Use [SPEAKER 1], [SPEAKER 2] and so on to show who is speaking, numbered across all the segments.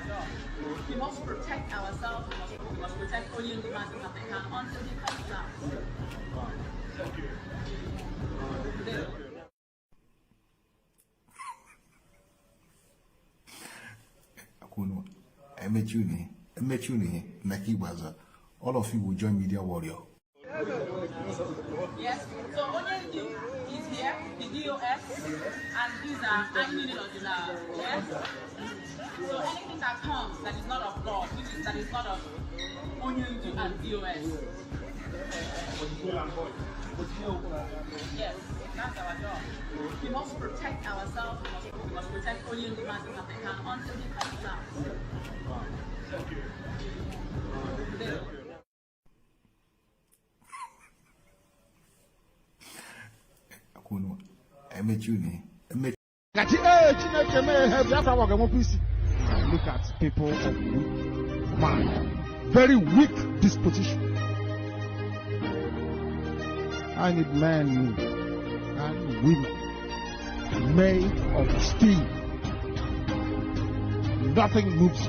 [SPEAKER 1] job. We must protect ourselves. We must protect Onyendu Mazi Nnamdi Kanu until he comes out.
[SPEAKER 2] Thank you.
[SPEAKER 1] They-
[SPEAKER 3] Akwunu, emechi unu ihe, emechi unu ihe na ka ikpeazụ a, all of you will join media warrior.
[SPEAKER 1] Yes. So Onyendu is here, the DOS, and these are Anyi Odina. Yes. So anything that comes that is not of God, which is that is not of Onyendu and DOS. Yes, that's our job. We must protect ourselves. We must protect Onyendu Mazi Nnamdi Kanu until he comes out.
[SPEAKER 2] Thank you.
[SPEAKER 1] They-
[SPEAKER 3] Akwunu, emechi unu ihe, emechi
[SPEAKER 4] Gachi, ee, Chineke mee ihe Biafra wa ga-enwekwa isi. Look at people of weak mind, very weak disposition. I need men and women made of steel. Nothing moves.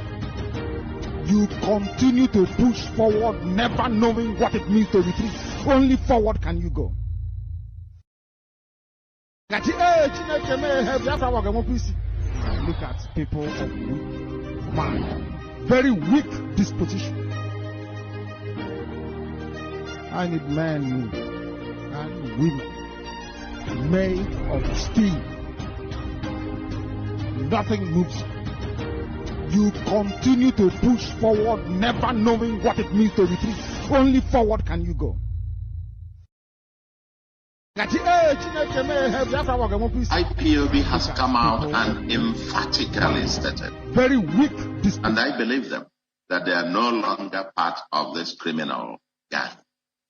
[SPEAKER 4] You continue to push forward, never knowing what it means to retreat. Only forward can you go. Gachi, ee, Chineke mee ihe Biafra wa ga-enwekwa isi. Look at people of weak mind, very weak disposition. I need men and women made of steel. Nothing moves. You continue to push forward, never knowing what it means to retreat. Only forward can you go. Gachi, ee, Chineke mee ihe Biafra wa ga-enwekwa isi.
[SPEAKER 5] IPOB has come out and emphatically stated,
[SPEAKER 4] Very weak disposition.
[SPEAKER 5] And I believe them, that they are no longer part of this criminal gang,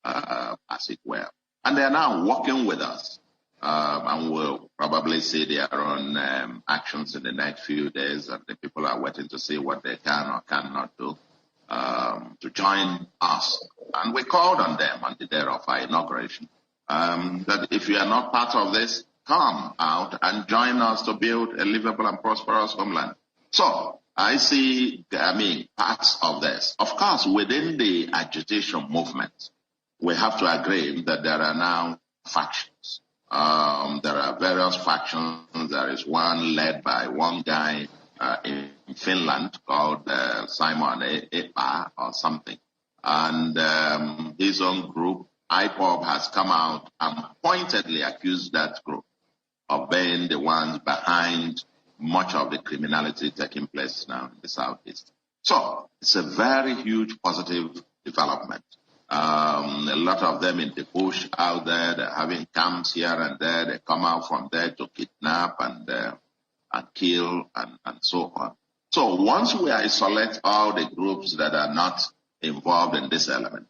[SPEAKER 5] as it were. And they are now working with us. And we'll probably see their own actions in the next few days, and the people are waiting to see what they can or cannot do to join us. And we called on them on the day of our inauguration that if you are not part of this, come out and join us to build a livable and prosperous homeland. So I see, I mean, parts of this. Of course, within the agitation movement, we have to agree that there are now factions. There are various factions. There is one led by one guy in Finland called Simon Ekpa or something. And his own group, IPOB, has come out and pointedly accused that group of being the ones behind much of the criminality taking place now in the Southeast. So it's a very huge positive development. A lot of them in the bush out there, they're having camps here and there. They come out from there to kidnap and kill and so on. So once we isolate all the groups that are not involved in this element,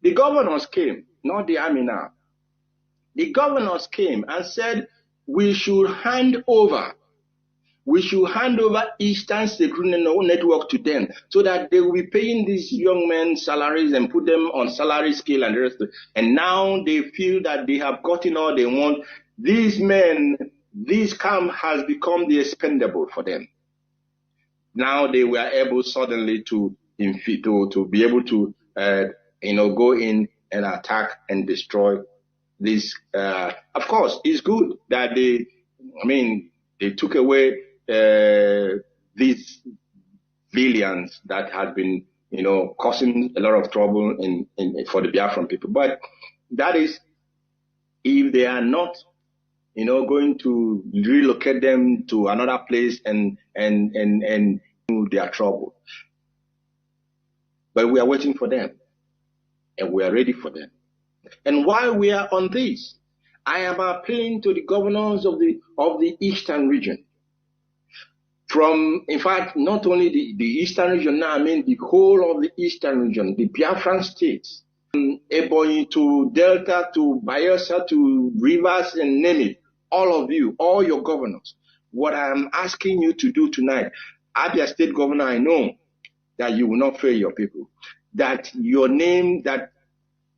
[SPEAKER 6] The governors came, not the army now. The governors came and said we should hand over. We should hand over Eastern Security Network to them so that they will be paying these young men salaries and put them on salary scale and the rest. And now they feel that they have gotten all they want. These men, this camp has become the expendable for them. Now they were able suddenly to be able to go in and attack and destroy this. Of course, it's good that they, I mean, they took away these billions that had been causing a lot of trouble in for the Biafran people. But that is if they are not going to relocate them to another place and their trouble. But we are waiting for them and we are ready for them. And while we are on this, I am appealing to the governors of the Eastern region. From, in fact, not only the Eastern region now, I mean the whole of the Eastern region, the Biafran states, from Ebonyi to Delta to Bayelsa to Rivers and name it, all of you, all your governors. What I'm asking you to do tonight, Abia State Governor, I know that you will not fail your people, that your name, that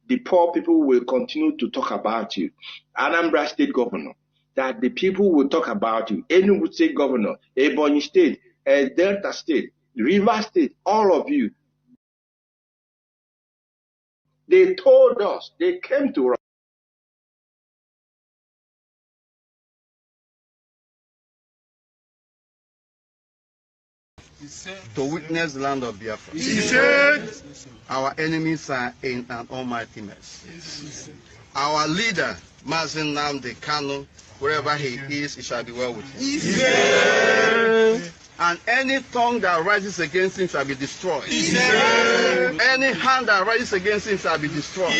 [SPEAKER 6] The poor people will continue to talk about you. Anambra State Governor, that the people will talk about you. Enugu State Governor, Ebonyi State, Delta State, River State, all of you. They told us, they came to us.
[SPEAKER 7] To witness the land of Biafra. Our enemies are in an almighty mess. Our leader, Mazi Nnamdi Kanu, wherever he is, it shall be well with him. And any tongue that rises against him shall be destroyed. Any hand that rises against him shall be destroyed.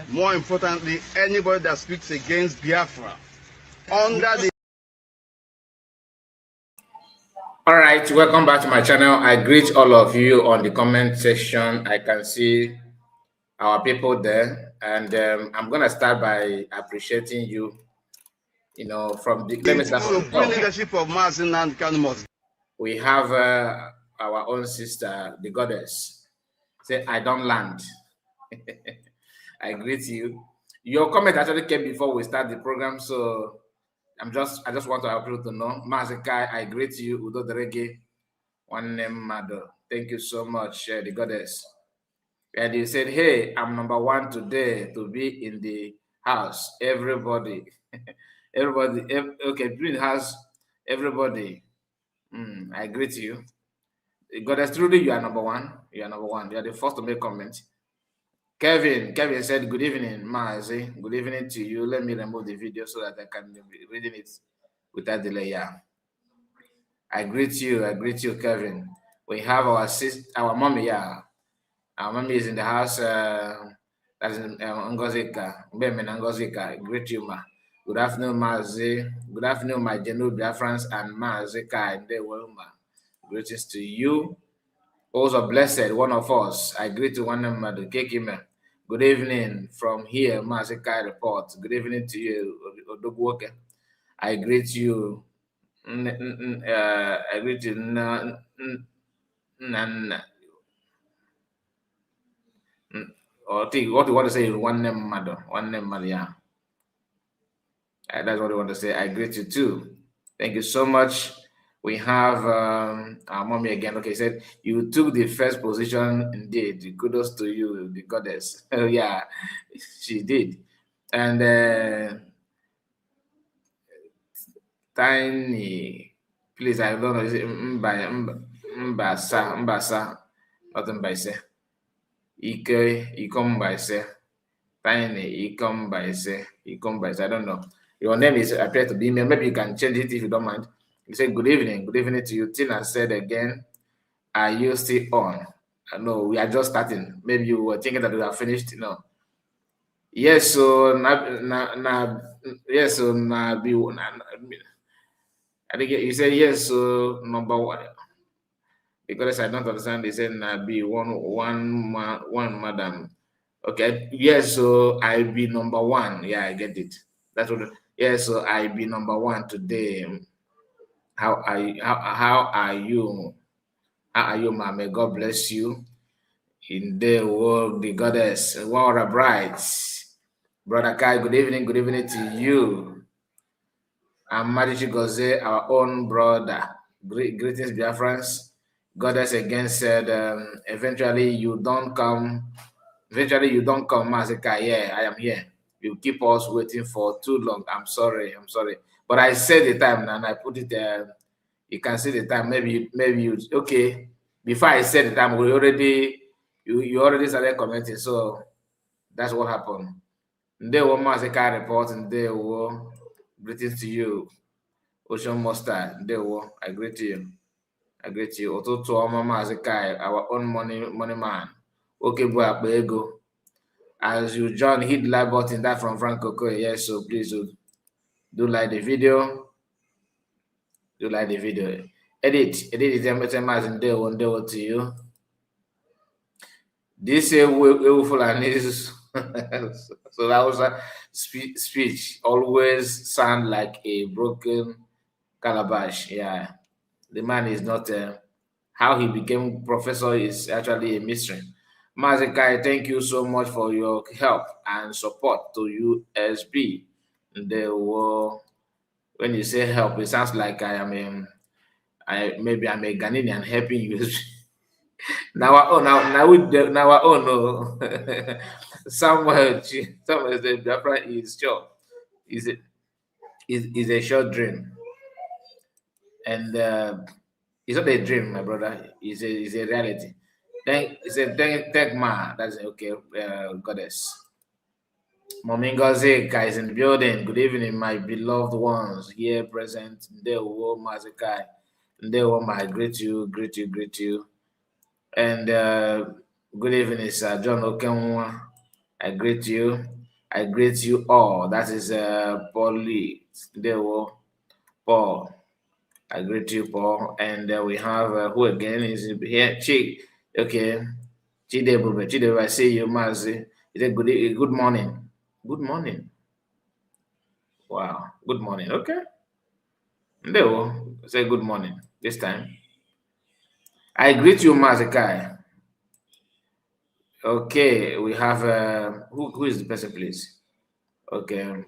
[SPEAKER 7] More importantly, anybody that speaks against Biafra under the...
[SPEAKER 8] All right, welcome back to my channel. I greet all of you on the comment section. I can see our people there, and I'm gonna start by appreciating you. You know, from the let me start from the top.
[SPEAKER 7] Leadership of Mazi Nnamdi Kanu.
[SPEAKER 8] We have our own sister, the goddess. Say, I don't land. I greet you. Your comment actually came before we start the program, so I just want our people to know. Mazikai, I greet you. Udo Derege, one name mother. Thank you so much, the goddess. And you said, hey, I'm number one today to be in the house. Everybody, everybody, okay, green house, everybody. I greet you. The goddess, truly, you are number one. You are number one. You are the first to make comment. Kevin said, good evening, Mazi. Good evening to you. Let me remove the video so that I can be reading it without delay. Yeah. I greet you. I greet you, Kevin. We have our sister, our mommy, yeah. Our mommy is in the house. That's in Ngozika. Ngozika. Greet you, ma. Good afternoon, Mazi. Good afternoon, my Genu Biafrans and Mazi Kai. Greetings to you. Also blessed, one of us. I greet you, one of them. Good evening from here, Mazikai report. Good evening to you, Odogwoke. I greet you. I greet you. Or think what you want to say is one name, mother. One name, mother. Yeah. That's what I want to say. I greet you too. Thank you so much. We have our mommy again. Okay, said you took the first position indeed. Kudos to you, the goddess. Oh yeah, she did. And Tiny, please, I don't know. Is it Mbasa, Mbasa, not Mbaise. Ike, Ikombaise. Tiny, Ikombaise, Ikombaise. I don't know. Your name is appear to be me. Maybe you can change it if you don't mind. He said, good evening to you. Tina said again, are you still on? No, we are just starting. Maybe you were thinking that we are finished. No. Yes, so yes, so na be I think you said yes, so number one. Because I don't understand, they said na be one madam. Okay, yes, so I be number one. Yeah, I get it. That's what. Yes, so I be number one today. How are you, how are you? How are you, ma? May God bless you. In the world, the goddess, Laura Bright. Brother Kai, good evening to you. I'm Madichi Goze, our own brother. Greetings, Biafrans. Goddess again said, eventually you don't come. Eventually you don't come, Mazika. Yeah, I am here. You keep us waiting for too long. I'm sorry. I'm sorry. But I said the time and I put it there. You can see the time. Maybe you okay. Before I said the time, we already you already started commenting. So that's what happened. They were Mazika report and they were greetings to you, Ocean Mustard. They were I greet you. I greet you. Ototo Mazika, our own money man. Okay, boy, ego. As you join, hit the like button. That from Frank Coco. Yes, so please do like the video. Do like the video. Edit is one day to you. This is so that was a speech always sound like a broken calabash. Yeah, the man is not how he became professor is actually a mystery. Mazi Kai, thank you so much for your help and support to USB. They were, when you say help, it sounds like I am a, I maybe I'm a Ghanaian helping USB. Now, oh, now we now oh no, somewhere the Biafra is sure is a short dream, and it's not a dream, my brother. It's a reality. Thank it's a thank ma. That's okay, goddess. Mommy Ngozi is in the building. Good evening, my beloved ones here present. Ndewo Mazi Kai. Ndewo, I greet you, greet you, greet you. And good evening, Sir John Okenwa. I greet you. I greet you all. That is Paul Lee. Ndewo, Paul. I greet you, Paul. And we have who again is here? Chi. Okay. Chidebube. Chidebube, I see you, Mazi. Is it good morning? Good morning. Wow. Good morning. Okay. Ndewo. Say good morning this time. I greet you, Mazi Kai. Okay, we have who is the person, please? Okay.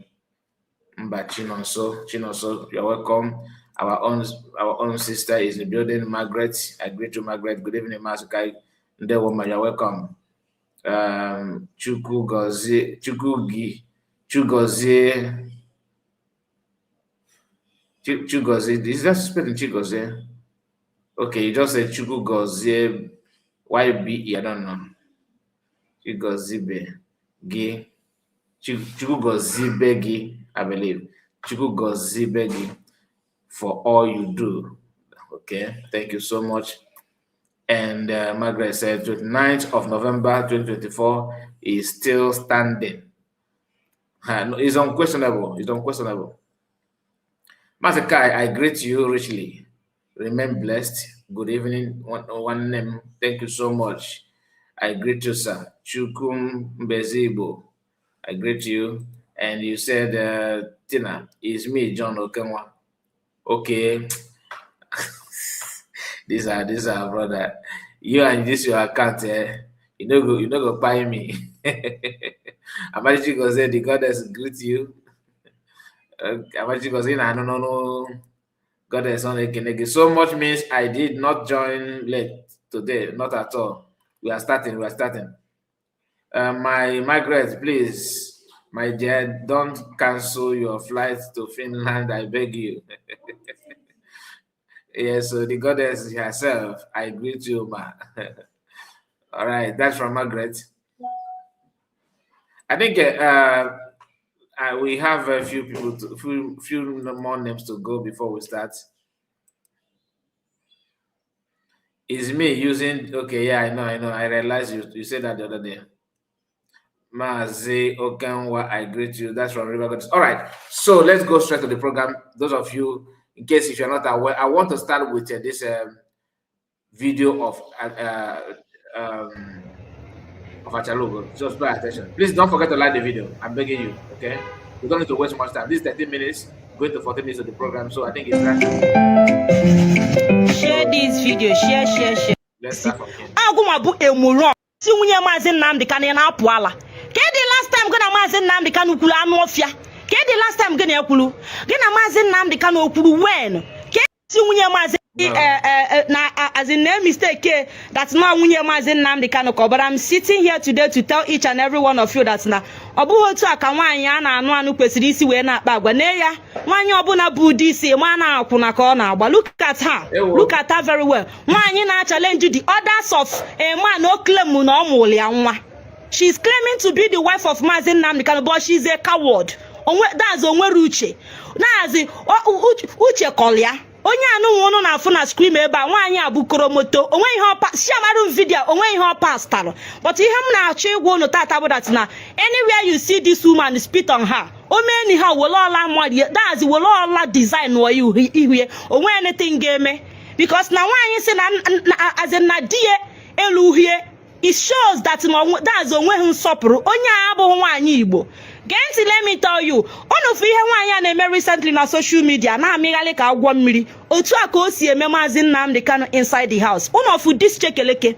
[SPEAKER 8] Mba Chinonso. Chinonso, you're welcome. Our own sister is in the building, Margaret. I greet you, Margaret. Good evening, Mazi Kai. Ndewo, you're welcome. Chukwu Gozie, Chukwu Chugozie, Chugozie. Is that spelling Chugozie? Okay, you just said Chukwu Gozie YBE. I don't know. Chugozibe Gi. Chukwu Gozibe Gi, I believe. Chukwu Gozibe Gi for all you do. Okay, thank you so much. And Margaret said 29th of November 2024 is still standing. No, it's unquestionable. It's unquestionable. Master Kai, I greet you richly. Remain blessed. Good evening. One name. Thank you so much. I greet you, sir. Chukum Bezibo. I greet you. And you said, Tina, it's me, John Okenwa. Okay. These are brother. You and this your account, eh? You no go buy me. Amachi go say the goddess greet you. Amachi go say, No. Goddess on gị." So much means I did not join late today, not at all. We are starting, we are starting. My Margaret, please, my dear, don't cancel your flight to Finland, I beg you. Yes, so the goddess herself, I greet you, ma. All right, that's from Margaret. I think we have a few people, to, few more names to go before we start. Is me using? Okay, yeah, I know, I know. I realized you said that the other day. Mazi Okenwa, I greet you. That's from River Goddess. All right, so let's go straight to the program. Those of you, in case if you're not aware, I want to start with this video of Achalugo. Just pay attention. Please don't forget to like the video. I'm begging you. Okay, we don't need to waste much time. This is 13 minutes, going to 14 minutes of the program, so I think it's time.
[SPEAKER 9] Share this video, share, share, share.
[SPEAKER 8] Let's start from here.
[SPEAKER 9] Agụnwa bụ emuron si nwunye Maazị Nnamdị Kanụ, ị na-apụ ala. Ke the last time gị na Maazị Nnamdị Kanụ kwuru anụ ọfịa? Ke the last time gị na ekwuru gị na Maazị Nnamdị Kanụ okwuru when ke si nwunye Maazị
[SPEAKER 8] No.
[SPEAKER 9] Na as in na mistake that na nwunye Maazị Nnamdị Kanụ ka ọ. But I'm sitting here today to tell each and every one of you that na ọ bụghị otu a ka nwaanyị a na-anụ anụ kwesịrị isi wee na-akpa agwa. Nee ya, nwaanyị ọbụla bụ ụdị isi ma na-akwụna ka ọ na-agba. Look at her.
[SPEAKER 8] Ewo.
[SPEAKER 9] Look at her very well. Nwaanyị na-challenge the orders of a man o claim na ọ mụrụ ya nwa. She's claiming to be the wife of Maazị Nnamdi Kanu, but she's a coward. Onwe that's onwere uche na-azị uche kọrọ ya. Onye anụnwa ụnụ na-afụ na screen ebe a, nwaanyị a bụ koromoto. Onwe ihe ọpa siamarụ video, onwe ihe ọ pastalụ. But ihe m na-achọ ịgwa ụnụ tata bụ that na anywhere you see this woman, spit on her. O mee ha were ọla marie, that's were ọla design nụọ ihu ya. Onwe anything ga-eme, because na nwaanyị si na as in na di ya elu uhie, it shows that na that's onweghị nsọpụrụ. Onye a abụghị nwaanyị Igbo. Gee ntị, let me tell you, unu fụ ihe nwaanyị a na-eme recently na social media, na-amịghalị ka agwọ mmiri. Otu a ka o si eme Maazị Nnamdi Kanu inside the house. Unu fụ this chekeleke,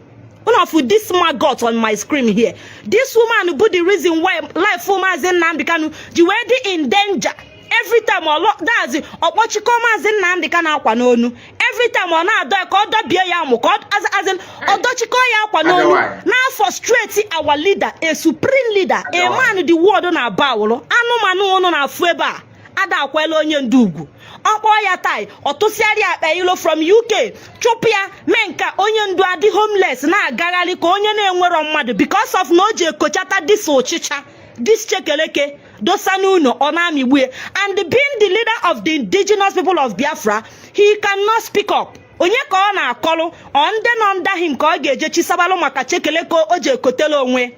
[SPEAKER 9] One of this maggot on my screen here, this woman bụ the reason why life Maazị Nnamdi Kanu ji wee dị in danger. Every time ọ dazi ọkpọchikọ Maazị Nnamdi Kanu akwa n'onu, every time ọ na-adọ ya ka ọ dọbie ya amụ, ka ọ as in, ọ dọchikọ ya akwa n'onu, na frustrate our leader, a supreme leader, a man the world na-aba awụrụ. Anụmanụ ụnụ na-afụ ebe a ada akwela onye ndu ugwu. Ọ kpọọ ya tai, ọ tụsịarị akpa ilo from UK, chụpụ ya, mee nke onye ndu adị homeless, na-agagharị ka onye na-enwerọ mmadụ, because of na o ji ekochata this ụchịcha, this chekeleke dosa n'ụlọ, ọ na-amịgbu ya. And being the leader of the Indigenous People of Biafra, he cannot speak up. Onye ka ọ na-akọlụ? Ọ ndị nọ under him ka ọ ga-eje chisabalụ maka chekeleke o ji ekotela onwe.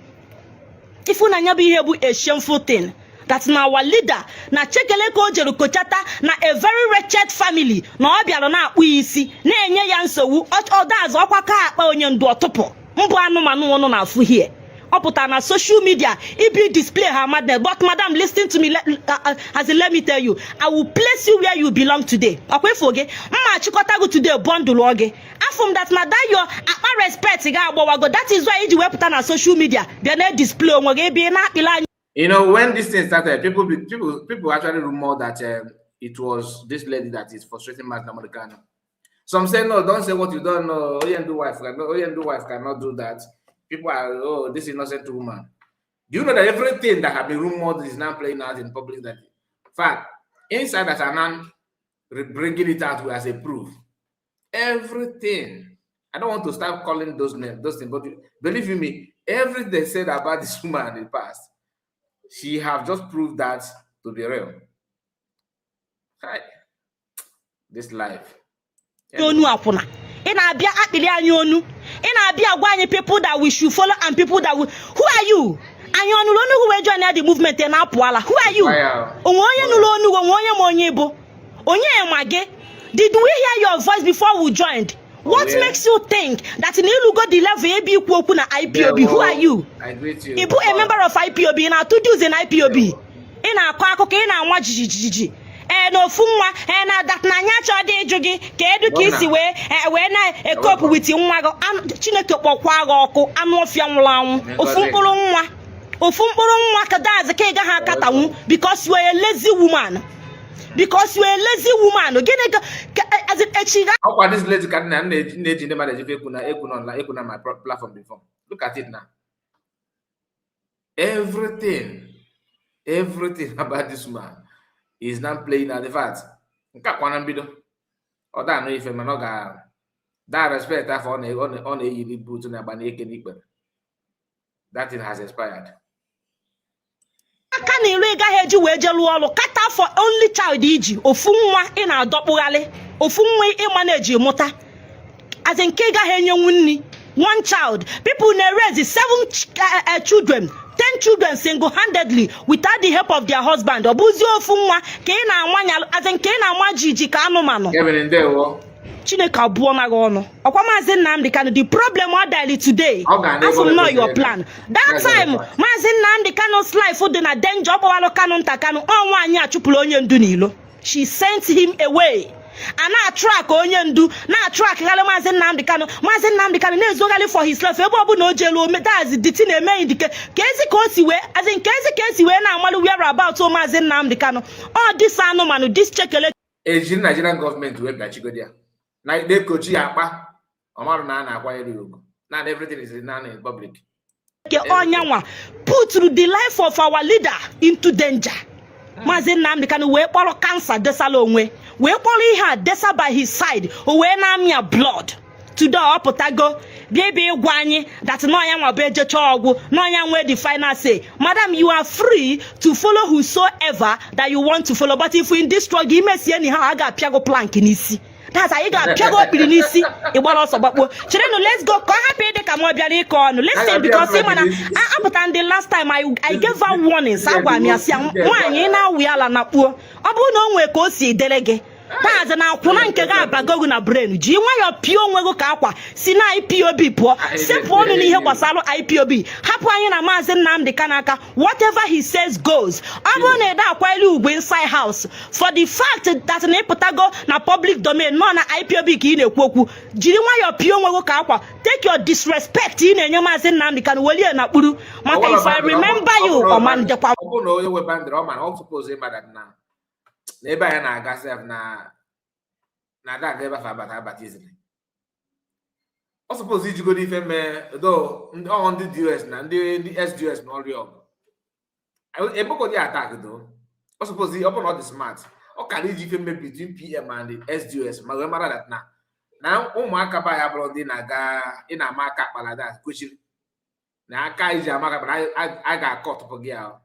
[SPEAKER 9] Ifunanya bụ ihe bụ a shameful thing that na our leader na chekeleke o jere kochata na a very wretched family, na ọ bịara na-akpụ ya isi, na-enye ya nsogbu. Ọdazụ ọkwa ka akpa onye ndu ọtụpụ mbụ. Anụmanụ ụnụ na-afụ hie, ọ pụtara na social media ibi display her madness. But madam, listen to me. As in, let me tell you, I will place you where you belong today. Ọkwa ifo gị mma achịkọta gị today, bundle gị. Afụ m that na that your akpa respect gị agbawago. That is why iji wepụta na social media bịa na display onwe gị ebe ị na-akpịla anyị.
[SPEAKER 8] When this thing started, people actually rumored that it was this lady that is frustrating Mazi Nnamdi Kanu. Some say no, don't say what you don't know. Onyendu wife cannot do that. People are, "Oh, this innocent woman." Do you know that everything that have been rumored is now playing out in public? That in fact, insiders are now bringing it out as a proof. Everything. I don't want to start calling those names, those things, but believe you me, everything they said about this woman in the past, she have just proved that to be real. Hi. This life.
[SPEAKER 9] Onu akwụna, ị na-abịa akpịrị anyị onu, ị na-abịa agwa anyị people that we should follow and people that we, who are you? Anyị ọnụrụ onu wee join the movement? Ị na-apụ ala. Who are you? Onwe onye nụrụ onu? Onwe onye ma onye bụ onye ma gị? Did we hear your voice before we joined? What makes you think that na ịlụgo the level ebe ikwu okwu na IPOB? Who are you?
[SPEAKER 8] I greet you.
[SPEAKER 9] Ị bụ a member of IPOB? Ị na-atụ dues na IPOB? Ị na-akọ akụkọ, ị na-anwa jijijiji. Ee, na ofu nwa, ee, na that na anyị achọghị ịjụ gị ka edu ka isi wee wee na-ecope with nwa gị. Chineke kpọkwa gị ọkụ, anụ ọfịa nwụrụ anwụ. Ofu mkpụrụ nwa, ofu mkpụrụ nwa ka daazị ka ị gaghị akatanwu, because you are a lazy woman, because you are a lazy woman. Gịnị ka as in, echi ga
[SPEAKER 8] Ọkwa this lady ka nna na-eji ndị mmadụ ejife ekwu na ekwu na online, ekwu na my platform before. Look at it now. Everything, everything about this man is now playing at the fact. Nke a kwa na mbido. Ọ da anụ ife, mana ọ ga that respect afọ ọ na-eyiri boot na-agba n'eke n'ikpere. That thing has expired.
[SPEAKER 9] Aka na ilu ị gaghị eji wee jee lụọ ọrụ kata for only child iji ofu nwa ị na-adọkpụgharị, ofu nwa ịma na-eji mụta, as in nke ị gaghị enyenwu nri. One child, people na-raise seven children, 10 children single-handedly without the help of their husband. Ọ bụzi ofu nwa ka ị na-amanya, as in nke ị na-ama jiji ka anụmanụ.
[SPEAKER 8] Kevin, ndewo.
[SPEAKER 9] Chineke abụọ naghị ọnụ. Ọkwa Maazị Nnamdi Kanu, the problem ọ dịrị today,
[SPEAKER 8] Ọ ga na-ebe
[SPEAKER 9] afọ m
[SPEAKER 8] ọ
[SPEAKER 9] nọ your
[SPEAKER 8] kwesịrị.
[SPEAKER 9] plan that
[SPEAKER 8] That's very
[SPEAKER 9] time
[SPEAKER 8] fine.
[SPEAKER 9] Maazị Nnamdi Kanu's life dị na danger. Ọ kpọwalụ Kanu nta Kanu, ọ nwaanyị achụpụrụ onye ndu n'ilo. She sent him away. A na-atrack onye ndu, na-atrackgharị Maazị Nnamdi Kanu. Maazị Nnamdi Kanu na-ezogharị for his life ebe ọbụla o jelu ome. That's the thing na-eme indike ka ezi ka o si wee, as in, ka ezi ka esi wee na-amalụ whereabout o Maazị Nnamdi Kanu. Ọ this anụmanụ, this chekele.
[SPEAKER 8] Ejiri Nigerian gọọmenti wee bịachigodi ya na na-ekochi ya akpa, ọ marụ na a na-akwanyere ya ugwu na everything is now in public.
[SPEAKER 9] Nke ọnyanwa put the life of our leader into danger. Maazị Nnamdi Kanu wee kpọrọ cancer desala onwe, wee kpọrọ ihe a desa by his side, o wee na-amịa blood. Today ọ pụtago bịa ebe ịgwa anyị that n'ọnya nwa bụ ejecha ọgwụ, n'ọnya nwee the final say. Madam, you are free to follow whosoever that you want to follow, but if in this struggle imesie anyhow, a ga-apịa gị plank n'isi. That's anyị ga-apịa gị okpiri n'isi, ịgbara ọsọ gbakpuo. Cherenụ, let's go, ka ọ hapụ ịdị ka m ọ bịara ịkọ ọnụ. Listen, because ị ma na apụta ndị last time I gave her warnings. Agwa m ya sị ya, nwaanyị, ị na-awụ ya ala na kpuo, ọ bụrụ na o nwee ka o si dere gị. That's na akwụna nke gị abago gị na brain. Ji nwayọọ pịa onwe gị ka akwa si na IPOB pụọ. Sepụ ọnụ n'ihe gbasara IPOB. Hapụ anyị na Maazị Nnamdi Kanu aka. Whatever he says goes. Ọ bụrụ na ede akwanyere ugwu inside house, for the fact that na ịpụtago na public domain nọ na IPOB ka ị na-ekwu okwu, jiri nwayọọ pịa onwe gị ka akwa. Take your disrespect ị na-enye Maazị Nnamdi Kanu welie na kpuru maka if I remember you, ọmandekwa.
[SPEAKER 8] Ọ bụrụ na onye nwe boundary, ọ mara ọ suppose ịma that na ebe anyị na-aga sef na ada aga ebe afọ abata easily. Ọ suppose ijigodo ife mee do ndị ọ ndị DOS na ndị SDOS na ọrịa ọgụ ebekọdị attack do. Ọ suppose, ọ bụrụ na ọ dị smart, ọ kara iji ife mee between PM and the SDOS ma wee mara that na ụmụaka ba ya bụrụ ndị na-aga ị na-ama aka akpala that kwechiri na aka iji ama aka akpala a ga-akọ tụpụ gị ahụ.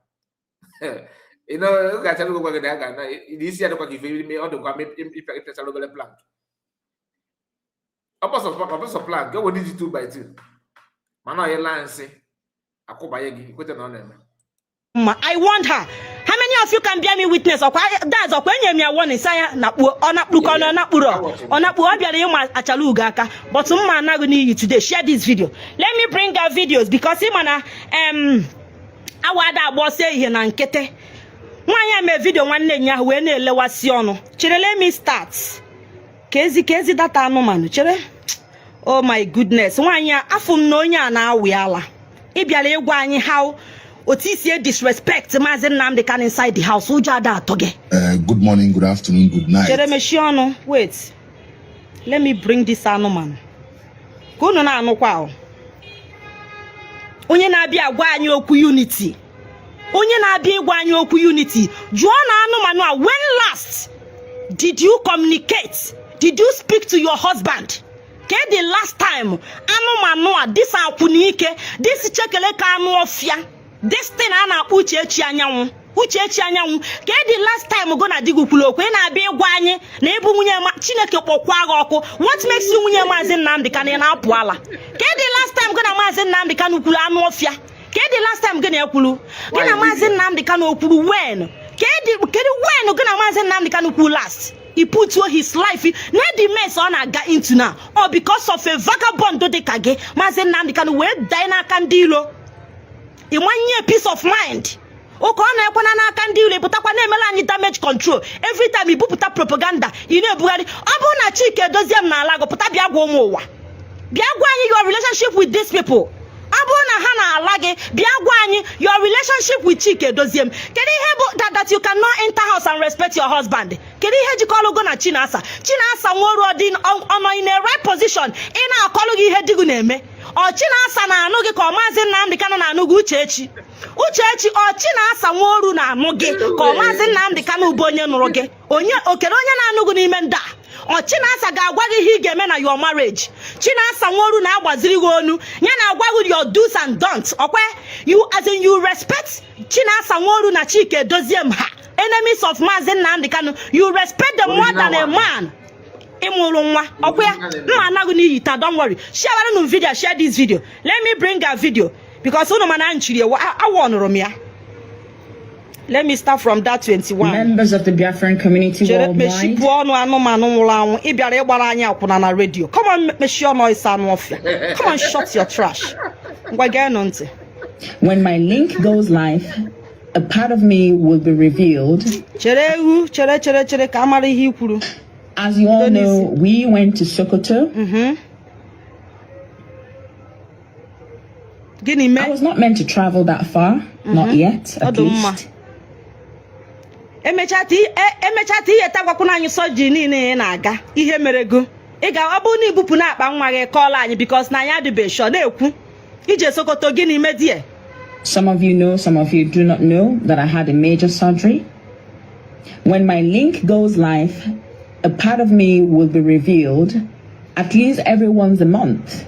[SPEAKER 8] Ọ ga-achara gwa gị na ya ga na isi ya dịkwa ka ife ime ọ dịkwa ịpịachara obere plank, ọbọsọ plank e nwere iji 2 by 2 mana ọ yela nsị akwụbanye gị ikweta na ọ na-eme.
[SPEAKER 9] Mma, I warned her. How many of you can bear me witness? Ọkwa that's ọkwa enye m ya warning sa ya nakpuo ọ nakpuru ka ọ nakpuru ọ nakpuo ọ bịara ịma achala ugo aka, but mma anaghị n'iyi. Today, share this video. Let me bring our videos because ịma na awa ada agba ọsọ ehihie na nkịtị. Nwaanyị a mee video nwanne nya ahụ wee na-elewasị ọnụ. Chere, let me start ka ezi data anụmanụ. Chere, oh my goodness, nwaanyị a afụ m na onye a na-awị ala. Ị bịara ịgwa anyị how otu isi disrespect Maazị Nnamdi Kanu inside the house, ụjọ ada atọ gị?
[SPEAKER 3] Good morning, good afternoon, good night.
[SPEAKER 9] Chere, mechie ọnụ. Wait, let me bring this anụmanụ ka unu na-anụkwa ahụ. Onye na-abịa agwa anyị okwu unity, onye na-abịa ịgwa anyị okwu unity, jụọ na anụmanụ a, when last did you communicate? Did you speak to your husband? Ke the last time, anụmanụ a, this akwụna ike, this chekele ka anụ ọfịa, this thing a na-akpọ Uchechi Anyanwụ, Uchechi Anyanwụ, ke the last time go na di gị kwuru okwu? Ị na-abịa ịgwa anyị na ịbụ nwunye ma Chineke kpọkwa gị ọkụ. What makes you nwunye Maazị Nnamdi Kanu? Ị na-apụ ala. Ke the last time go na Maazị Nnamdi Kanu kwuru, anụ ọfịa? Ke the last time gị na-ekwuru gị na Maazị Nnamdi Kanu kwuru? When kedu when gị na Maazị Nnamdi Kanu kwuru last? He put his life na the mess ọ na-aga into now, or because of a vagabond dị ka gị, Maazị Nnamdi Kanu wee die n'aka ndị ilo. Ịmanye peace of mind ụka ọ na-ekwana n'aka ndị ilo, pụtakwa na-emela anyị damage control. Every time ibupụta propaganda ị na-ebugharị, ọ bụrụ na Chike Dozie m n'ala gị, pụta bịa gwa ụmụ ụwa, bịa gwa anyị your relationship with these people. Ọ bụrụ na ha na-ala gị, bịa gwa anyị your relationship with Chike Dozie m. Kedu ihe bụ that you cannot enter house and respect your husband? Kedu ihe jikọrọ go na Chinasa? Chinasa Nworu ọdị ọnọ in a right position ị na-akọlụ gị ihe di gị na-eme? Ọ Chinasa na-anụ gị ka ọ Maazị Nnamdi Kanu na-anụ gị? Uchechi, Uchechi, ọ Chinasa Nworu na-anụ gị ka ọ Maazị Nnamdi Kanu bụ onye nụrụ gị? Onye okere onye na-anụ gị n'ime ndị a? Ọ Chinasa ga-agwa gị ihe ị ga-eme na your marriage? Chinasa Nworu na-agbaziri gị onu ya, na-agwa gị your do's and don'ts? Ọkwa you, as in, you respect Chinasa Nworu na Chike Dozie m ha, enemies of Maazị Nnamdi Kanu, you respect them more than a man ịmụrụ nwa? Ọkwa ya mma anaghị n'iyi taa. Don't worry, share unu video, share this video. Let me bring a video because unu mana nchiri awọnụrụ m ya. Let me start from that 21.
[SPEAKER 10] Members of the Biafran community
[SPEAKER 9] Chere,
[SPEAKER 10] worldwide.
[SPEAKER 9] mechipụ ọnụ, anụmanụ nwụrụ anwụ. Ị bịara ịgbara anyị akwụna na redio. Come on, mechie ọnụ ịsa anụ ọfịa. Come on, shut your trash. Ngwa, geenụ ntị.
[SPEAKER 10] When my link goes live, a part of me will be revealed.
[SPEAKER 9] Chere ewu, chere, chere, chere ka a mara ihe i kwuru.
[SPEAKER 10] As you all know, we went to Sokoto.
[SPEAKER 9] Gịnị mee?
[SPEAKER 10] I was not meant to travel that far, not yet, at
[SPEAKER 9] Ọ dị mma.
[SPEAKER 10] least.
[SPEAKER 9] Emechaa ta ihe tagwakwuna anyị sọjiri niile ị na-aga, ihe mere go ị ga ọ bụrụ na ibupụ na akpa nwa gị, kọọla anyị because na anyị adịbe sure. Na-ekwu ije Sokoto, gịnị medie?
[SPEAKER 10] Some of you know, some of you do not know that I had a major surgery. When my link goes live, a part of me will be revealed at least every once a month.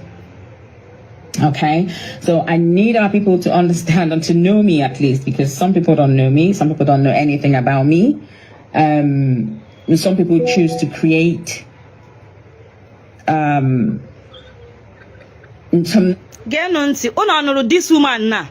[SPEAKER 10] Okay, so I need our people to understand and to know me at least, because some people don't know me, some people don't know anything about me. Some people choose to create some
[SPEAKER 9] Geenụ ntị, unu ọ nụrụ this woman na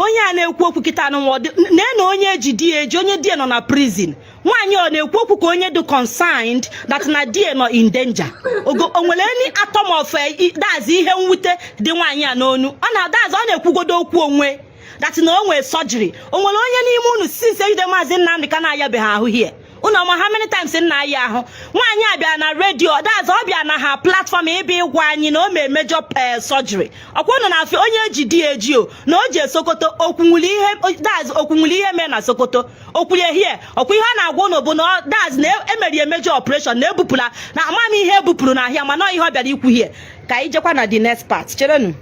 [SPEAKER 9] Onye a na-ekwu okwu kịta anụnwa nee na onye eji di ya eji, onye di ya nọ na prison. Nwaanyị ọ na-ekwu okwu ka onye dị concerned that na di ya nọ in danger. Ogo o nwere any atom of that's ihe mwute dị nwaanyị a n'onu. Ọ na that's ọ na-ekwugodo okwu onwe that na o nwere surgery. O nwere onye n'ime unu since ejide Maazị Nnamdi Kanu ayabeghị ahụ here? Unu ọma how many times nna aya ahụ? Nwaanyị a bịara na redio, that's ọ bịa na ha platform ịbịa ịgwa anyị na o mee major surgery. Ọkwa unu na-afị onye eji di ya eji o na o ji Sokoto okwunwuli ihe, that's okwunwuli ihe mee na Sokoto okwulie hie. Ọkwa ihe a na-agwa unu bụ na that's na emeri ya major operation na ebupụla na ama m ihe ebupụrụ n'ahịa, mana ọ ihe ọ bịara ikwu hie. Ka anyị jekwa na the next part. Cherenụ,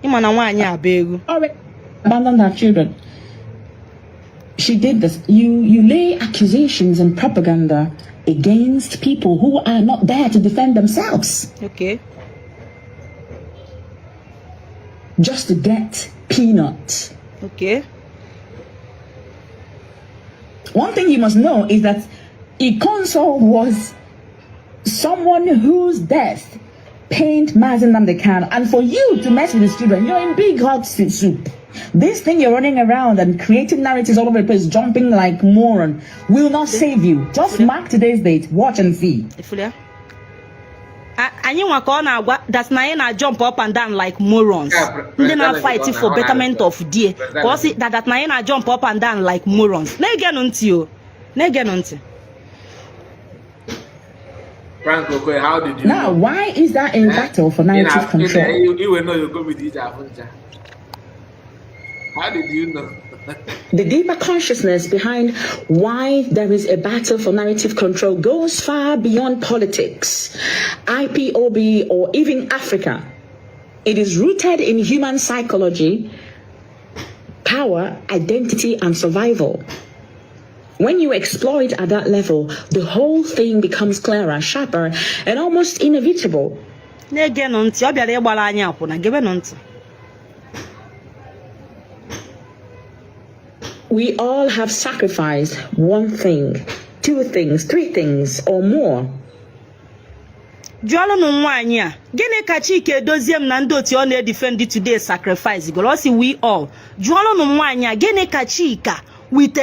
[SPEAKER 9] ịma na nwaanyị a bụ egwu.
[SPEAKER 10] Already abandoned her children. She did this. You lay accusations and propaganda against people who are not there to defend themselves. Just to get peanuts. One thing you must know is that Ikonso was someone whose death pained Mazi Nnamdi Kanu. And for you to mess with his children, you're in big hot soup. This thing you're running around and creating narratives all over the place, jumping like moron, will not save you. Just mark today's date, watch and see.
[SPEAKER 9] Ifuru anyị nwa ka ọ na-agwa that na anyị na jump up and down like morons. Ndị na-fight for betterment of die ka ọ sị that na anyị na jump up and down like morons. Na-egenụ ntị o, na-egenụ ntị.
[SPEAKER 8] Frank Okoye, how did you
[SPEAKER 10] Now,
[SPEAKER 8] know?
[SPEAKER 10] Why is that a battle for narrative control?
[SPEAKER 8] You will know you go with each other. How did you know?
[SPEAKER 10] The deeper consciousness behind why there is a battle for narrative control goes far beyond politics, IPOB, or even Africa. It is rooted in human psychology, power, identity, and survival. When you explore it at that level, the whole thing becomes clearer, sharper, and almost inevitable.
[SPEAKER 9] Na-egenụ ntị, ọ bịara ịgbara anyị akwụna. Gebenụ ntị.
[SPEAKER 10] We all have sacrificed one thing, two things, three things, or more.
[SPEAKER 9] Jụọlụnụ nwaanyị a, gịnị ka Chike Edozie m na ndị otu ọ na-edefend today sacrifice goro? Ọ sị we all. Jụọlụnụ nwaanyị a, gịnị ka Chika with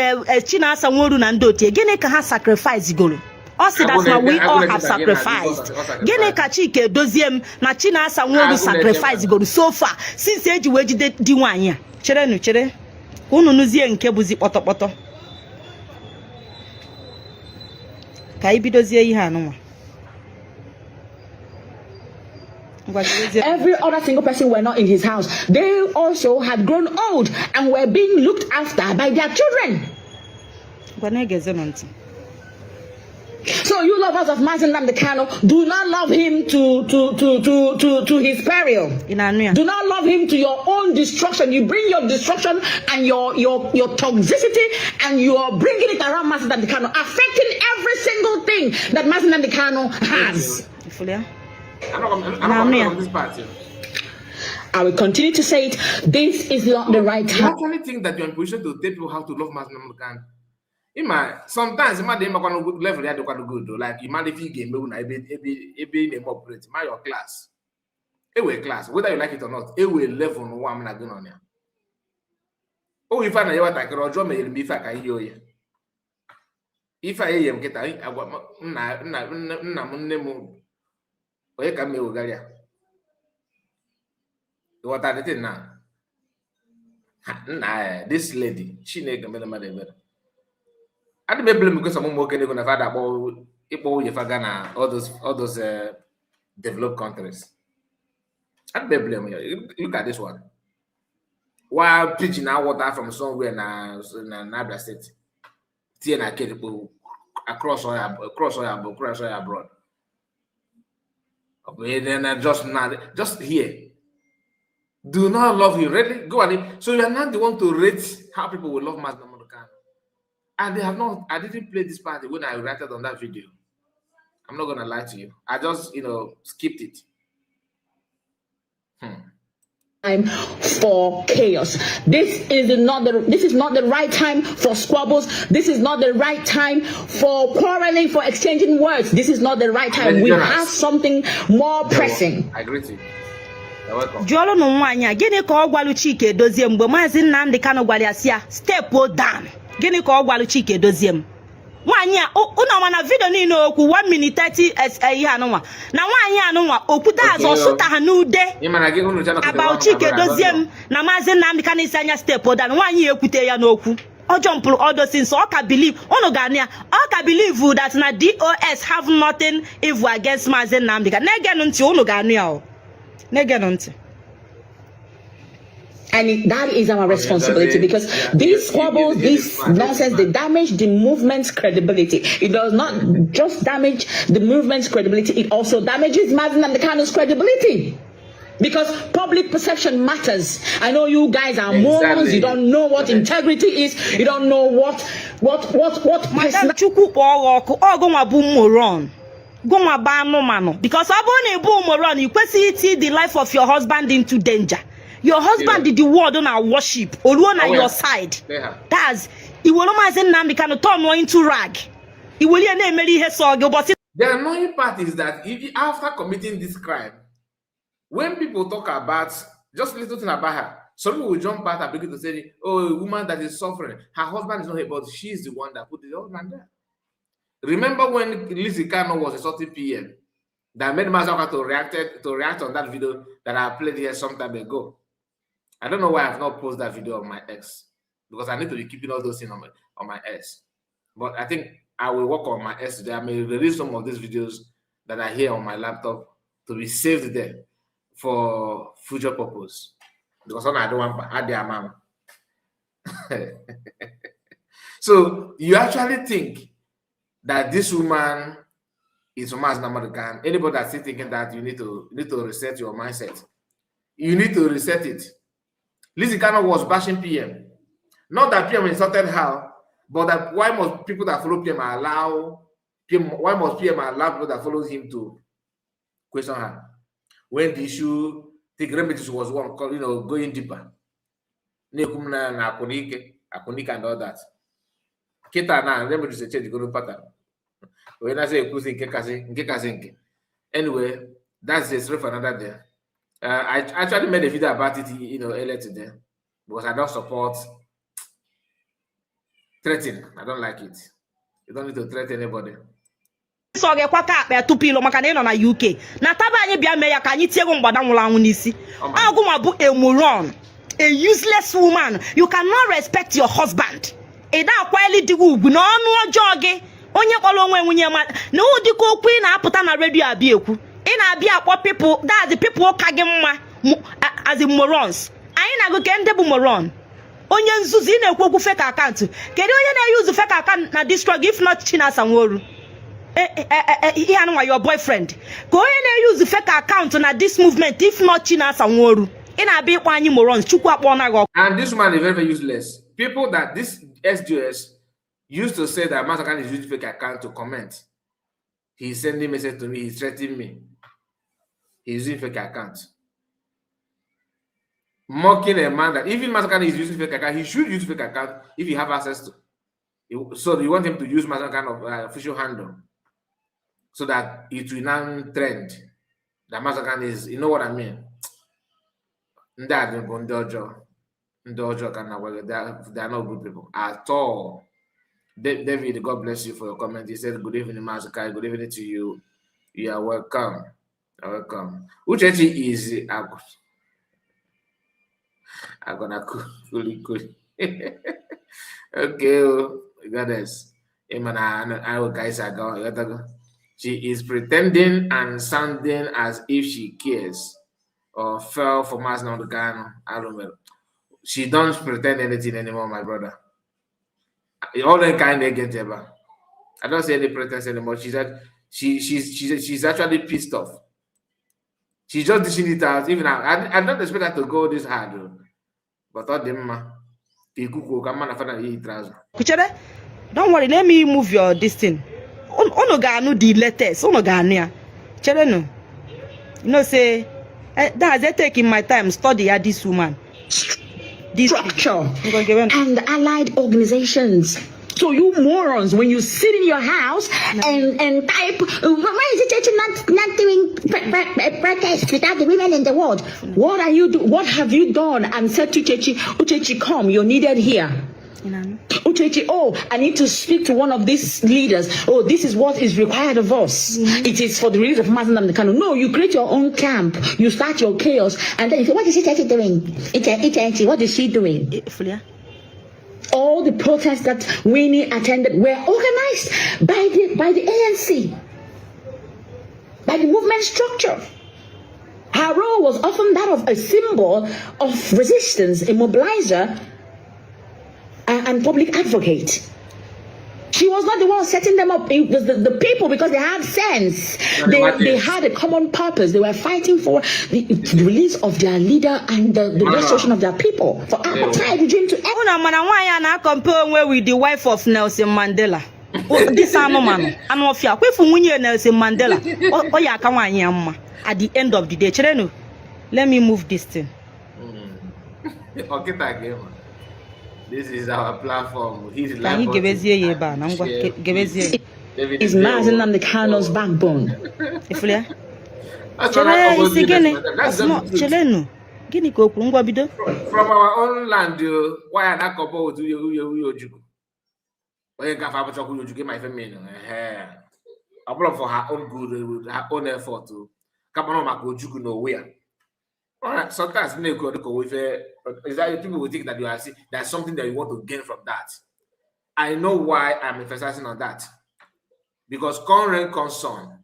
[SPEAKER 9] Chinasa Nworu na ndị otu ya, gịnị ka ha sacrifice goro? Ọ sị that na we all have sacrificed. Gịnị ka Chike Edozie m na Chinasa Nworu sacrifice goro so far since eji wee jide di nwaanyị a? Cherenụ, chere ka unu nụzie nke bụzi kpọtọkpọtọ, ka anyị bidozie ihe anụnwa.
[SPEAKER 10] Every other single person were not in his house. They also had grown old and were being looked after by their children. So you lovers of Mazi Nnamdi Kanu, do not love him to his peril. Do not love him to your own destruction. You bring your destruction and your toxicity, and you are bringing it around Mazi Nnamdi Kanu, affecting every single thing that Mazi Nnamdi Kanu has.
[SPEAKER 8] I'm not this part.
[SPEAKER 10] I will continue to say it. This is not the right time.
[SPEAKER 8] You actually think that you're in position to tell people how to love Mazi Nnamdi Kanu? Sometimes you might level ya dịkwa good though. Like you might if you game na ebe na operate my your class. Ewe class, whether you like it or not, ewe level no one na go on ya. Oh, if I na yawa takere ojo me yere ife aka ihe oye. Ife a yeye m kita agwa nna nna nna m nne m onye ka m ewegara ya. What are the thing now? Nna, this lady, Chineke mere mmadụ ebere. I don't blame because some nwoke na fada ịkpọ nwunye faga na all those developed countries. I don't blame you. Look at this one. While preaching out water from somewhere na Abia State, tie na kid across all abroad. Just here. Do not love him. Really? Go on. So you are not the one to rate how people will love Mazi Nnamdi Kanu. And they have not. I didn't play this part when I reacted on that video. I'm not gonna lie to you. I just, skipped it.
[SPEAKER 10] Time for chaos. This is not the right time for squabbles. This is not the right time for quarreling, for exchanging words. This is not the right time. We have something more pressing.
[SPEAKER 8] I agree to you. You're welcome.
[SPEAKER 9] Jụọlụnụ nwaanyị a, gịnị ka ọ gwalụ Chika Edozie mgbe Maazị Nnamdi Kanu gwara ya si ya step down? Gịnị ka ọ gwalụ Chika Edozie m? Nwaanyị a, unu ọma na video niile okwu 1 minute 30 ihe anụnwa na nwaanyị anụnwa okwu daz ọsụta ha n'ude
[SPEAKER 8] Ị ma na gị unu channel
[SPEAKER 9] about Chika Edozie m na Maazị Nnamdi Kanu isi anya step down. Nwaanyị ya ekwute ya n'okwu ọ jumpụrụ all those things. Ọ ka believe, unu ga-anụ ya, ọ ka believe that na DOS have nothing evil against Maazị Nnamdi Kanu. Na-egenụ ntị, unu ga-anụ ya o. Na-egenụ ntị.
[SPEAKER 10] And that is our responsibility because these squabbles, this nonsense, they damage the movement's credibility. It does not just damage the movement's credibility, it also damages Mazi Nnamdi Kanu's credibility. Because public perception matters. I know you guys are morons. You don't know what integrity is. You don't know what
[SPEAKER 9] Madam, Chukwu kpọọ gị ọkụ. Ọ gụnwa bụ moron, gụnwa bụ anụmanụ, because ọ bụrụ na ị bụ moron, ị kwesịghị iti the life of your husband into danger. Your husband, the world na worship oruo na your side. That's iwere Maazị Nnamdi Kanu turn into rag, iwere ya na-emere ihe sọ gị ụbọchị.
[SPEAKER 8] The annoying part is that if after committing this crime, when people talk about just little thing about her, some people will jump out and begin to say, "Oh, a woman that is suffering, her husband is not here, but she's the one that put the husband there." Remember when Lizzie Kano was insulting PM, that made Mazaka to react on that video that I played here some time ago. I don't know why I've not posted that video on my X, because I need to be keeping all those things on my X. But I think I will work on my X today. I may release some of these videos that are here on my laptop to be saved there for future purpose. Because I don't want add their mom. So you actually think that this woman is Mazi Nnamdi Kanu? Anybody that's still thinking that, you need to reset your mindset. You need to reset it. Lizzie Kano was bashing PM. Not that PM insulted her, but that why must people that follow PM allow PM, why must PM allow people that follows him to question her? When the issue, the remedies was one, going deeper. Na-ekwu m na akwụnike akwụnike and all that. Kịta na remedies change go pattern. Onye na-asị ekwuzi nke kasị nke kasị nke. Anyway, that's the story for another day. I actually made a video about it earlier today because I don't support threatening. I don't like it. You don't need to threaten anybody.
[SPEAKER 9] Sọ gị kwaka akpa ya tupu ịlụ, maka na ị nọ na UK na taba anyị bịa mee ya ka anyị tie gị mgbada nwụrụ anwụ n'isi. Ọgụnwa bụ a moron, a useless woman. You cannot respect your husband. Ị da-akwanyeli di gị ugwu na ọnụ ọjọọ gị. Onye kpọrọ onwe nwunye ma na ụdịka okwu ị na-apụta na redio abịa ekwu, ị na-abịa akpọ people, that's the people ka gị mma as in morons. Anyị na-agụ ke ndị bụ moron. Onye nzuzu, ị na-ekwu okwu fake account. Kedu onye na-eyuzu fake account na this struggle if not Chinasa Nworu? Ihe anụnwa, your boyfriend, ka onye na-eyuzu fake account na this movement if not Chinasa Nworu? Ị na-abịa ịkpọ anyị morons. Chukwu akpọ na gị ọkụ.
[SPEAKER 8] And this woman is very, very useless. People that this SDOS used to say that Masakan is using fake account to comment. He's sending message to me, he's threatening me. He's using fake account. Mocking a man that even Masakan is using fake account, he should use fake account if he have access to. So you want him to use Masakan of official handle so that it will now trend that Masakan is, you know what I mean? Ndị a bụ ndị ọjọọ, ndị ọjọọ ka na gwa gị, they are not good people at all. David, God bless you for your comment. He said, "Good evening, Mazukai." Good evening to you. You are welcome. You're welcome. Uchechi is I'm gonna kuli kuli. Okay, oh, goddess. I guys are going. She is pretending and sounding as if she cares or fell for Mazi Nnamdi Kanu. I don't know. She don't pretend anything anymore, my brother. All the kind of get ever. I don't see any pretense anymore. She's she's actually pissed off. She's just dishing it out. Even I don't expect her to go this hard, though. But all them ma ikuku ka mma na fana yi trouser.
[SPEAKER 9] Kuchere, don't worry, let me move your this thing. Unu ga-anụ the latest, unu ga-anụ ya. Cherenụ. You know say that's it, taking my time study ya this woman. This
[SPEAKER 10] structure
[SPEAKER 9] Ngwa, gewe ntị.
[SPEAKER 10] And allied organizations. So you morons, when you sit in your house and type, why is the church not doing protest without the women in the world? What are you do? What have you done and said to Uchechi, "Uchechi, come, you're needed here"? Uchechi, oh, I need to speak to one of these leaders. Oh, this is what is required of us. It is for the release of Mazi Nnamdi Kanu. No, you create your own camp. You start your chaos. And then you say, "What is Uchechi doing? Uchechi, what is she doing?"
[SPEAKER 9] Fulia.
[SPEAKER 10] All the protests that Winnie attended were organized by the ANC, by the movement structure. Her role was often that of a symbol of resistance, a mobilizer, and public advocate. She was not the one setting them up. It was the people, because they had sense. They had a common purpose. They were fighting for the release of their leader and the restoration of their people. For apartheid regime to end.
[SPEAKER 9] Unu mana nwaanyị a na-acompare onwe with the wife of Nelson Mandela. This anụmanụ anụ ọfịa kwefu nwunye Nelson Mandela ọ ya aka nwaanyị ya mma at the end of the day. Cherenụ, let me move this thing.
[SPEAKER 8] Ọkịta ga-ema. This is our platform. His
[SPEAKER 9] Ka anyị gebezie ya ebe a na ngwa gebezie ya.
[SPEAKER 10] Is Mazi Nnamdi Kanu's backbone.
[SPEAKER 9] Ifuru ya, chere isi gịnị? Cherenụ, gịnị ka o kwuru? Ngwa, bido.
[SPEAKER 8] From our own land, why are not couple with uye uye uye Ojukwu? Onye gafe abụchakwa uye Ojukwu ma ife mere ọ bụrụ for her own good, with her own effort, kama na maka Ojukwu n'onwe ya. Alright, sometimes na-ekwu dịka onwe ife is that people will think that you are see there's something that you want to gain from that. I know why I'm emphasizing on that. Because come rain, come sun,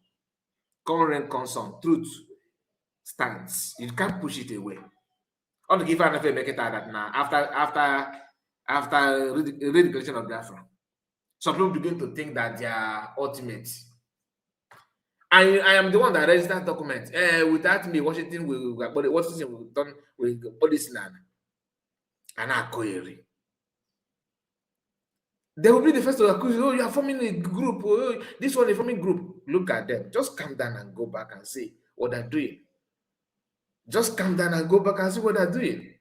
[SPEAKER 8] come rain, come sun, truth stands. You can't push it away. All the give and make it out that now after redeclaration of Biafra, some people begin to think that they are ultimate. I am the one that registered document. Without me, Washington will done with police land and I. They will be the first to accuse you. "Oh, you are forming a group. Oh, this one is forming group." Look at them. Just calm down and go back and see what they're doing. Just calm down and go back and see what they're doing.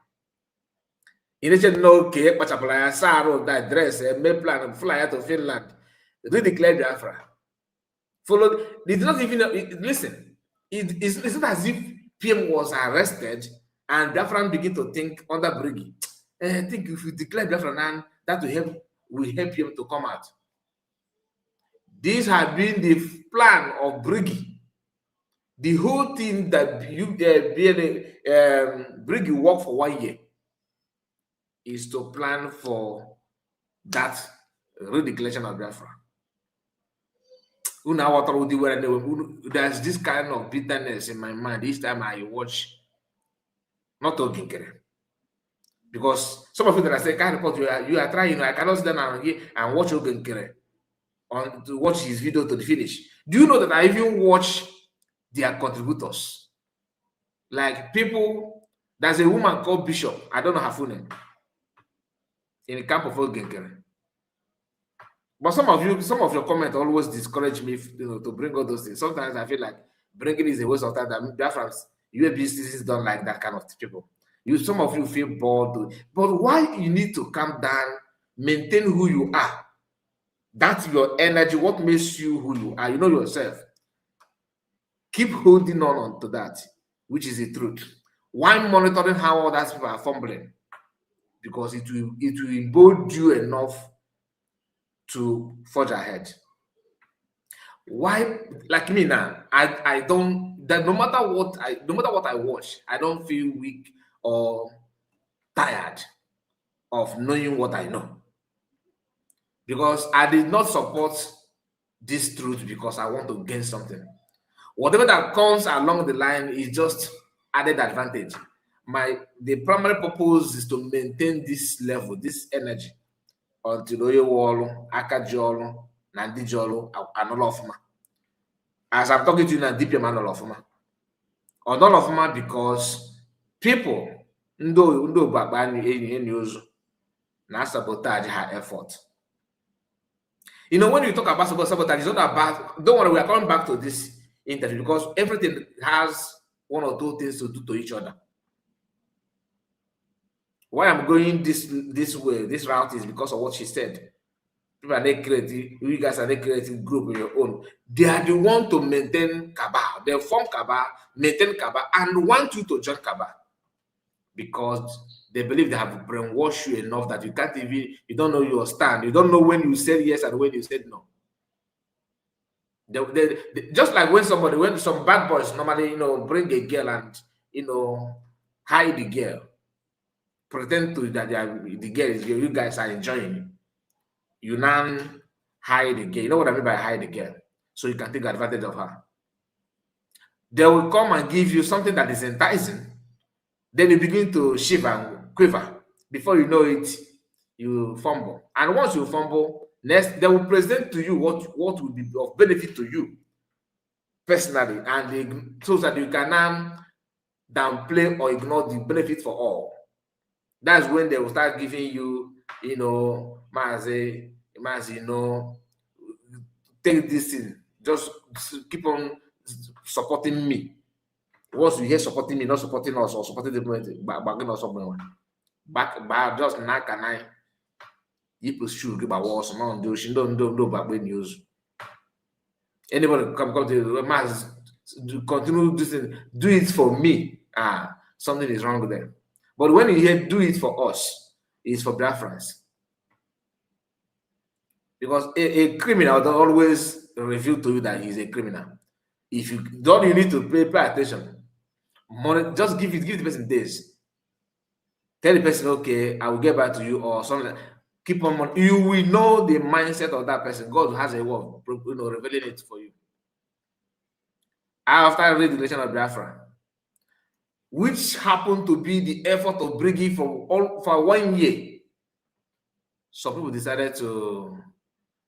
[SPEAKER 8] Ị na-eche na oke kpachapụrụ anya saa arụ, that dress, make plan, fly out of Finland, redeclare Biafra. Follow. They did not even listen. It's not as if PM was arrested and Biafran begin to think under Brigi. I think if you declare Biafra now, that will help him to come out. This had been the plan of Brigi. The whole thing that you BLA, Brigi worked for one year is to plan for that redeclaration of Biafra. Unu aghọtara ụdị were na-ewe. There's this kind of bitterness in my mind each time I watch not Oginkere. Because some of you that I say can't report, you are trying, I cannot sit down and hear and watch Oginkere on to watch his video to the finish. Do you know that I even watch their contributors? Like people, there's a woman called Bishop, I don't know her full name, in the camp of Oginkere. But some of you, some of your comments always discourage me to bring all those things. Sometimes I feel like bringing is a waste of time. That Biafrans, UAB citizens don't like that kind of people. You, some of you feel bored, but why you need to calm down, maintain who you are. That's your energy. What makes you who you are? You know yourself. Keep holding on to that, which is the truth. Why monitoring how others people are fumbling? Because it will embolden you enough to forge ahead. Why, like me now, I don't that no matter what I watch, I don't feel weak or tired of knowing what I know. Because I did not support this truth because I want to gain something. Whatever that comes along the line is just added advantage. My the primary purpose is to maintain this level, this energy until onye nwe ọrụ aka ji ọrụ na ndị ji ọrụ anọrọ ọfụma. As I'm talking to you now, DPM anọrọ ọfụma. Ọ nọrọ ọfụma because people ndị ndị obu akpa enyi enyi ozu na sabotage her effort. When you talk about sabotage, it's not about, don't worry, we are coming back to this interview because everything has one or two things to do to each other. Why I'm going this way, this route is because of what she said. People are not creating, you guys are not creating group on your own. They are the one to maintain cabal. They form cabal, maintain cabal, and want you to join cabal because they believe they have brainwashed you enough that you can't even, you don't know your stand. You don't know when you said yes and when you said no. Just like when somebody, when some bad boys normally, bring a girl and, hide the girl, pretend to that they are, the girl is, you guys are enjoying. You now hide the girl. You know what I mean by hide the girl? So you can take advantage of her. They will come and give you something that is enticing. Then you begin to shiver and quiver. Before you know it, you fumble. And once you fumble, next they will present to you what will be of benefit to you personally, and they, so that you can now downplay or ignore the benefit for all. That's when they will start giving you, Mazi, Mazi, take this thing, just keep on supporting me. Once you hear supporting me, not supporting us or supporting the movement, back or something. Back, back, just knock and I. You shoe give a was no do she don't do back news. Anybody come to Mazi, continue this thing, do it for me. Ah, something is wrong there. But when you hear do it for us, it's for Biafrans. Because a criminal don't always reveal to you that he's a criminal. If you don't, you need to pay attention. Money, just give the person days. Tell the person, okay, I will get back to you or something. Keep on money. You will know the mindset of that person. God has a way of revealing it for you. After I read the relation of Biafra, which happened to be the effort of bringing for 1 year, some people decided to,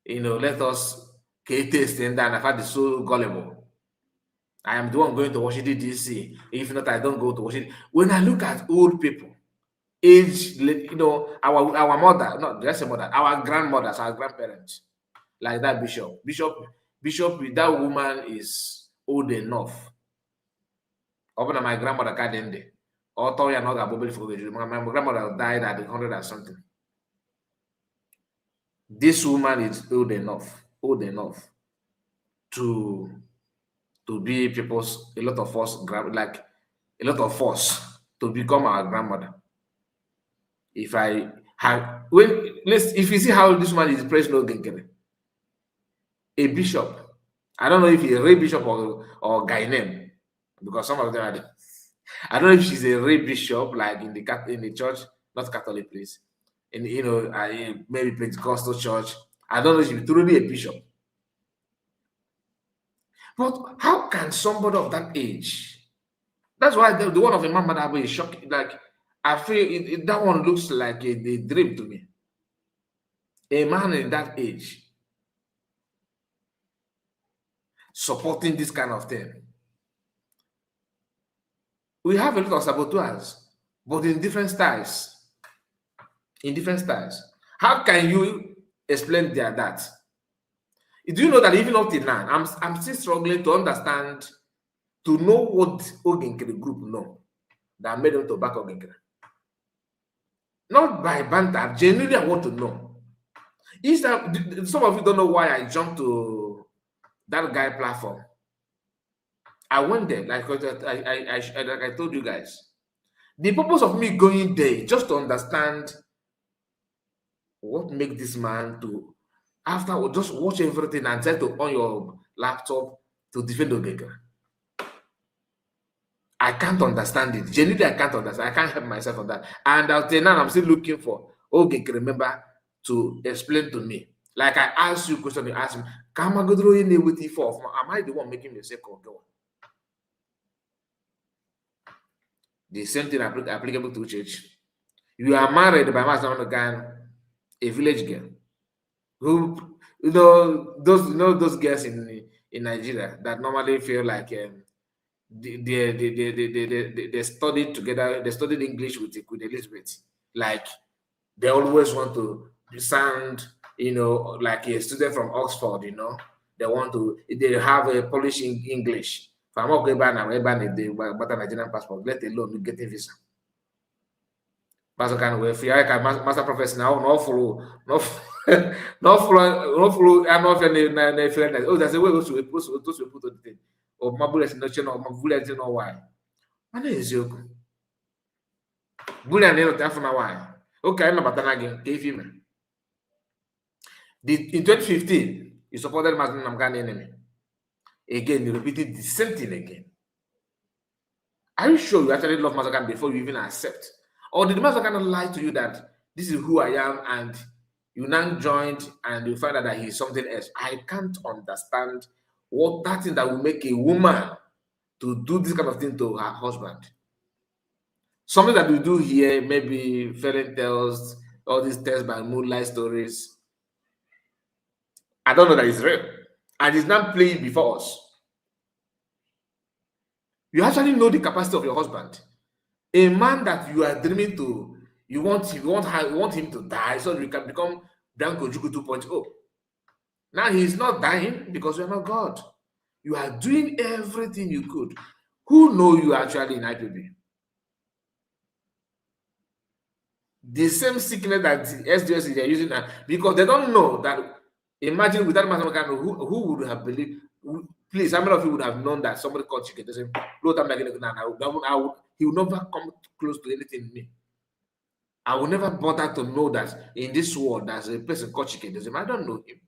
[SPEAKER 8] let us taste and I find it so gullible. I am the one going to Washington, D.C. If not, I don't go to Washington. When I look at old people, age, our mother, not just a mother, our grandmothers, our grandparents, like that bishop. Bishop, that woman is old enough. Open my grandmother got in there. My grandmother died at 100 and something. This woman is old enough to be people's, a lot of us, like a lot of us to become our grandmother. If I have, when let's, if you see how this man is praising Ogenkere, a bishop, I don't know if he's a real bishop or guy name, because some of them are. I don't know if she's a real bishop, like in the church, not Catholic place, and maybe Pentecostal church. I don't know if she's truly a bishop. But how can somebody of that age? That's why the one of Imam Madabu is shocking. Like, I feel that one looks like a dream to me. A man in that age supporting this kind of thing. We have a lot of saboteurs, but in different styles. In different styles. How can you explain that? Do you know that even up till now, I'm still struggling to understand, to know what Ogenkere group know that made them to back Ogenkere. Not by banter, genuinely I want to know. Each time, some of you don't know why I jumped to that guy platform. I went there, like I told you guys. The purpose of me going there is just to understand what make this man to, after just watch everything and try to on your laptop to defend Ogenkere. I can't understand it. Genuinely, I can't understand. I can't help myself on that. And until now, I'm still looking for Ogenkere member to explain to me. Like I asked you a question, you asked me, am I the one making mistake or go? The same thing applicable to church. You are married by Master Ghana, a village girl, who those girls in Nigeria that normally feel like they studied together, they studied English with Elizabeth. Like they always want to sound, like a student from Oxford, They want to, they have a Polish English. If I'm not going back now, but a Nigerian passport, let alone getting visa. Master kind of way, master professor now, no follow, no. Na ọ fụrụ anụ ọfịa na-efere na oh, there's a way otu put the thing. Ọ ma bullet n'oche na ọma bullet na nwaanyị. Mana eziokwu. Bullet na-ịnọta afọ na nwaanyị. Oke anyị nabatara gị ka ife ime. In 2015, you supported Mazi Nnamdi Kanu enemy. Again, you repeated the same thing again. Are you sure you actually love Mazi Kanu before you even accept? Or did Mazi Kanu lie to you that this is who I am and you now joined and you find out that he's something else? I can't understand what that thing that will make a woman to do this kind of thing to her husband. Something that we do here, maybe fairy tales, all these tales by moonlight stories. I don't know that it's real. And it's not playing before us. You actually know the capacity of your husband. A man that you are dreaming to, you want him to die so you can become Bianca Ojukwu 2.0. Now he's not dying because you're not God. You are doing everything you could. Who know you actually in IPOB? The same sickness that the SDS is using now, because they don't know that. Imagine without Mazi Kanu, who would have believed? Please, how many of you would have known that somebody called Chike doesn't he would never come close to anything me. I will never bother to know that in this world there's a person called Chike doesn't. I don't know him.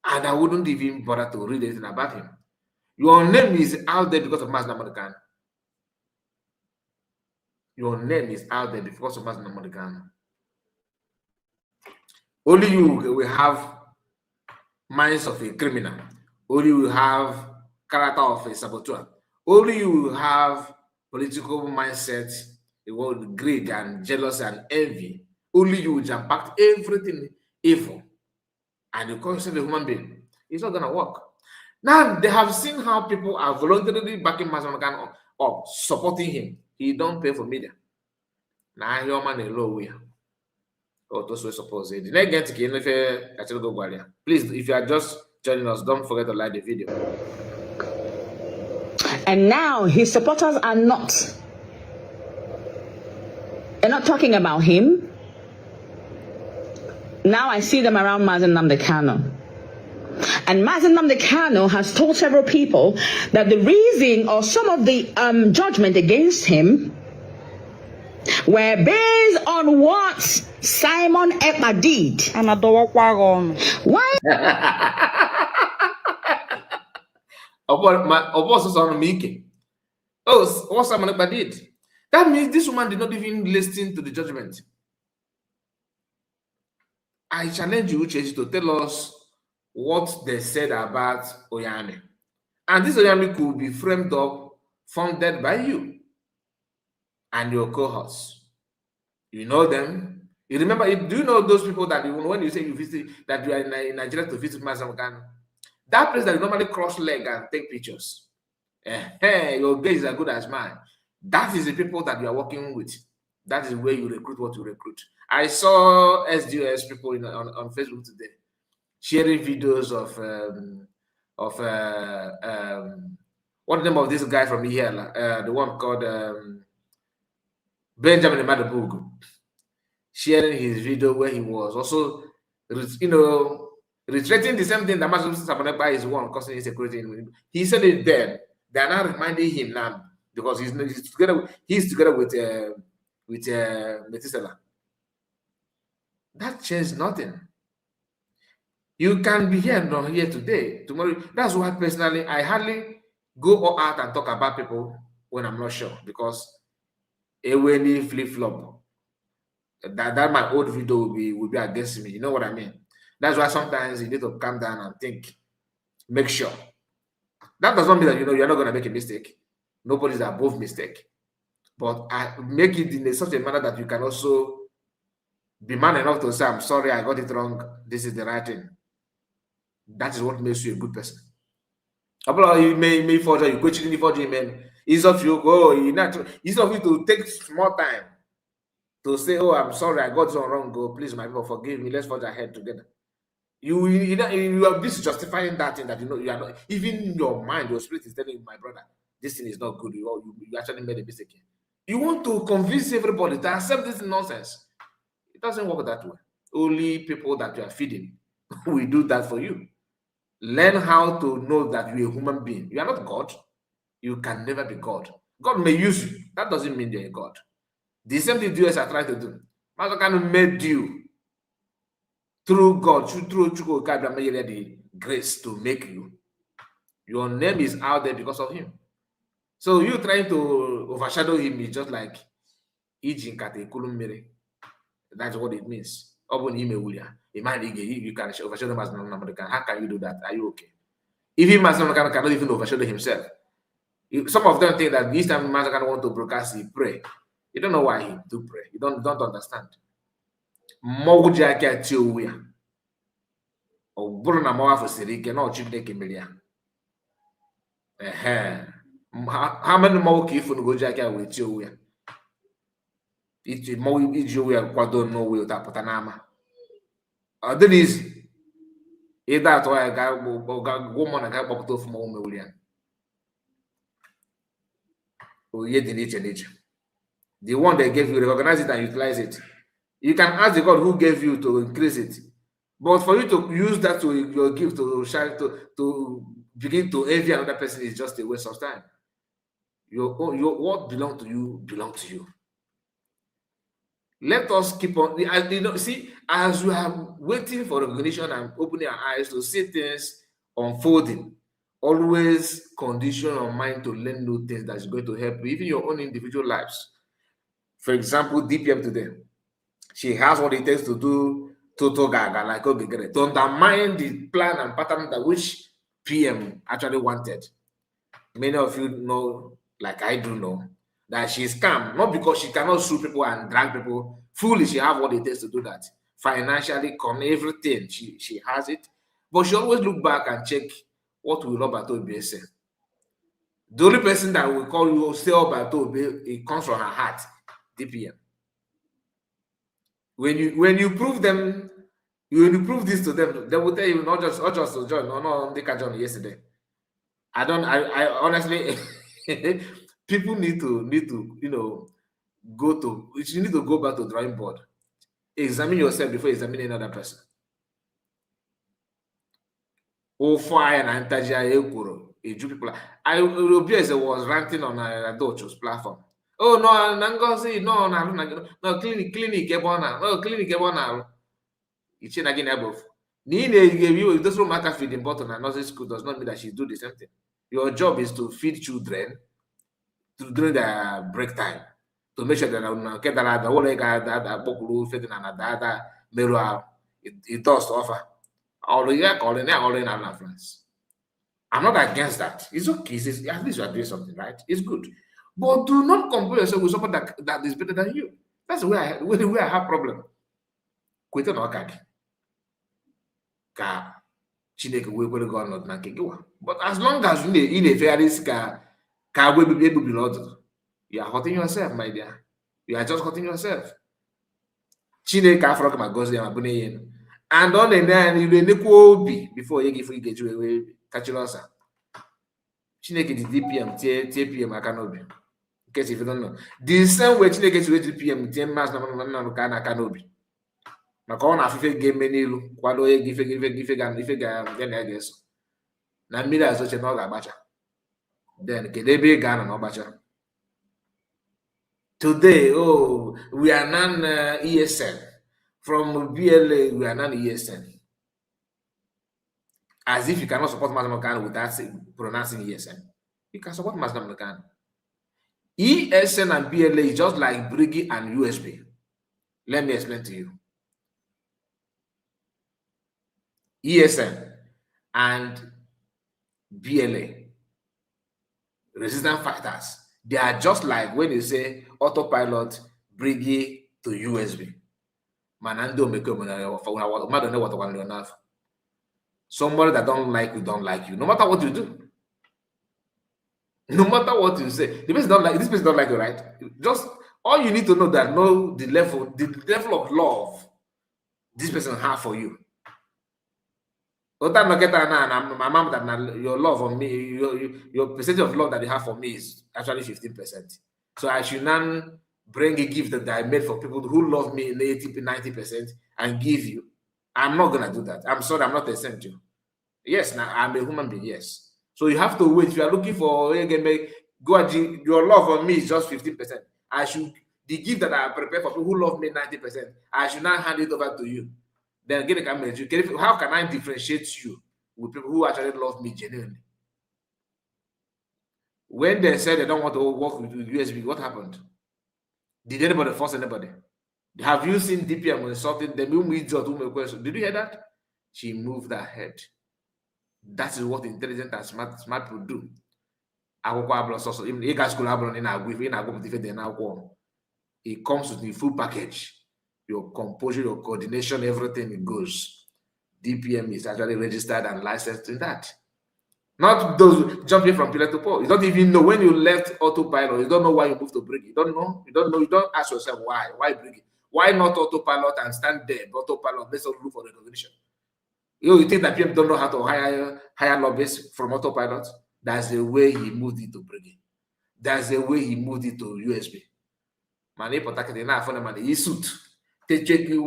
[SPEAKER 8] And I wouldn't even bother to read anything about him. Your name is out there because of Mazi Kanu. Your name is out there because of Mazi Kanu. Only you will have minds of a criminal. Only you will have character of a saboteur. Only you will have political mindset, greed and jealousy and envy. Only you will jam pack everything evil. And you call yourself a human being. It's not gonna work. Now they have seen how people are voluntarily backing Mazi Kanu up, supporting him. He don't pay for media. Now he man a way. Oh, those were supposed to. Did get to Please, if you are just joining us, don't forget to like the video.
[SPEAKER 10] And now his supporters are not. They're not talking about him. Now I see them around Mazi Nnamdi Kanu. And Mazi Nnamdi Kanu has told several people that the reason or some of the judgment against him were based on what Simon Ekpa did. Why?
[SPEAKER 8] Oh, what Simon Ekpa did? That means this woman did not even listen to the judgment. I challenge you, Uchechi, to tell us what they said about Oyami. And this Oyami could be framed up, funded by you and your cohorts. You know them. You remember, do you know those people that you, when you say you visit, that you are in Nigeria to visit Mazi Kanu? That place that you normally cross leg and take pictures. Hey, your gaze is as good as mine. That is the people that you are working with. That is where you recruit what you recruit. I saw SDS people on Facebook today sharing videos of what the name of this guy from here, the one called Benjamin Madabugu, sharing his video where he was also, you know, reiterating the same thing that Mazi Simon Ekpa is one causing insecurity. He said it then. They are now reminding him now because he's together. He's together with Methuselah. That changed nothing. You can be here and not here today. Tomorrow. That's why personally I hardly go out and talk about people when I'm not sure, because a flip flop. That my old video will be against me. You know what I mean? That's why sometimes you need to calm down and think, make sure. That does not mean that you know you're not gonna make a mistake. Nobody's above mistake. But I make it in such a manner that you can also be man enough to say, I'm sorry, I got it wrong. This is the right thing. That is what makes you a good person. You may forge, you go to forge, man. It's of you go, you not it's of you to take small time to say, oh, I'm sorry, I got this one wrong. Go, please, my people, forgive me. Let's forge ahead together. You are this justifying that thing that you know you are not even in your mind, your spirit is telling you, my brother, this thing is not good. You actually made a mistake here. You want to convince everybody to accept this nonsense. It doesn't work that way. Only people that you are feeding will do that for you. Learn how to know that you're a human being. You are not God. You can never be God. God may use you. That doesn't mean you're a God. The same thing the US are trying to do. Mazi Kanu made you through God, through Chukwu Okike the grace to make you. Your name is out there because of him. So you trying to overshadow him is just like iji nkata ekulu mmiri. That's what it means. Ọ bụ na ime ya, you can overshadow Mazi Nnamdi Kanu. How can you do that? Are you okay? Even Mazi Nnamdi Kanu cannot even overshadow himself. Some of them think that this time Mazi Kanu want to broadcast, he pray. You don't know why he do pray. You don't understand. Mmọnwụ ji aka tie onwe ya. Ọ bụrụ na mmọnwụ afọ siri ike na ọ Chineke mere ya. Ehe. Ha many mmọnwụ ka ifu ji aka wee tie onwe ya. Iji mmọnwụ iji onwe ya kwado n'onwe ya pụta n'ama. Ọ dịrị izi. Ịda atụ ya ga gwa mmụọ na ga kpọpụta ofu mmọnwụ mewuru ya. Onyinye dị n'iche n'iche. The one they gave you, recognize it and utilize it. You can ask the God who gave you to increase it. But for you to use that to your gift to shine to begin to envy another person is just a waste of time. Your what belong to you belong to you. Let us keep on. See, as we are waiting for recognition and opening our eyes to see things unfolding, always condition your mind to learn new things that's going to help you, even your own individual lives. For example, DPM today, she has what it takes to do total gaga, like okay, to undermine the plan and pattern that which PM actually wanted. Many of you know, like I do know, that she's calm, not because she cannot sue people and drag people. Fully, she have what it takes to do that. Financially, con everything, she has it. But she always look back and check what will Roberto Obi say. The only person that will call you say Roberto Obi, it comes from her heart, DPM. When you prove them, when you prove this to them, they will tell you not just to join. No, they can join yesterday. I don't. I honestly, people need to go to you need to go back to drawing board, examine yourself before examining another person. Ofu anya na ntaji anya ekworo eju people. I Obieze was ranting on Adocho's platform. Oh no, na Ngozi no na na no clinic ebe ọ na no clinic ebe ọ na-arụ. Iche na gị na ebe ofu. Na ị na-eyi those ụmụaka feeding bottle na nursery school does not mean that she do the same thing. Your job is to feed children during their break time to make sure that na nke dara ada ụlọ ị ga-ada ada kpọkwuru ofe dị na na ada merụ ahụ it does offer. Ọrụ ya ka ọrụ na ọrụ na na France. I'm not against that. It's okay. At least you are doing something, right? It's good. But do not compare yourself with someone that is better than you. That's where I have problem. Kweta na ọka gị. Ka Chineke wee kwere gị ọnọdụ na nke gị wa. But as long as ị na-efegharị isi ka agwa ebibi egbubiri ọdụ, you are hurting yourself, my dear. You are just hurting yourself. Chineke afọrọ gị ma gọzie ya ma bụ ya elu. And ọ na-ene anya n'ilu enekwa obi before onye gị ife ị ga-eji wee kachiri ọsa. Chineke ji DPM tie PM aka n'obi. Nke si don't know. The same way Chineke si wee jiri PM tie Maazị Nnamdi Kanu aka n'obi. Maka ọ na-afụ ife ga-eme n'ilu kwado onye gị ife ga ya na ya ga-eso. Na mmiri azoche na ọ ga-agbacha. Then kedu ebe ị ga-anọ na ọgbacha? Today, oh, we are now ESN. From BLA, we are now ESN. As if you cannot support Mazi Kanu without pronouncing ESN. You can support Mazi Kanu. ESN and BLA is just like Brigi and USB. Let me explain to you. ESN and BLA, resistant fighters, they are just like when you say autopilot, Brigi to USB. Mana ndị omekome na mmadụ na-ewetakwara ya n'afọ. Somebody that don't like you don't like you, no matter what you do. No matter what you say, the person don't like this person don't like you, right? Just all you need to know that know the level of love this person have for you. Ota nọkịta na my mom that na your love for me, your percentage of love that you have for me is actually 15%. So I should now Bring a gift that I made for people who love me 80, 90% and give you. I'm not gonna do that. I'm sorry, I'm not a saint. Yes, now I'm a human being, yes. So you have to wait. If you are looking for go and your love for me is just 15%. I should the gift that I prepare for people who love me 90%, I should not hand it over to you. Then get a how can I differentiate you with people who actually love me genuinely? When they said they don't want to work with USB, what happened? Did anybody force anybody? Have you seen DPM insulting them? Did you hear that? She moved her head. That is what intelligent and smart people do. Akwụkwọ abụrụ sọsọ ịga school abụrụ na ị na-agụ ife ị na-agụpụta ife dị n'akwụkwọ. It comes with the full package. Your composure, your coordination, everything, it goes. DPM is actually registered and licensed in that. Not those jumping from pillar to pole. You don't even know when you left autopilot. You don't know why you moved to BRGIE. You don't know. You don't know. You don't ask yourself why. Why BRGIE? Why not autopilot and stand there? Autopilot. Let's not look for recognition. You think that people don't know how to hire lobbyists from autopilot? That's the way he moved it to BRGIE. That's the way he moved it to USB. Mana ịpụta na afọ na mana yi suit techeki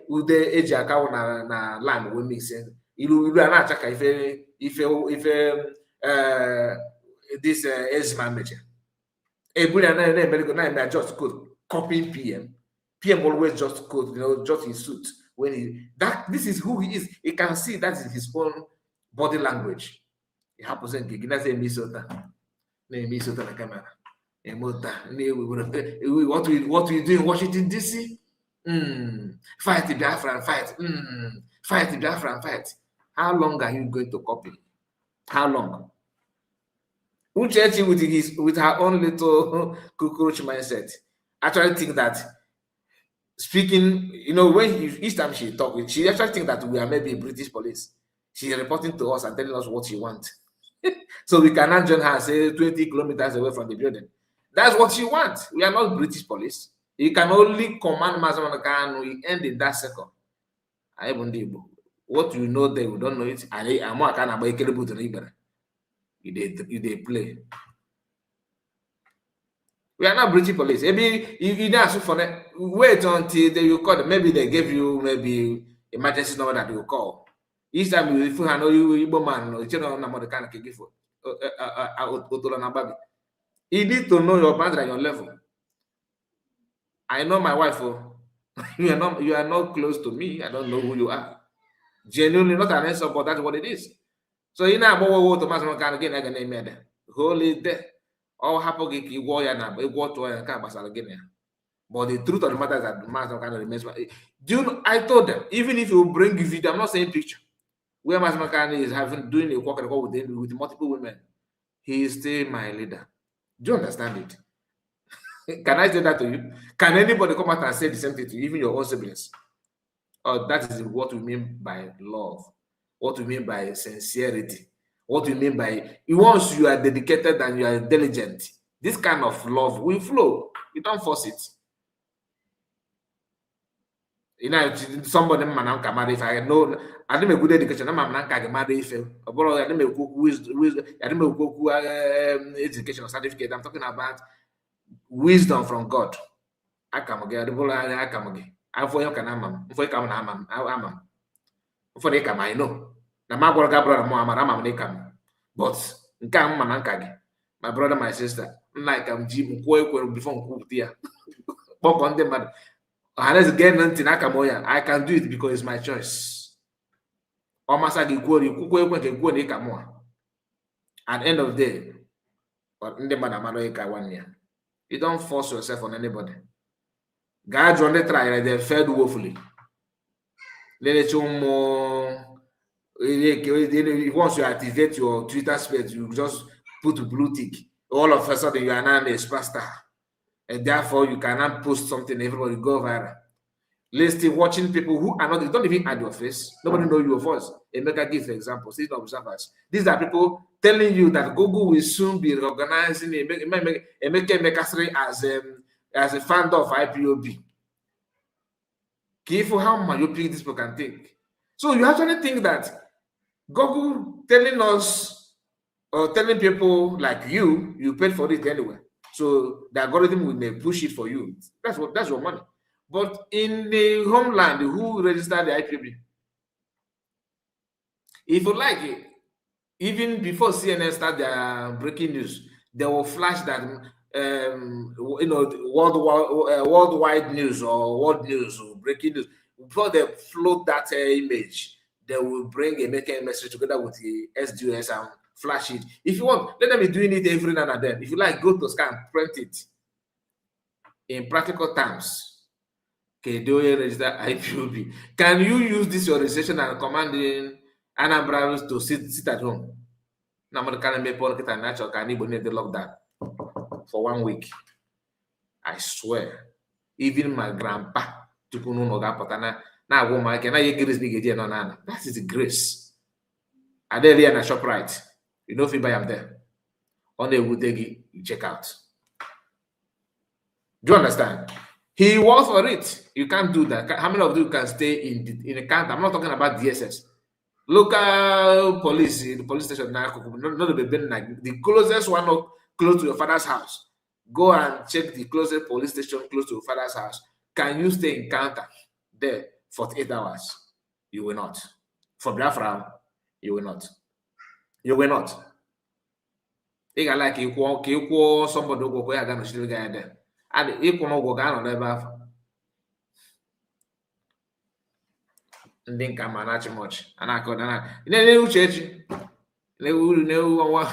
[SPEAKER 8] ude eji aka na lam wee mix ilu ilu a na-acha ka ife ife ife this ezima mecha ebuli na na-emere na-eme just code copying PM. PM always just code, just his suit when he that this is who he is. You can see that is his own body language. It happens nke gị na eme isi ụta na-eme isi ụta na camera eme ụta na-ewe. What we do in Washington DC, fight Biafran, fight, fight Biafran, fight. How long are you going to copy? How long? Uchechi with her own little cockroach mindset actually think that speaking, when he, each time she talk, she actually think that we are maybe British police. She's reporting to us and telling us what she wants. So we cannot join her, say 20 kilometers away from the building. That's what she wants. We are not British police. You can only command Mazi Kanu, we end in that second. I What you know there, we don't know it. And I'm not kind of you dey play. We are not British police. Maybe you ask for wait until they you call. Maybe they gave you maybe emergency number that you call. Each time you if you know you Igbo man, no, you know na kind of give for. You need to know your boundary and your level. I know my wife. Oh, you are not close to me. I don't know who you are. Genuinely, not an answer, but that's what it is. So you know what to mass again I ga na-eme hold it there. Ọ hapụ gị ka ị gwọọ ya na ịgwọ tụọ ya nke a gbasara gị na ya. But the truth of the matter is that Mazi Kanu remains. Do you know, I told them, even if you bring video, I'm not saying picture, where Mazi Kanu is having doing a walk with multiple women, he is still my leader. Do you understand it? Can I say that to you? Can anybody come out and say the same thing to you, even your own siblings? Oh, that is what we mean by love. What we mean by sincerity. What we mean by once you are dedicated and you are diligent, this kind of love will flow. You don't force it. Somebody man ka mara ife. I know adị m ekwu education ama m na nka gị mara ife ọ bụrụ adị m ekwu okwu wisdom, adị m ekwu okwu education certificate. I'm talking about wisdom from God. Aka m gị adịbụrụ anya aka m gị afọ onye ka na ama m mfọ ịka m na ama m ama m mfọ na ịka m. I know na m agwara gị abụrụ na mụ amara ama m na ịka m, but nke a m ma na nka gị, my brother, my sister, nna ka m ji m kwuo ekwere before m kwupụta ya kpọkọ ndị mmadụ ọhaneze gee ntị n'aka m ya. I can do it because it's my choice. Ọ masa gị kwuo ikwukwo ekwe nke kwuo na ịka mụa. At the end of the day, ndị mmadụ amara ịka nwanne ya. You don't force yourself on anybody. Gaa jụọ ndị try, they failed woefully. Lelechi ụmụ once you activate your Twitter space, you just put a blue tick, all of a sudden you are now a superstar, and therefore you cannot post something, everybody go viral. Listening, watching people who are not, don't even add your face, nobody know your voice. Emeka give example, citizen observers. These are people telling you that Google will soon be recognizing Emeka Emekasri as a founder of IPOB. Careful how myopic this people can think. So you actually think that Google telling us or telling people like you paid for it anyway. So So the algorithm will may push it for you. That's your money. But in the homeland, who registered the IPOB? If you like it, even before CNN start their breaking news, they will flash that worldwide news or world news or breaking news. Before they float that image, they will bring a making message together with the SDOS and flash it. If you want, let them be doing it every now and then. If you like, go to scan, print it. In practical terms, kedu onye register IPOB? Can you use this your registration and commanding Anambra to sit at home? Na mmadụ ka na-emepe ọnụ kịta na-achọ ka ndị Igbo na-ede lockdown for one week. I swear, even my grandpa tupu n'ụlọ ga-apụta na na-agwa ụmụaka na ya grace na ị ga-eji nọ n'ala. That is the grace. Adele ya na Shoprite. You know if you buy am there. Ọ na-ewute gị, you check out. Do you understand? He works for it. You can't do that. How many of you can stay in the counter? I'm not talking about DSS. Local police, the police station, not the closest one up close to your father's house. Go and check the closest police station close to your father's house. Can you stay in counter there 48 hours? You will not. For Biafra, you will not. You will not. Ị ga like ịkwụọ ka ịkwụọ somebody ụgwọ ka ya ga nọchite gị anya there. And ịkwụ n'ụgwọ ga-anọ n'ebe ahụ. Ndị nka ma na-achị m ọchị a na-akọ na na uche echi na-ewu ọnwa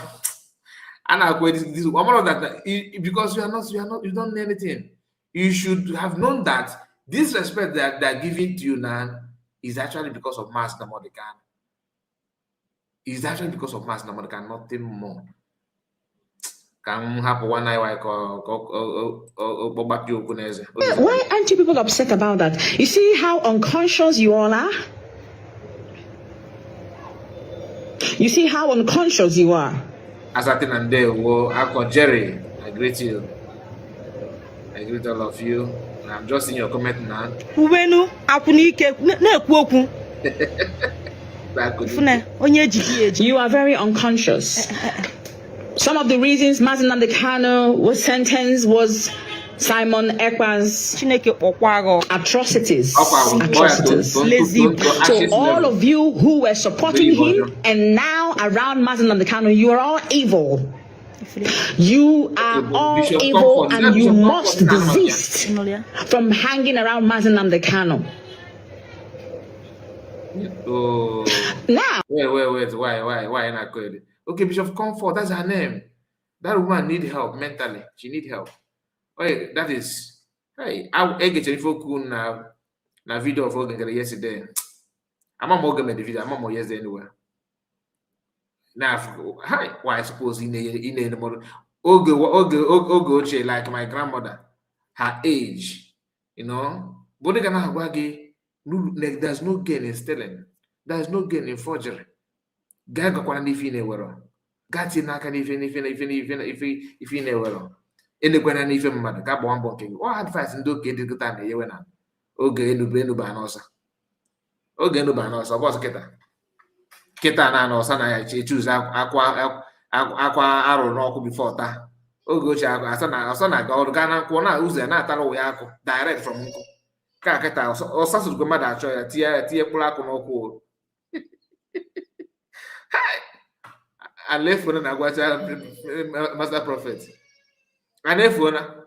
[SPEAKER 8] a na-akwa this one that because you are not you don't know anything. You should have known that this respect that they're giving to you now is actually because of Mazi Nnamdi Kanu. Is actually because of Mazi Nnamdi Kanu, nothing more. Ka m hapụ nwanne anyị nwaanyị ka ọ gbapịa okwu n'eze.
[SPEAKER 10] Why aren't you people upset about that? You see how unconscious you all are? You see how unconscious you are?
[SPEAKER 8] Asatin ndewo, Akon Jerry, I greet you. I greet all of you. I'm just seeing your comment now.
[SPEAKER 9] Kwuwenu akwụnike na-ekwu okwu. Fune, onye ejiji eji.
[SPEAKER 10] You are very unconscious. Some of the reasons Mazi Nnamdi Kanu was sentenced was Simon Ekpa's
[SPEAKER 9] Chineke kpọkwa gị ọkụ.
[SPEAKER 10] atrocities.
[SPEAKER 8] Ọkwa
[SPEAKER 10] Atrocities.
[SPEAKER 9] Lazy.
[SPEAKER 10] So all of you who were supporting him and now around Mazi Nnamdi Kanu, you are all evil. You are all
[SPEAKER 8] Bishop
[SPEAKER 10] evil
[SPEAKER 8] Comfort.
[SPEAKER 10] and you
[SPEAKER 8] Bishop
[SPEAKER 10] must
[SPEAKER 8] Comfort.
[SPEAKER 10] desist from hanging around Mazi Nnamdi Kanu.
[SPEAKER 8] Oh.
[SPEAKER 10] Now,
[SPEAKER 8] Wait. Why not good? Okay, Bishop Comfort, that's her name. That woman need help mentally. She need help. Wait, that is hey, I get okwu na video of Oge Nkere yesterday. I'm not Oge made the video, I'm not yesterday anyway. Now, hi, why I suppose in a Oge Oge Oge Oche, like my grandmother, her age, you know. But they can gị, there's no gain in stealing. There's no gain in forgery. Gaa gakwana n'ife ị na-ewero. Gaa tinye n'aka n'ife n'ife n'ife n'ife n'ife ife ị na-ewero. Enekwana n'ife mmadụ gaa gbaa mbọ nke gị. Ọ advice ndị okenye dị kịta na-enyewe na oge enube enuba n'ọsọ. Oge enuba n'ọsọ, ọ bụ ọsọ kịta. Kịta na n'ọsọ na ya echuzu akwa akwa arụ n'ọkụ before taa. Oge ochie akwa asa na ọsọ na-aga ọrụ gaa na nkwụ na ụzọ ya na-atara ụwa ya akụ direct from nkụ. Ka kịta ọsọ sụrụgo mmadụ achọ ya tinye ya tinye mkpụrụ akụ n'ọkụ o. Alefuna na agwacha Master Prophet. Alefuna.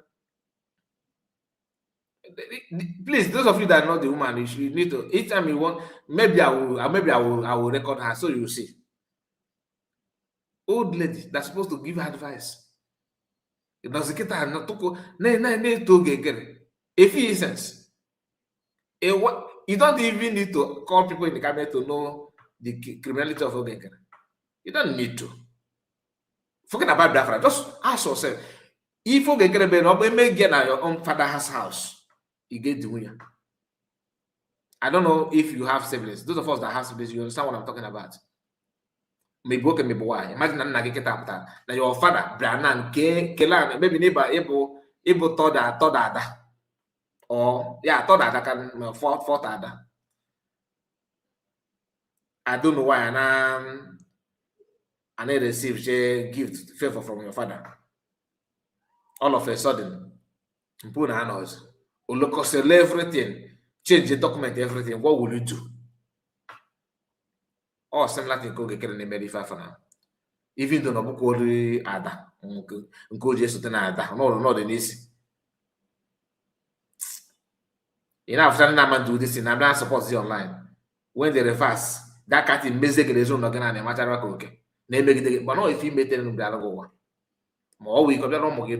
[SPEAKER 8] Please, those of you that know the woman, you should need to each time you want, maybe I will record her so you see. Old lady that's supposed to give her advice. Does it not if he sense. You don't even need to call people in the cabinet to know the criminality of Oge Nkere. You don't need to. Forget about Biafra. Just ask yourself. If Oge Nkere be no may get at your own father's house, you get the winner. I don't know if you have siblings. Those of us that have siblings, you understand what I'm talking about. Maybe okay, maybe why. Imagine na get up that your father, Branan, Kelan, maybe neighbor able toda toda or yeah, toda can fourth ada. I don't know why, and I receive a gift favor from your father. All of a sudden, mpụ na anọzi olokosele everything, change the document, everything. What will you do? All similar thing ka Oge Nkere na-emere ife afọ na even though na ọ bụkwa olu ada nke o ji esote na ada n'ụlọ n'ọdị n'isi ị na-afụta ndị na-ama ndị ụdị si na abịa support the online when they reverse that cat mezie gị ezinụlọ gị na na-emachara ka oke na-emegide gị, mana ọ ife imetere bịara gị ụwa ma ọ wụ ike bịara ụmụ gị.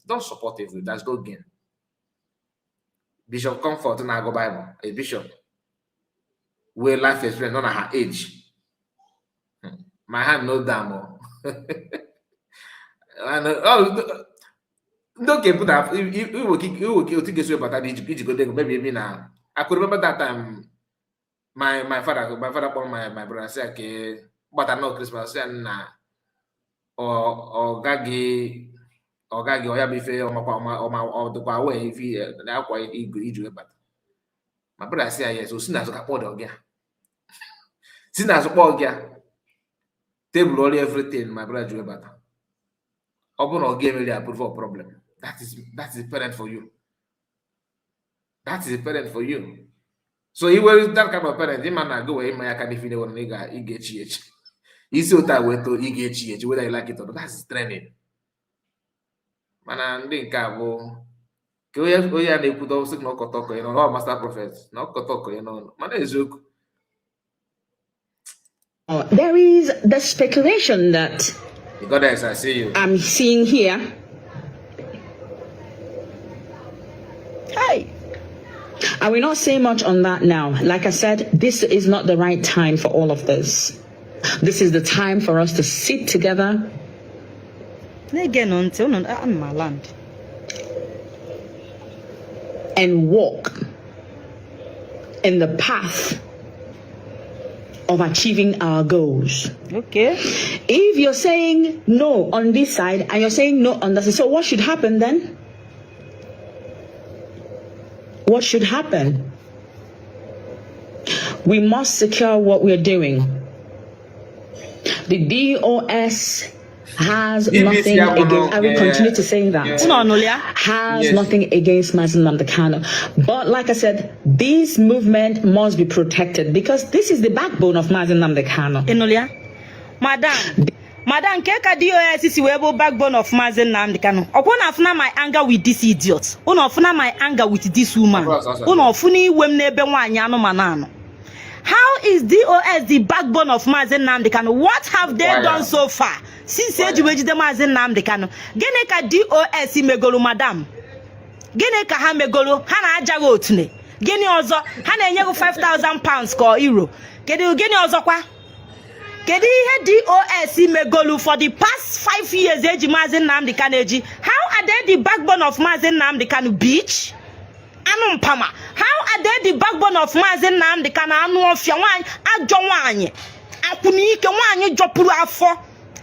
[SPEAKER 8] Don't support evil. There's no gain. Bishop Comfort na-agụ Bible, a bishop wey life experience nọ na her age. My hand no down o. Ndị okenye pụta iwe otu ga-esi webata na ijigodo ego maybe maybe na I could remember that time my father kpọrọ my brother, sị ya ka gbata nọ Christmas, sị ya na ọ gaghị ọ gaghị ọ ya bụ ife ọmakwa ọma ọ dịkwa wee ife akwa iji webata. My brother sị ya yes, o si n'azụ ka kpọọ dị ọgịa, si n'azụ kpọọ gị tebụl ọrụ everything. My brother ji webata, ọ bụrụ na ọ ga-emeri approve of problem. That is parent for you. That is a parent for you. So i were that kind of parent, ịma na gị wee ịma ya aka n'ife na ị ga-echi echi isi ụta wee too, ị ga-echi echi whether you like it or not. That's training. Mana ndị nke a bụ ka onye onye a na-ekwudo sị na ọkọtọ ọkọ ya n'ọnụ, ọ master prophet na ọkọtọ ọkọ ya n'ọnụ, mana eziokwu.
[SPEAKER 10] There is the speculation that
[SPEAKER 8] The goddess, I see you.
[SPEAKER 10] I'm seeing here.
[SPEAKER 9] Hey.
[SPEAKER 10] I will not say much on that now. Like I said, this is not the right time for all of this. This is the time for us to sit together
[SPEAKER 9] Na-egenụ ntị unu ana m land.
[SPEAKER 10] And walk in the path of achieving our goals. If you're saying no on this side and you're saying no on that side, so what should happen then? What should happen? We must secure what we're doing. The DOS has
[SPEAKER 8] BBC
[SPEAKER 10] nothing
[SPEAKER 8] Agono,
[SPEAKER 10] against, I will continue to say that.
[SPEAKER 9] Unu ọnụlụ ya?
[SPEAKER 10] Has
[SPEAKER 8] Yes.
[SPEAKER 10] nothing against Mazi Nnamdi Kanu. But like I said, this movement must be protected because this is the backbone of Mazi Nnamdi Kanu.
[SPEAKER 9] Ịnụlụ ya? Madam, madam, nke ka DOS si wee bụ backbone of Maazị Nnamdi Kanu? Ọkwụ na afụna my anger with this idiot, unu ọfụna my anger with this woman, unu ọfụna iwe m n'ebe nwaanyị anụmanụ anọ. How is DOS the backbone of Maazị Nnamdi Kanu? What have they
[SPEAKER 8] Why?
[SPEAKER 9] done so far since eji wee jide Maazị Nnamdi Kanu? Gịnị ka DOS megoro, madam? Gịnị ka ha megoro? Ha na-aja gị otune. Gịnị ọzọ? Ha na-enye gị £5000 ka euro. Kedu gịnị ọzọkwa? Kedu ihe DOS megolu for the past 5 years eji Maazị Nnamdi Kanu eji? How are they the backbone of Maazị Nnamdi Kanu? Bitch, anụ mpama. How are they the backbone of Maazị Nnamdi Kanu? Anụ ọfịa nwaanyị, ajọ nwaanyị, akwụnike nwaanyị, jọpụrụ afọ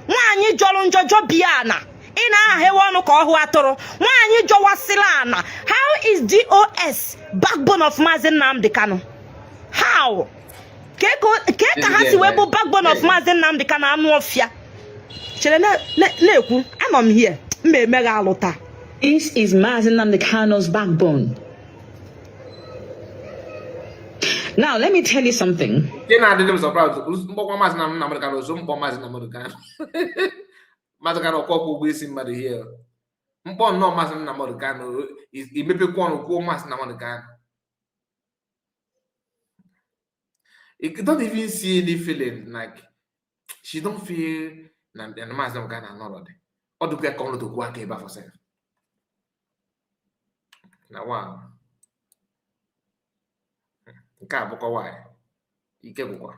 [SPEAKER 9] nwaanyị, jọrọ njọ jọbịa ana ị na-ahịwa ọnụ ka ọ hụ atụrụ, nwaanyị jọwasịla ana. How is DOS backbone of Maazị Nnamdi Kanu? How? Ke ka ha si wee bụ backbone of Maazị Nnamdi Kanu? Anụ ọfịa, chere na-ekwu anọ m here mma emeghe alụ taa.
[SPEAKER 10] This is Mazi Nnamdi Kanu's backbone. Now, let me tell you something.
[SPEAKER 8] Nke na-adịghị m surprise, mkpọkwa Maazị Nnamdi Kanu ozo mkpọ Maazị Nnamdi Kanu, Maazị Kanu ọkọkwụ ụgwọ isi mmadụ ihe mkpọ nnọọ Maazị Nnamdi Kanu, imepekwa ọnụ kwuo Maazị Nnamdi Kanu. You don't even see any feeling, like she don't feel na Maazị Nnamdi Kanu anọrọ dị ọ dịkwa ka ọnọdụ okwu aka ebe afọ sef na wow, nke a bụkwa nwaanyị ike gwụkwa.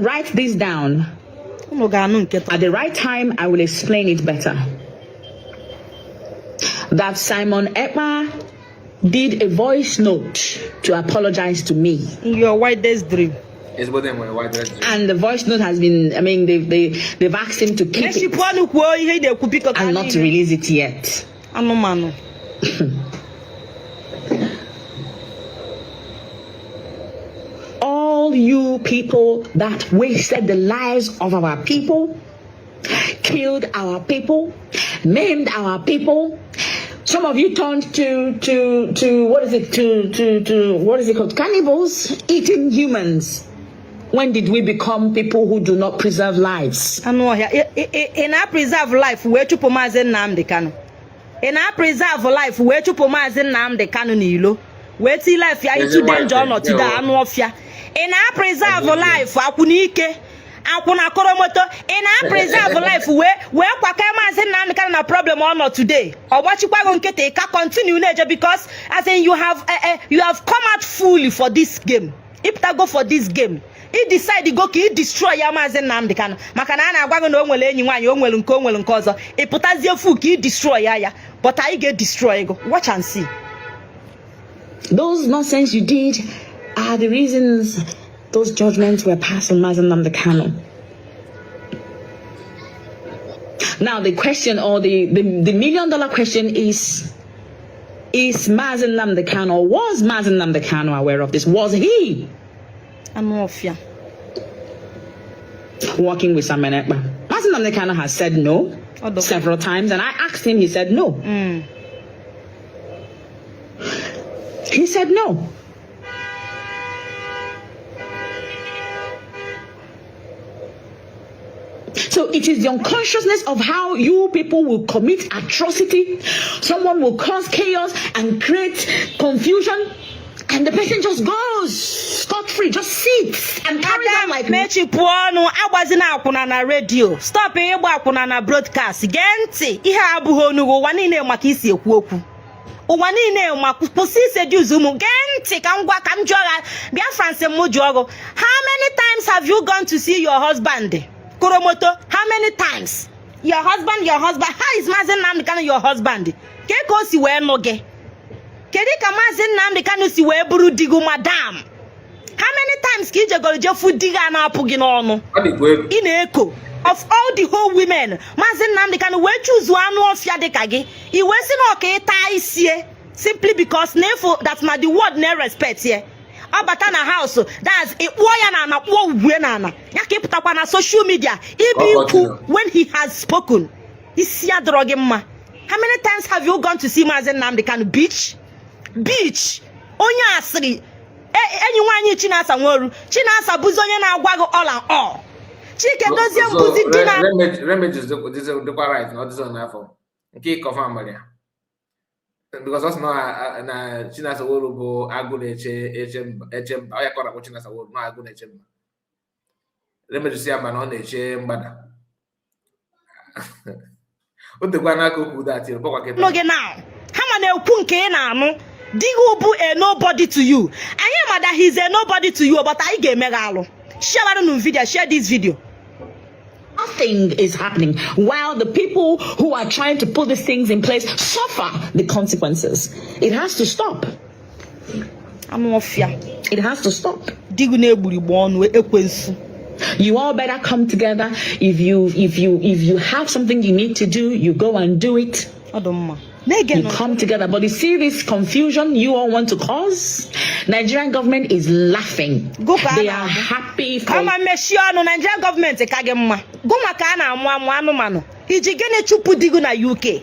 [SPEAKER 10] Write this down.
[SPEAKER 9] Unu ga-anụ nke taa.
[SPEAKER 10] At the right time, I will explain it better. That Simon Ekpa did a voice note to apologize to me.
[SPEAKER 9] In your wildest dream.
[SPEAKER 8] Ezigbote nwere wide dream.
[SPEAKER 10] And the voice note has been, I mean, they've asked him to keep it
[SPEAKER 9] Mechipụ ọnụ kwuo ihe ị na-ekwu biko ka
[SPEAKER 10] and not to release it yet.
[SPEAKER 9] Anụmanụ.
[SPEAKER 10] All you people that wasted the lives of our people, Killed our people, maimed our people. Some of you turned to what is it, to what is it called? Cannibals eating humans. When did we become people who do not preserve lives?
[SPEAKER 9] Anụ ọhịa, ị na-preserve life wee chụpụ Maazị Nnamdi Kanu. Ị na-preserve life wee chụpụ Maazị Nnamdi Kanu n'ilo, wee tii life ya into danger. Ọnọtide anụ ọfịa, ị na-preserve life akwụna ike, akwụna koromoto. Ị na-preserve life wee kwaka Maazị Nnamdi Kanu na problem ọ nọ today. Ọ gbachikwago nkịtị ka continue na-eje, because as in you have come out fully for this game. Ịpụtago for this game, ị decide go ka ị destroy ya Maazị Nnamdi Kanu, maka na a na-agwa gị na o nwere enyi nwaanyị, o nwere nke, o nwere nke ọzọ. Ị pụtazie fu ka ị destroy ya, but anyị ga-destroy go. Watch and see.
[SPEAKER 10] Those nonsense you did are the reasons those judgments were passed on Mazi Nnamdi Kanu. Now the question, or the $1 million question is Mazi Nnamdi Kanu, or was Mazi Nnamdi Kanu aware of this? Was he
[SPEAKER 9] Anụ ọfịa.
[SPEAKER 10] working with Simon Ekpa? Mazi Nnamdi Kanu has said no
[SPEAKER 9] Ọdọ.
[SPEAKER 10] several times, and I asked him, he said no. He said no. So it is the unconsciousness of how you people will commit atrocity. Someone will cause chaos and create confusion, and the person just goes scot free, just sits and carries on like
[SPEAKER 9] Mechipụ ọnụ, agbazina akwụna na redio. Stop ịgba akwụna na broadcast. Gee ntị, ihe a abụghị onugbu. Ụwa niile maka isi ekwu okwu, ụwa niile ma. Kwụsị iseduce ụmụ. Gee ntị ka m gwa, ka m jụọ ha. Biafra sị m jụọ gụ, how many times have you gone to see your husband, Koromoto? How many times? Your husband, your husband. How is Maazị Nnamdi Kanu your husband? Ke ka o si wee nụ gị? Kedu ka Maazị Nnamdi Kanu si wee bụrụ di gị? Madam, how many times ka ijegoro jefu di gị a na-apụ gị n'ọnụ?
[SPEAKER 8] Ọ dịkwa egwu.
[SPEAKER 9] Ị na-eko. Of all the whole women, Maazị Nnamdi Kanu wee choose anụ ọfịa dịka gị. I wee sị na ọka ịta isie simply because na efu that na the word na respect ye. Ọ bata na house, that's ịkpụọ ya na ana, kpụọ ugwue na ana ya, ka ịpụtakwa na social media ibi
[SPEAKER 8] Ọ
[SPEAKER 9] ikwu
[SPEAKER 8] continue.
[SPEAKER 9] when he has spoken. Isi ya dọrọ gị mma. How many times have you gone to see Maazị Nnamdi Kanu? Beach beach, onye asịrị. Enyi nwaanyị Chinasa Nworu, Chinasa bụzi onye na-agwa gị all and all. Chike Dozie mbụzi di na
[SPEAKER 8] Remedies dịkwa right na ọ dịzọ n'afọ nke ịkọfa ya, because ọ sị na Chinasa Nworu bụ agụ na-eche eche mba, eche mba. Ọ ya ka ọ na-akpọ Chinasa Nworu na agụ na-eche mba. Remedies ya ma na ọ na-eche mgbada. O tekwa n'aka okwu dat bọkwa kịta.
[SPEAKER 9] Nụ gị now, ha ma na-ekwu nke ị na-anụ. Di gị bụ a nobody to you. Anyị ma that he's a nobody to you, but anyị ga-eme gị alụ. Share nụ video, share this video.
[SPEAKER 10] Nothing is happening while the people who are trying to put these things in place suffer the consequences. It has to stop.
[SPEAKER 9] Anụ ọfịa.
[SPEAKER 10] It has to stop.
[SPEAKER 9] Di gị na-egburigbu ọnụ, ekwensu.
[SPEAKER 10] You all better come together. If you have something you need to do, you go and do it.
[SPEAKER 9] Ọ dị mma na-ege
[SPEAKER 10] You
[SPEAKER 9] nụ.
[SPEAKER 10] Come together. But you see this confusion you all want to cause? Nigerian government is laughing.
[SPEAKER 9] Go ka a
[SPEAKER 10] They are
[SPEAKER 9] na-amụ.
[SPEAKER 10] happy for
[SPEAKER 9] Kama mechie ọnụ. Nigerian gọọmenti ka gị mma. Gụnwa ka a na-amụ amụ anụmanụ. Iji gịnị chụpụ di gị na UK?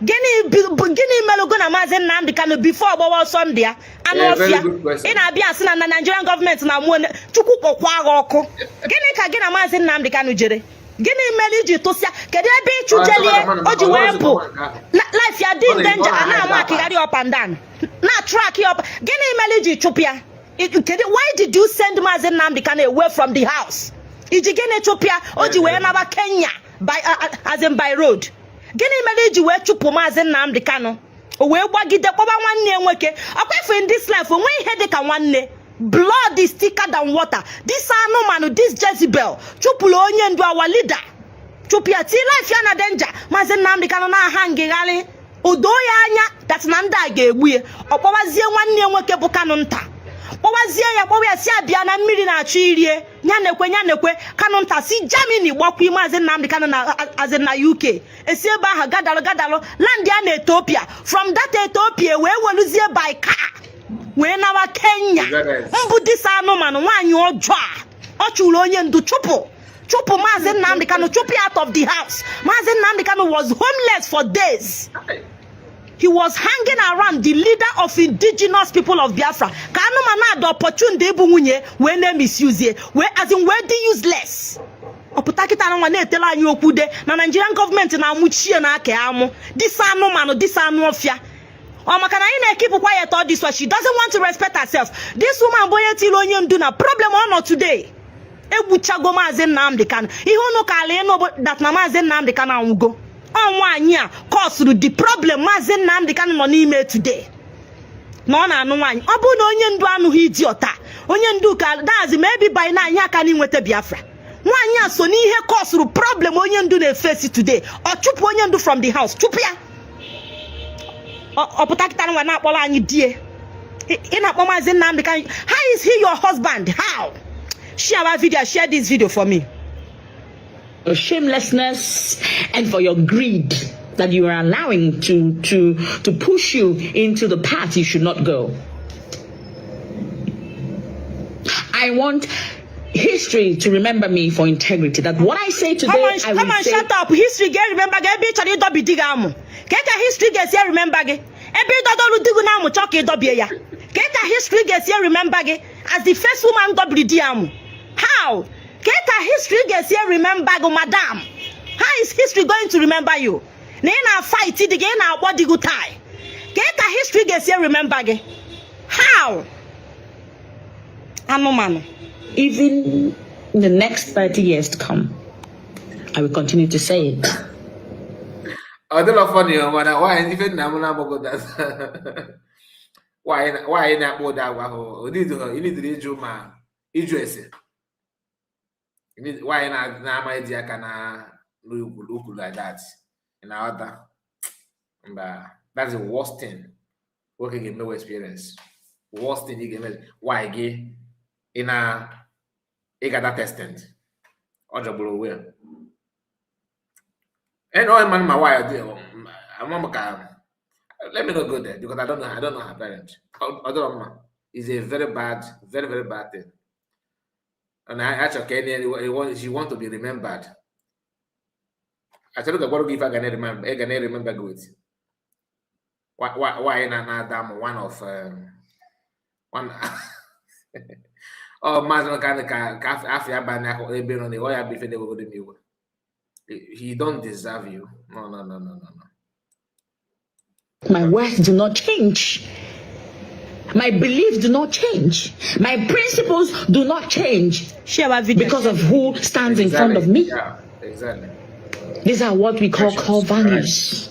[SPEAKER 9] Gịnị melụgo na Maazị Nnamdi Kanu before ọgbawa ọsọ ndụ ya? Anụ
[SPEAKER 8] Yeah, very
[SPEAKER 9] ọfịa.
[SPEAKER 8] good question.
[SPEAKER 9] Ị na-abịa asị na Nigerian gọọmenti na-amụ Chukwu kpọkwa agha ọkụ. Gịnị ka gị na Maazị Nnamdi Kanu jere? Gịnị mere iji tụsịa? Kedu ebe ịchụjelie o ji wee bụ life ya dị in danger? A na-ama akịgharị up and down na track ya up. Gịnị mere iji chụpụ ya? Kedu why did you send Maazị Nnamdi Kanu away from the house? Iji gịnị chụpụ ya o ji wee naba Kenya by as in by road? Gịnị mere iji wee chụpụ Maazị Nnamdi Kanu, o wee gbagide kpọba nwanne ya nwoke? Ọkwa ife in this life, onwe ihe dị ka nwanne. Blood is thicker than water. This anụmanụ, this Jezebel chụpụrụ onye ndu, our leader, chụpụ ya, tii life ya na danger. Maazị Nnamdi Kanu na-aha ngịgharị, o doo ya anya that na ndị a ga-egbu ya. Ọ kpọwazie nwanne ya nwoke bụ Kanu nta, kpọwazie ya, kpọwa ya si abịa na mmiri na-achọ irie ya. Na-ekwe ya, na-ekwe Kanu nta si Germany gbakwa Maazị Nnamdi Kanu na azị na UK, esi ebe ahụ gadalụ gadalụ land ya na Ethiopia. From that Ethiopia wee weluzie by car wee nawa Kenya. Mbụ disa anụmanụ, nwaanyị ọjọọ a, ọ chụrụ onye ndu, chụpụ Chụpụ Maazị Nnamdi Kanu, chụpụ ya out of the house. Maazị Nnamdi Kanu was homeless for days. He was hanging around the leader of Indigenous People of Biafra ka anụmanụ a dị opportunity ịbụ nwunye wee na-emisuse, wee as in wee dị useless. Ọpụta kịta nwa na-etela anyị okwu de na Nigerian gọọmenti na-amụchie na aka amụ disa anụmanụ, disa anụ ọfịa. Ọ maka na anyị na-ekipụkwa ya tọ. This one, she doesn't want to respect herself. This woman bụ onye tiri onye ndu na problem ọ nọ today. Egbuchago Maazị Nnamdi Kanu. Ihe unu ka ala ịnụ that na Maazị Nnamdi Kanu anwụgo. Ọ nwaanyị a causerụ the problem Maazị Nnamdi Kanu nọ n'ime today, na ọ na-anụ nwaanyị. Ọ bụrụ na onye ndu anụghị idiot a, onye ndu ka dazi maybe by na anyị aka n'inweta Biafra. Nwaanyị a so n'ihe causerụ problem onye ndu na-efesi today. Ọ chụpụ onye ndu from the house, chụpụ ya. Ọ pụta kịta nwa na-akpọrọ anyị die. Ị na-akpọ Maazị Nnamdi Kanu, how is he your husband? How? Share our video. Share this video for me.
[SPEAKER 10] Your shamelessness and for your greed that you are allowing to push you into the path you should not go. I want history to remember me for integrity. That what I say today,
[SPEAKER 9] Come on,
[SPEAKER 10] I
[SPEAKER 9] come
[SPEAKER 10] will
[SPEAKER 9] on,
[SPEAKER 10] say.
[SPEAKER 9] Shut up. History ga remember gị ebe ị chọrọ ịdọbi di gị amụ. Ka history ga-esi remember gị ebe ịdọdọrụ di gị na-amụ, chọọ ka ịdọbie ya? Ka history ga-esi remember gị as the first woman dọbiri di ya amụ? How? Ka history ga-esi remember gị, madam? How is history going to remember you na ị na-fight di gị, ị na-akpọ di gị tie? Ka history ga-esi remember gị? How? Anụmanụ.
[SPEAKER 10] Even in the next 30 years to come, I will continue to say it.
[SPEAKER 8] Ọ dịrọ funny o, mana nwaanyị ife nna m na-agbagwo that nwaanyị na-akpọ ụdị agwa ahụ, ịnidiri ịjụ ma ịjụ ese. Nwaanyị na-ama di aka na n'ukwu like that, ị na-aghọta? Mba, that's the worst thing nwoke ga-emewe experience. Worst thing ị ga-eme nwaanyị gị ị na ịga that extent, ọ jọgburu onwe ya. And all man, my wife, I'm let me not go there because I don't know her parents. I don't know. It's a very bad, very, very bad thing. And I actually can she want to be remembered. Actually, the give I can remember, I can remember good. Why not damn one of one oh man ka ka afia ba na ebe no na ọ ya bụ ife na-ewegoro m iwe. He don't deserve you. No, no, no, no, no, no.
[SPEAKER 10] My words do not change. My beliefs do not change. My principles do not change
[SPEAKER 9] Share our video.
[SPEAKER 10] Because of who stands in front of me.
[SPEAKER 8] Yeah, exactly.
[SPEAKER 10] These are what we call
[SPEAKER 8] Precious,
[SPEAKER 10] core values.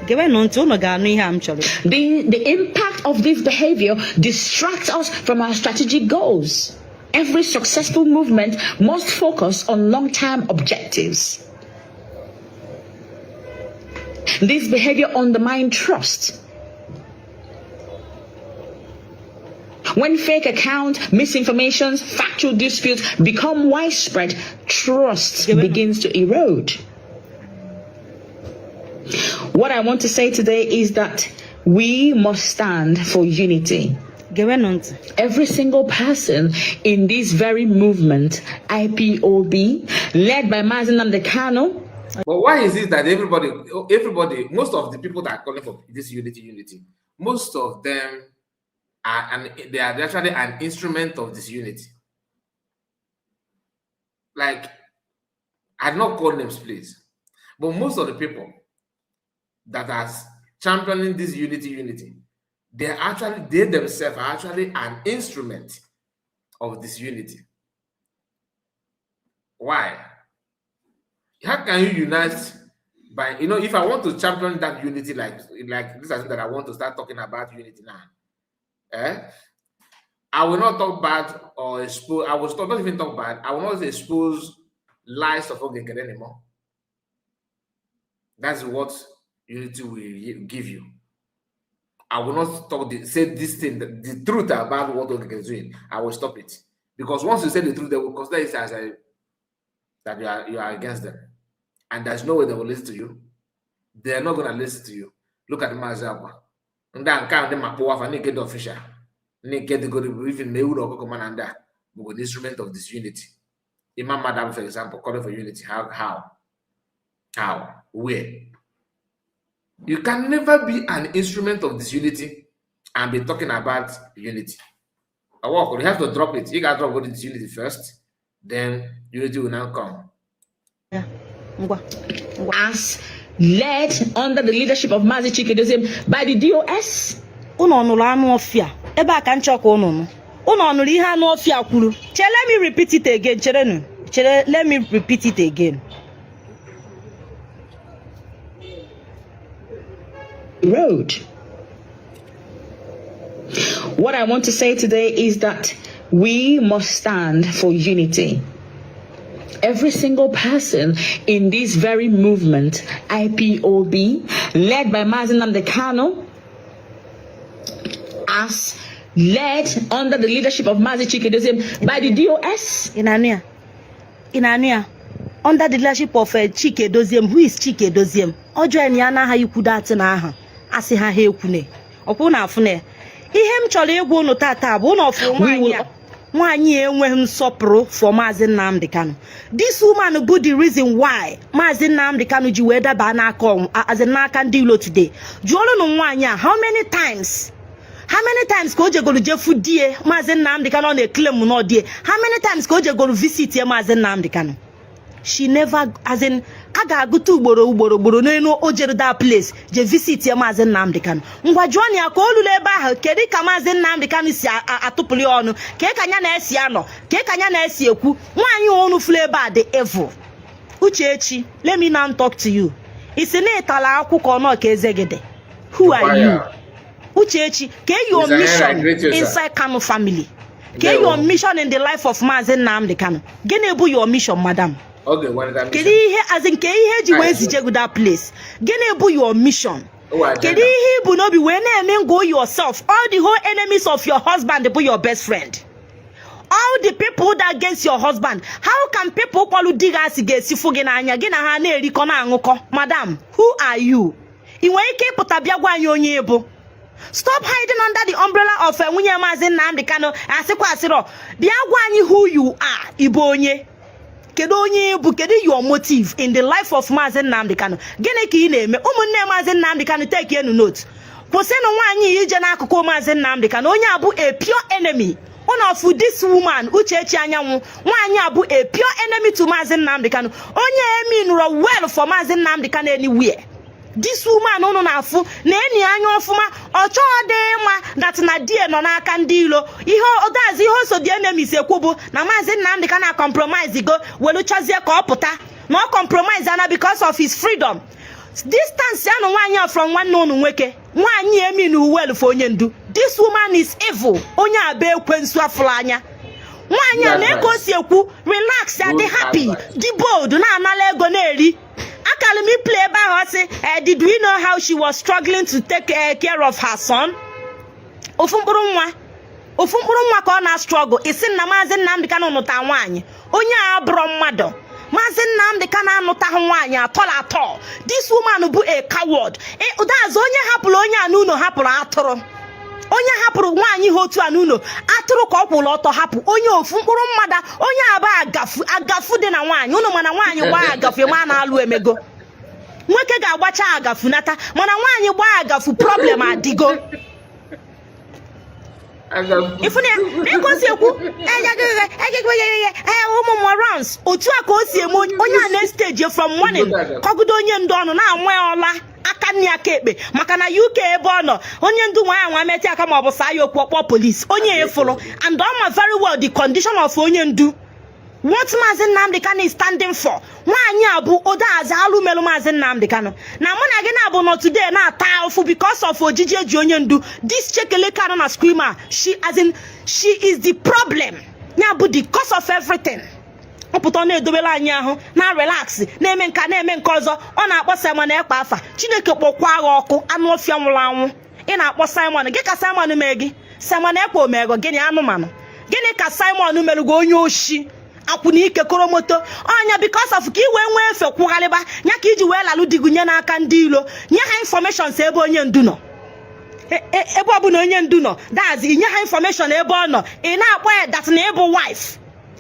[SPEAKER 9] Gewenụ ntị, unu ga-anụ ihe a m chọrọ.
[SPEAKER 10] The impact of this behavior distracts us from our strategic goals. Every successful movement must focus on long term objectives. This behavior undermines trust. When fake accounts, misinformations, factual disputes become widespread, trust begins to erode. What I want to say today is that we must stand for unity.
[SPEAKER 9] Gewenụ ntị.
[SPEAKER 10] Every single person in this very movement, IPOB, led by Mazi Nnamdi Kanu,
[SPEAKER 8] But why is it that everybody, most of the people that are calling for this unity, unity, most of them are, and they are actually an instrument of this unity? Like, I do not call names, please, but most of the people that are championing this unity, unity, they themselves are actually an instrument of this unity. Why? How can you unite by, if I want to champion that unity, like this is that I want to start talking about unity now, eh? I will not talk bad or expose, I will stop, not even talk bad, I will not expose lies of Ogekere anymore. That's what unity will give you. I will not say this thing, the truth about what Ogekere is doing. I will stop it. Because once you say the truth, they will consider it as that you are against them. And there's no way they will listen to you. They are not going to listen to you. Look at Mazi Agwa. Ndị a nke a ndị ma kpụwa afa ndị nke dị official, ndị nke dịgoro even ma ewuru ọkụkọ mana ndị a bụ an instrument of disunity. Imam Madam, for example, calling for unity. How, where? You can never be an instrument of disunity and be talking about unity. A work, you have to drop it. You got to drop disunity first, then unity will now come.
[SPEAKER 9] Ngwa.
[SPEAKER 10] As led under the leadership of Mazi Chika Edoziem by the DOS.
[SPEAKER 9] Unu ọnụrụ anụ ọfịa ebe a ka nchọ ka unu nụ. Unu ọnụrụ ihe anụ ọfịa kwuru. Chere, let me repeat it again. Cherenụ chere, let me repeat it again.
[SPEAKER 10] Road. What I want to say today is that we must stand for unity. Every single person in this very movement, IPOB, led by Mazi Nnamdi Kanu, as led under the leadership of Mazi Chika Edoziem by the DOS.
[SPEAKER 9] Ị na-anụ ya? Ị na-anụ ya? Under the leadership of Chike Doziem. Who is Chike Doziem? Ọ join ya n'aha ikwu datị na aha asị ha ha ekwune ọkwụ na afụ na ya. Ihe m chọrọ ịgwa unu tata bụ unu ọfụrụ nwaanyị a, nwaanyị a enweghị nsọpụrụ for Maazị Nnamdi Kanu. This woman bụ the reason why Maazị Nnamdi Kanu ji wee daba n'aka as in n'aka ndị ilo today. Jụọrụnụ nwaanyị a how many times ka o jegoro jefu die Maazị Nnamdi Kanu. Ọ na-eclaim na ọ die. How many times ka o jegoro visit ye Maazị Nnamdi Kanu? She never, as in, a ga-agụta ugboro ugboro ugboro n'elu o jere that place je visit ya Maazị Nnamdi Kanu. Ngwa, jụọ ya ka o luru ebe ahụ, kedu ka Maazị Nnamdi Kanu si atụpụrụ ya ọnụ? Kee ka ya na-esi anọ? Kee ka ya na-esi ekwu? Nwaanyị ọnụ fụrụ ebe a dị evil. Uchechi, let me now talk to you. Isi na ịtala akwụkwọ nọ ka eze gị dị. Who are you, Uchechi? Ke your
[SPEAKER 8] Mr. Henry, I
[SPEAKER 9] mission
[SPEAKER 8] greet you, sir.
[SPEAKER 9] inside Kanu family? Ke your
[SPEAKER 8] Ndewo.
[SPEAKER 9] mission in the life of Maazị Nnamdi Kanu? Gịnị bụ your mission, madam?
[SPEAKER 8] Okay, one that
[SPEAKER 9] Kedu ihe, as in, ke ihe eji wee
[SPEAKER 8] Aye.
[SPEAKER 9] zije gị that place? Gịnị bụ your mission?
[SPEAKER 8] Oh, agenda.
[SPEAKER 9] Kedu ihe ibu n'obi wee na-eme ngo yourself? All the whole enemies of your husband bụ your best friend, all the people that against your husband. How can people kpọlụ di gị asị ga-esi fụ gị n'anya, gị na ha na-erikọ na-aṅụkọ? Madam, who are you? Ị nwere ike ịpụta bịa gwa anyị onye ị bụ? Stop hiding under the umbrella of nwunye Maazị Nnamdi Kanu. Asịkwa asịrọ, bịa gwa anyị who you are. Ị bụ onye? Kedu onye ị bụ? Kedu your motive in the life of Maazị Nnamdi Kanu? Gịnị ka ị na-eme? Ụmụnne Maazị Nnamdi Kanu, take enu note. Kwụsịnụ nwaanyị ije n'akụkụ Maazị Nnamdi Kanu. Onye a bụ a pure enemy. One of this woman, Uchechi Anyanwụ, nwaanyị a bụ a pure enemy to Maazị Nnamdi Kanu. Onye emi nụrụ well for Maazị Nnamdi Kanu anywhere. This woman unu na-afụ na enyi anya ọfụma, ọ chọọ dị ịma that na die nọ n'aka ndị ilo. Ihe odazi, ihe o so the enemies ekwu bụ na Maazị Nnamdi Kanu na compromise go welu chọzie ka ọ pụta na ọ compromise ana because of his freedom. Distance ya na nwaanyị a from nwanne unu nwoke. Nwaanyị emi na well for onye ndu. This woman is evil. Onye aba ekwensu afụrụ anya. Nwaanyị a na ka o si ekwu, relax ya, dị happy, dị bold, na-anala ego na-eri akara m iplay ebe ahụ. Ọ sị, did we know how she was struggling to take care of her son? Ofu mkpụrụ nwa, ofu mkpụrụ nwa ka ọ na-struggle. Isi na Maazị Nnamdi Kanu nụta nwaanyị, onye a abụrọ mmadụ. Maazị Nnamdi Kanu anụtaghị nwaanyị atọ atọ. This woman bụ a coward. Ụdazụ onye hapụrụ onye a n'ụlọ, hapụrụ atụrụ. Onye hapụrụ nwaanyị ha otu a n'ụlọ, atụrụ ka ọ kwụrụ ọtọ hapụ onye ofu mkpụrụ mmadụ. Onye aba agafu agafu dị na nwaanyị ụnụ, mana nwaanyị gbaa agafu ma na-alụ emego. Nwoke ga-agbacha agafu nata, mana nwaanyị gbaa agafu, problem adịgo. Ifuna ya na ka o si ekwu ụmụ morons, otu a ka o si eme. Onye a na-estage from morning kọgide onye ndu ọnụ na-anwe ọla aka nne aka ekpe, maka na UK ebe ọ nọ, onye ndu nwa ya nwa metụ aka ma ọ bụ saa ya okwu, ọkpọ police. Onye efụrụ and ọ ma very well the condition of onye ndu, what Maazị Nnamdi Kanu is standing for. Nwaanyị a bụ odeaza alụ melụ Maazị Nnamdi Kanu na mụ na gị na-abụ nọ today na-ata ụfụ because of ojiji eji onye ndu. This chekele Kanu na screamer, she, as in, she is the problem, ya bụ the cause of everything. Ọ pụta, ọ na-edobere anyị ahụ na relax, na-eme nka, na-eme nke ọzọ. Ọ na-akpọ Simon Ekpa afa. Chineke kpọkwa agha ọkụ. Anụ ọfịa nwụrụ anwụ ị na-akpọ Simon gị, ka Simon mee gị? Simon Ekpa omego gịnị? Anụmanụ, gịnị ka Simon merụgo? Onye oshi akwụna ike koromoto ọnya. Because of ka ị wee nwee efe kwugharịba ya, ka iji wee lalụ di gị nye n'aka ndị ilo, nye ha information si ebe onye ndu nọ. Ebe ọbụla onye ndu nọ, that's inye ha information ebe ọ nọ. Ị na-akpọ ya that na ịbụ wife.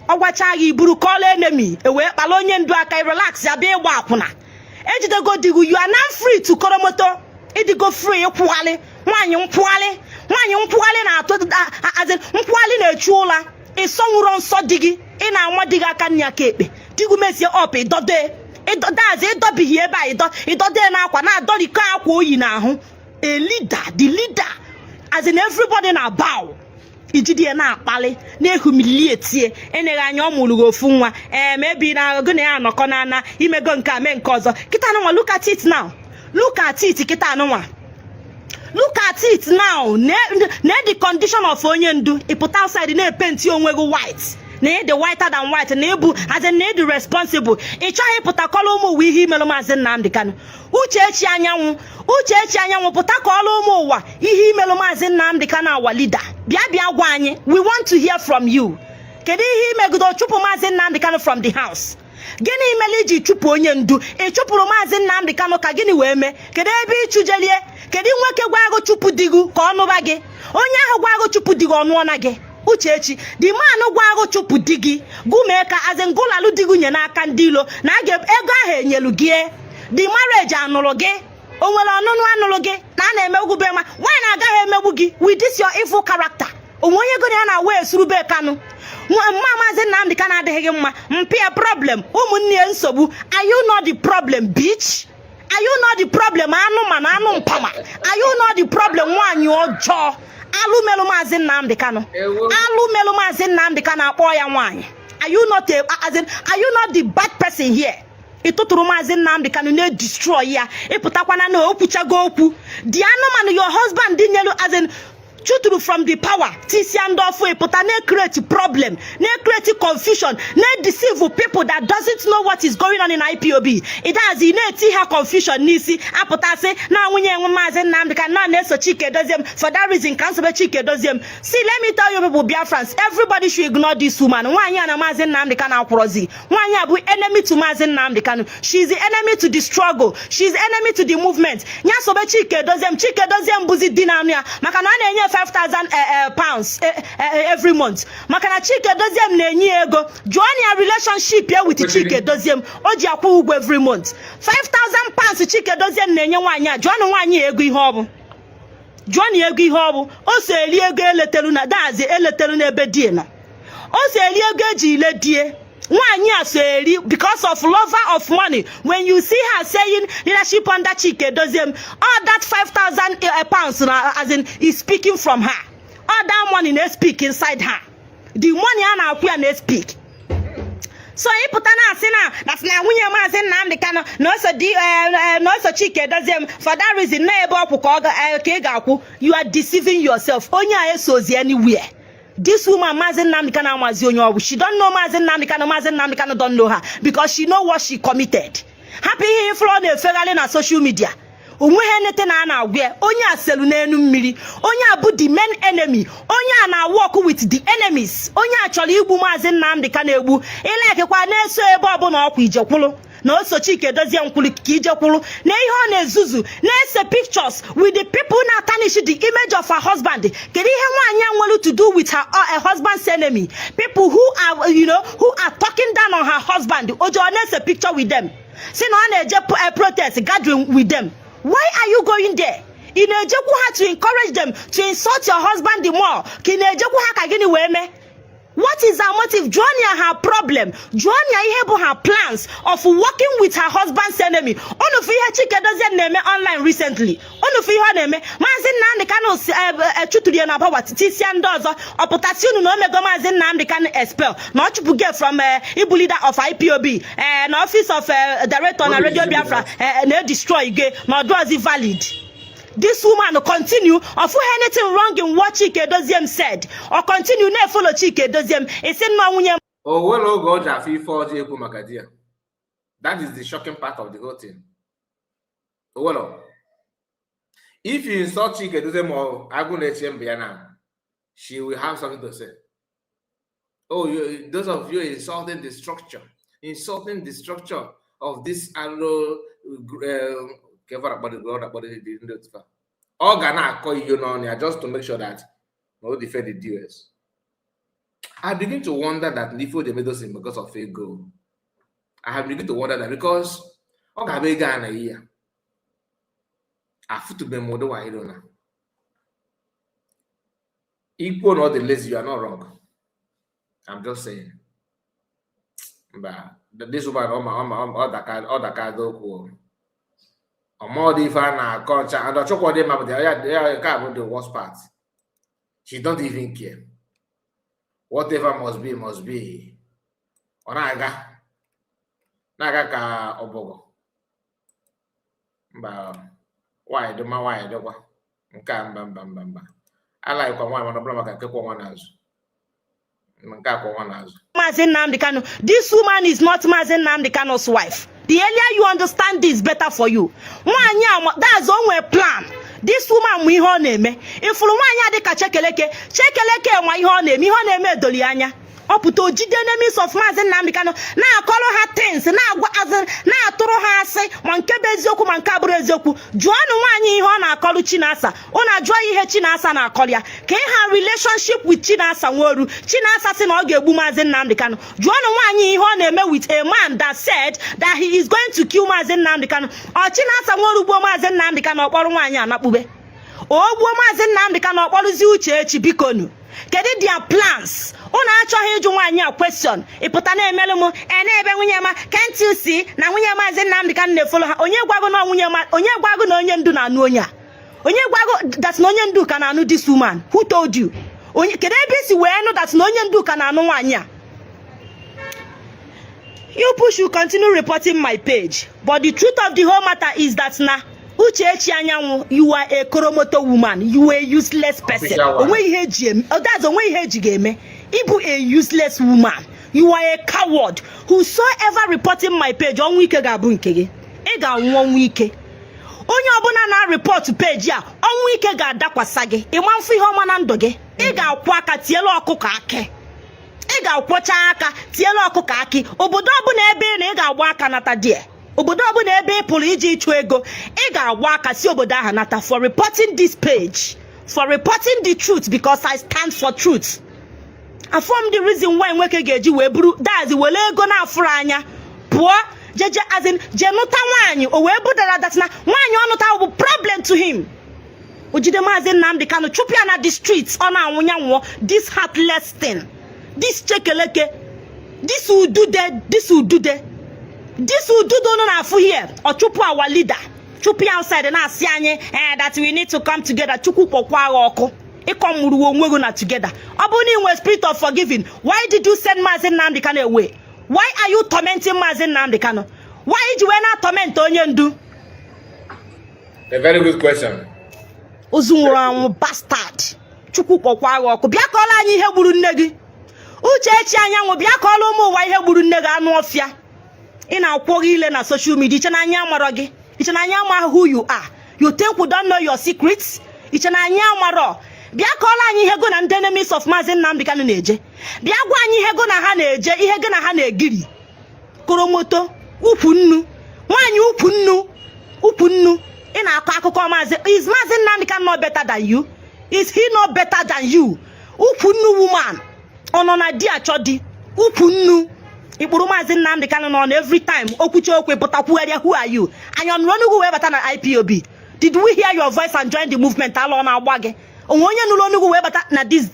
[SPEAKER 9] Ọ gwacha gị, iburu call enemy, ewee kpala onye ndu aka. Relax ya, bịa ịgba akwụna. Ejidego di gị, you are now free to koromoto. Ịdịgo free ịkwụghalị nwaanyị. Nkwụghalị nwaanyị, nkwụghalị na-atụ azị, nkwụghalị na-echu ụla. Ịsọnwụrọ nsọ di gị, ị na-anwa di gị aka nri aka ekpe. Di gị mezie ọp, ịdọde daazị, ịdọbighị ebe a, ịdọde n'akwa, na-adọrikọ akwa oyi n'ahụ. A leader, the leader, as in everybody na bow, ijide ya na-akpali, na-ehumiliate. Enyeghị anya ọ mụrụ gị ofu nwa. Ee, ma ebi na gị na ya anọkọ n'ana imego nke a, mee nke ọzọ. Kịta anụnwa, look at it now, look at it kịta anụnwa, look at it now. Na the condition of onye ndu, ịpụta outside na-epainti onwe gị white, na ịdị whiter than white, na ịbụ as in na ịdị responsible. Ị chọghị ịpụta kọrọ ụmụ ụwa ihe imelụ Maazị Nnamdi Kanu. Uchechi Anyanwụ, Uchechi Anyanwụ, pụta kọọrọ ụmụ ụwa ihe imelụ Maazị Nnamdi Kanu, our leader. Bịa, bịa gwa anyị. We want to hear from you. Kedu ihe imegido chụpụ Maazị Nnamdi Kanu from the house? Gịnị mere iji chụpụ onye ndu? Ị chụpụrụ Maazị Nnamdi Kanu ka gịnị wee mee? Kedu ebe ị chụjelie? Kedu nwoke gwa agụ chụpụ di gị ka ọ nụba gị? Onye ahụ gwa agụ chụpụ di gị, ọ nụọna gị? Uchechi, the man gwa agụ chụpụ di gị, gụmee ka azị ngụlalụ di gị nye n'aka ndị ilo na a ga ego ahụ enyelu gị. The marriage anụrụ gị, o nwere ọnụnụ anụrụ gị na a na-emegbu be ma nwaanyị na-agaghị emegbu gị with this your evil character. Onwe onye ego na ya na wee suru be Kanu mma. Maazị Nnamdi Kanu adịghị gị mma, mpịa problem, ụmụnne ya nsogbu. Are you not the problem, bitch? Are you not the problem? Anụ mana anụ mpama, are you not the problem? Nwaanyị ọjọọ, alụ melụ Maazị Nnamdi Kanu, alụ melụ Maazị Nnamdi Kanu, akpọ ya nwaanyị. Are you not a, as in, are you not the bad person here? Ịtụtụrụ Maazị Nnamdi Kanu, na-edestroy ya. Ịpụtakwana na okwuchago okwu the anụmanụ your husband nyelu, as in chụtụrụ from the power, tisia ndị ọfụ. Ịpụta na-create problem, na-create confusion, na-deceive people that doesn't know what is going on in IPOB. Ịdazi na-eti ha confusion n'isi. Apụtasị na nwunye enwe Maazị Nnamdi Kanu na na-eso Chike Dozie m. For that reason ka nsobe Chike Dozie m. See, let me tell you people, Biafrans, everybody should ignore this woman. Nwaanyị a na Maazị Nnamdi Kanu akwụrọzi. Nwaanyị a bụ enemy to Maazị Nnamdi Kanu. She is the enemy to the struggle, she is enemy to the movement. Ya sobe Chike Dozie m. Chike Dozie m bụzi di na anụ ya, maka na ọ na-enye 5000 pounds every month, maka na Chike Dozie m na-enye ya ego. Jụọ ya relationship ya with Chike Dozie m o ji akwụ ụgwọ every month, 5000 pounds Chike Dozie m na-enye nwaanyị a. Jụọ na nwaanyị a ego ihe ọ bụ. Jụọ na ego ihe ọ bụ. O so eri ego eleteru na dazi eleteru n'ebe die nọ. O so eri ego eji ile die. Nwaanyị a so eri because of lover of money. When you see her saying leadership under Chike Dozie m, all that 5000 pounds na, as in, is speaking from her. All that money na speak inside her. The money a na-akwụ ya na speak. So ịpụta na-asị na sị na nwunye Maazị Nnamdi Kanu na oso di na oso Chike Dozie m, for that reason na ebe ọkwụ ka ọ ka ị ga-akwụ, you are deceiving yourself. Onye a esozi anywhere. This woman, Maazị Nnamdi Kanu amazi onye ọ bụ. She don't know Maazị Nnamdi Kanu. Maazị Nnamdi Kanu don't know her, because she know what she committed. Hapụ ihe ifuru ọ na-efegharị na social media. Onweghị enete na a na-agwa ya. Onye a selu n'elu mmiri. Onye a bụ the main enemy. Onye a na-work with the enemies. Onye a chọrọ igbu Maazị Nnamdi Kanu egbu. Ilekekwa na-eso ebe ọbụla ọkwa ijekwulu na oso Chike Dozie nkwulu ka ijekwulu na ihe ọ na-ezuzu, na-ese pictures with the people na tarnish the image of her husband. Kedu ihe nwaanyị a nwere to do with her husband's enemy, people who are you know who are talking down on her husband? Ojo ọ na-ese picture with them, si na ọ na-eje protest gathering with them. Why are you going there? Ị na-ejekwu ha to encourage them to insult your husband the more, ka ị na-ejekwu ha ka gịnị wee mee? What is her motive? Jụọ ya her problem. Jụọ ya ihe bụ her plans of working with her husband's enemy. Unu fụ ihe Chike Dozie na-eme online recently. Unu fụ ihe ọ na-eme. Maazị Nnamdi Kanu chụtụrụ ya na power, tisia ndị ọzọ. Ọ pụtasị unu na o mego Maazị Nnamdi Kanu expel, na ọ chụpụ gị from ịbụ leader of IPOB, na office of director na Radio Biafra, na-destroy gị, na ọdụọzi valid. This woman continue of anything wrong in what Chike Doziem said, or continue na-efollow Chike Doziem. Isi nnọọ nwunye
[SPEAKER 8] O nwere oge ọ ji afọ ife ọjọọ ekwu maka di ya. That is the shocking part of the whole thing. O nwere, if you insult Chike Doziem or Agụ na-eche mba ya now, she will have something to say. Oh, you, those of you insulting the structure, insulting the structure of this arrow, Ọ ga na-akọ iyo n'ọnụ ya just to make sure that no defend the DOS. I begin to wonder that ife o ji eme those things because of ego. I have begun to wonder that because ọ ga-abụ ego a na ya. Afụtụbeghị m ụdị wayo na. Ikwu na ọ dị lazy, you are not wrong. I'm just saying. Mba, this woman ọ daka okwu o. Ọmọdụ ife a na-akọ ncha and ọchọkwa dị mma bụ ya ya nke a bụ the worst part. She don't even care. Whatever must be, must be. Ọ na-aga na-aga ka ọbọgwụ. Mba, nwaanyị dị mma, nwaanyị dịkwa. Nke a mba mba mba mba. Alaghịkwa nwaanyị mana ọ bụla maka nke kwọ nwa n'azụ. Nke a kwọ nwa n'azụ.
[SPEAKER 9] Mazi Nnamdi Kanu. This woman is not Mazi Nnamdi Kanu's wife. The earlier you understand this, better for you. Nwaanyị a, that's onwe plan. This woman mụ ihe ọ na-eme. Ifuru nwaanyị a dịka Chekeleke. Chekeleke nwa ihe ọ na-eme. Ihe ọ na-eme edoli anya. Ọ pụta ojide enemies of Mazi Nnamdi Kanu na-akọrọ ha things, na-agwa azị, na-atụrụ ha asị, ma nke bụ eziokwu ma nke abụrụ eziokwu. Jụọnụ nwaanyị ihe ọ na-akọrọ Chinasa. Ụnụ ajụọ ya ihe Chinasa na-akọrọ ya ka ị ha relationship with Chinasa Nworu. Chinasa sị na ọ ga-egbu Mazi Nnamdi Kanu. Jụọnụ nwaanyị ihe ọ na-eme with a man that said that he is going to kill Mazi Nnamdi Kanu. Ọ Chinasa Nworu gbuo Mazi Nnamdi Kanu, ọ kpọrọ nwaanyị anakpube. O gbuo Maazị Nnamdi Kanu, ọkpọrụzi Uchechi. Bikonu, kedu their plans? Unu achọghị ịjụ nwaanyị a question. Ịpụta na-emelụ m e na-ebe nwunye ma. Can't you see na nwunye Maazị Nnamdi Kanu na-efollow ha? Onye gwago na nwunye ma? Onye gwago na onye ndu na-anụ onye a? Onye gwago that na onye ndu ka na-anụ this woman? Who told you? Onye, kedu ebe isi wee nụ that na onye ndu ka na-anụ nwaanyị a? You push, you continue reporting my page, but the truth of the whole matter is that na Uchechi Anyanwụ, you are a koromoto woman. You are a useless person.
[SPEAKER 8] Official one.
[SPEAKER 9] Onwe ihe eji eme, oh, that's onwe ihe eji ga-eme. Ịbụ a useless woman. You are a coward. Whosoever reporting my page, ọnwụ ike ga-abụ nke gị. Ị ga-anwụ ọnwụ ike. Onye ọbụla na-report page a, ọnwụ ike ga-adakwasa gị. Ịma mfụ ihe ọma na ndụ gị. Ị ga-akwụ aka tielu ọkụkọ akị. Ị ga-akwọcha aka tielu ọkụkọ akị. Obodo ọbụla ebe ị na ị ga-agba aka nata die. Obodo ọbụla ebe ị pụrụ iji ịchụ ego, ị ga-agba aka si obodo ahụ nata for reporting this page, for reporting the truth, because I stand for truth. Afọm the reason why nwoke ga-eji wee buru dazi were ego na-afụrụ anya pụọ jeje azin jee nụta nwaanyị, o wee budara that na nwaanyị ọ nụta bụ problem to him. O jide Maazị Nnamdi Kanu chụpụ ya na the streets, ọ na-anwụ ya nwụọ. This heartless thing, this Chekeleke, this udude, this udude, this udude unu na-afụ here. Ọ chụpụ our leader, chụpụ ya outside, na-asị anyị that we need to come together. Chukwu kpọkwa agha ọkụ. Ịkọ mụrụ onwe gị na together. Ọ bụrụ na ị nwere spirit of forgiving, why did you send Maazị Nnamdi Kanu away? Why are you tormenting Maazị Nnamdi Kanu? Why iji wee na-atorment onye ndu?
[SPEAKER 8] A very good question.
[SPEAKER 9] Ozu nwụrụ anwụ, bastard. Chukwu kpọkwa agha ọkụ. Bịa kọọrọ anyị ihe gburu nne gị. Uchechi Anyanwụ, bịa kọọrọ ụmụ ụwa ihe gburu nne gị. Anụ ọfịa, ị na-akwọghị ile na social media. Iche na anyị amarọ gị? Iche na anyị ama who you are? You think we don't know your secrets? Iche na anyị amarọ? Bịa kọọrọ anyị ihe go na ndị enemies of Maazị Nnamdi Kanu na-eje. Bịa gwa anyị ihe go na ha na-eje, ihe go na ha na-egiri. Koromoto, ukwu nnu, nwaanyị ukwu nnu, ukwu nnu. Ị na-akọ akụkọ Maazị. Is Maazị Nnamdi Kanu not better than you? Is he not better than you? Ukwu nnu woman, ọ nọ na di achọ di. Ukwu nnu, ikpuru Maazị Nnamdi Kanu nọ na every time okwuchi okwu pụta kwugharịa. Who are you? Anyị ọ nụrụ onugwu wee bata na IPOB? Did we hear your voice and join the movement? Ala ọ na-agba gị. Onwe onye nụrụ onugwu wee bata na this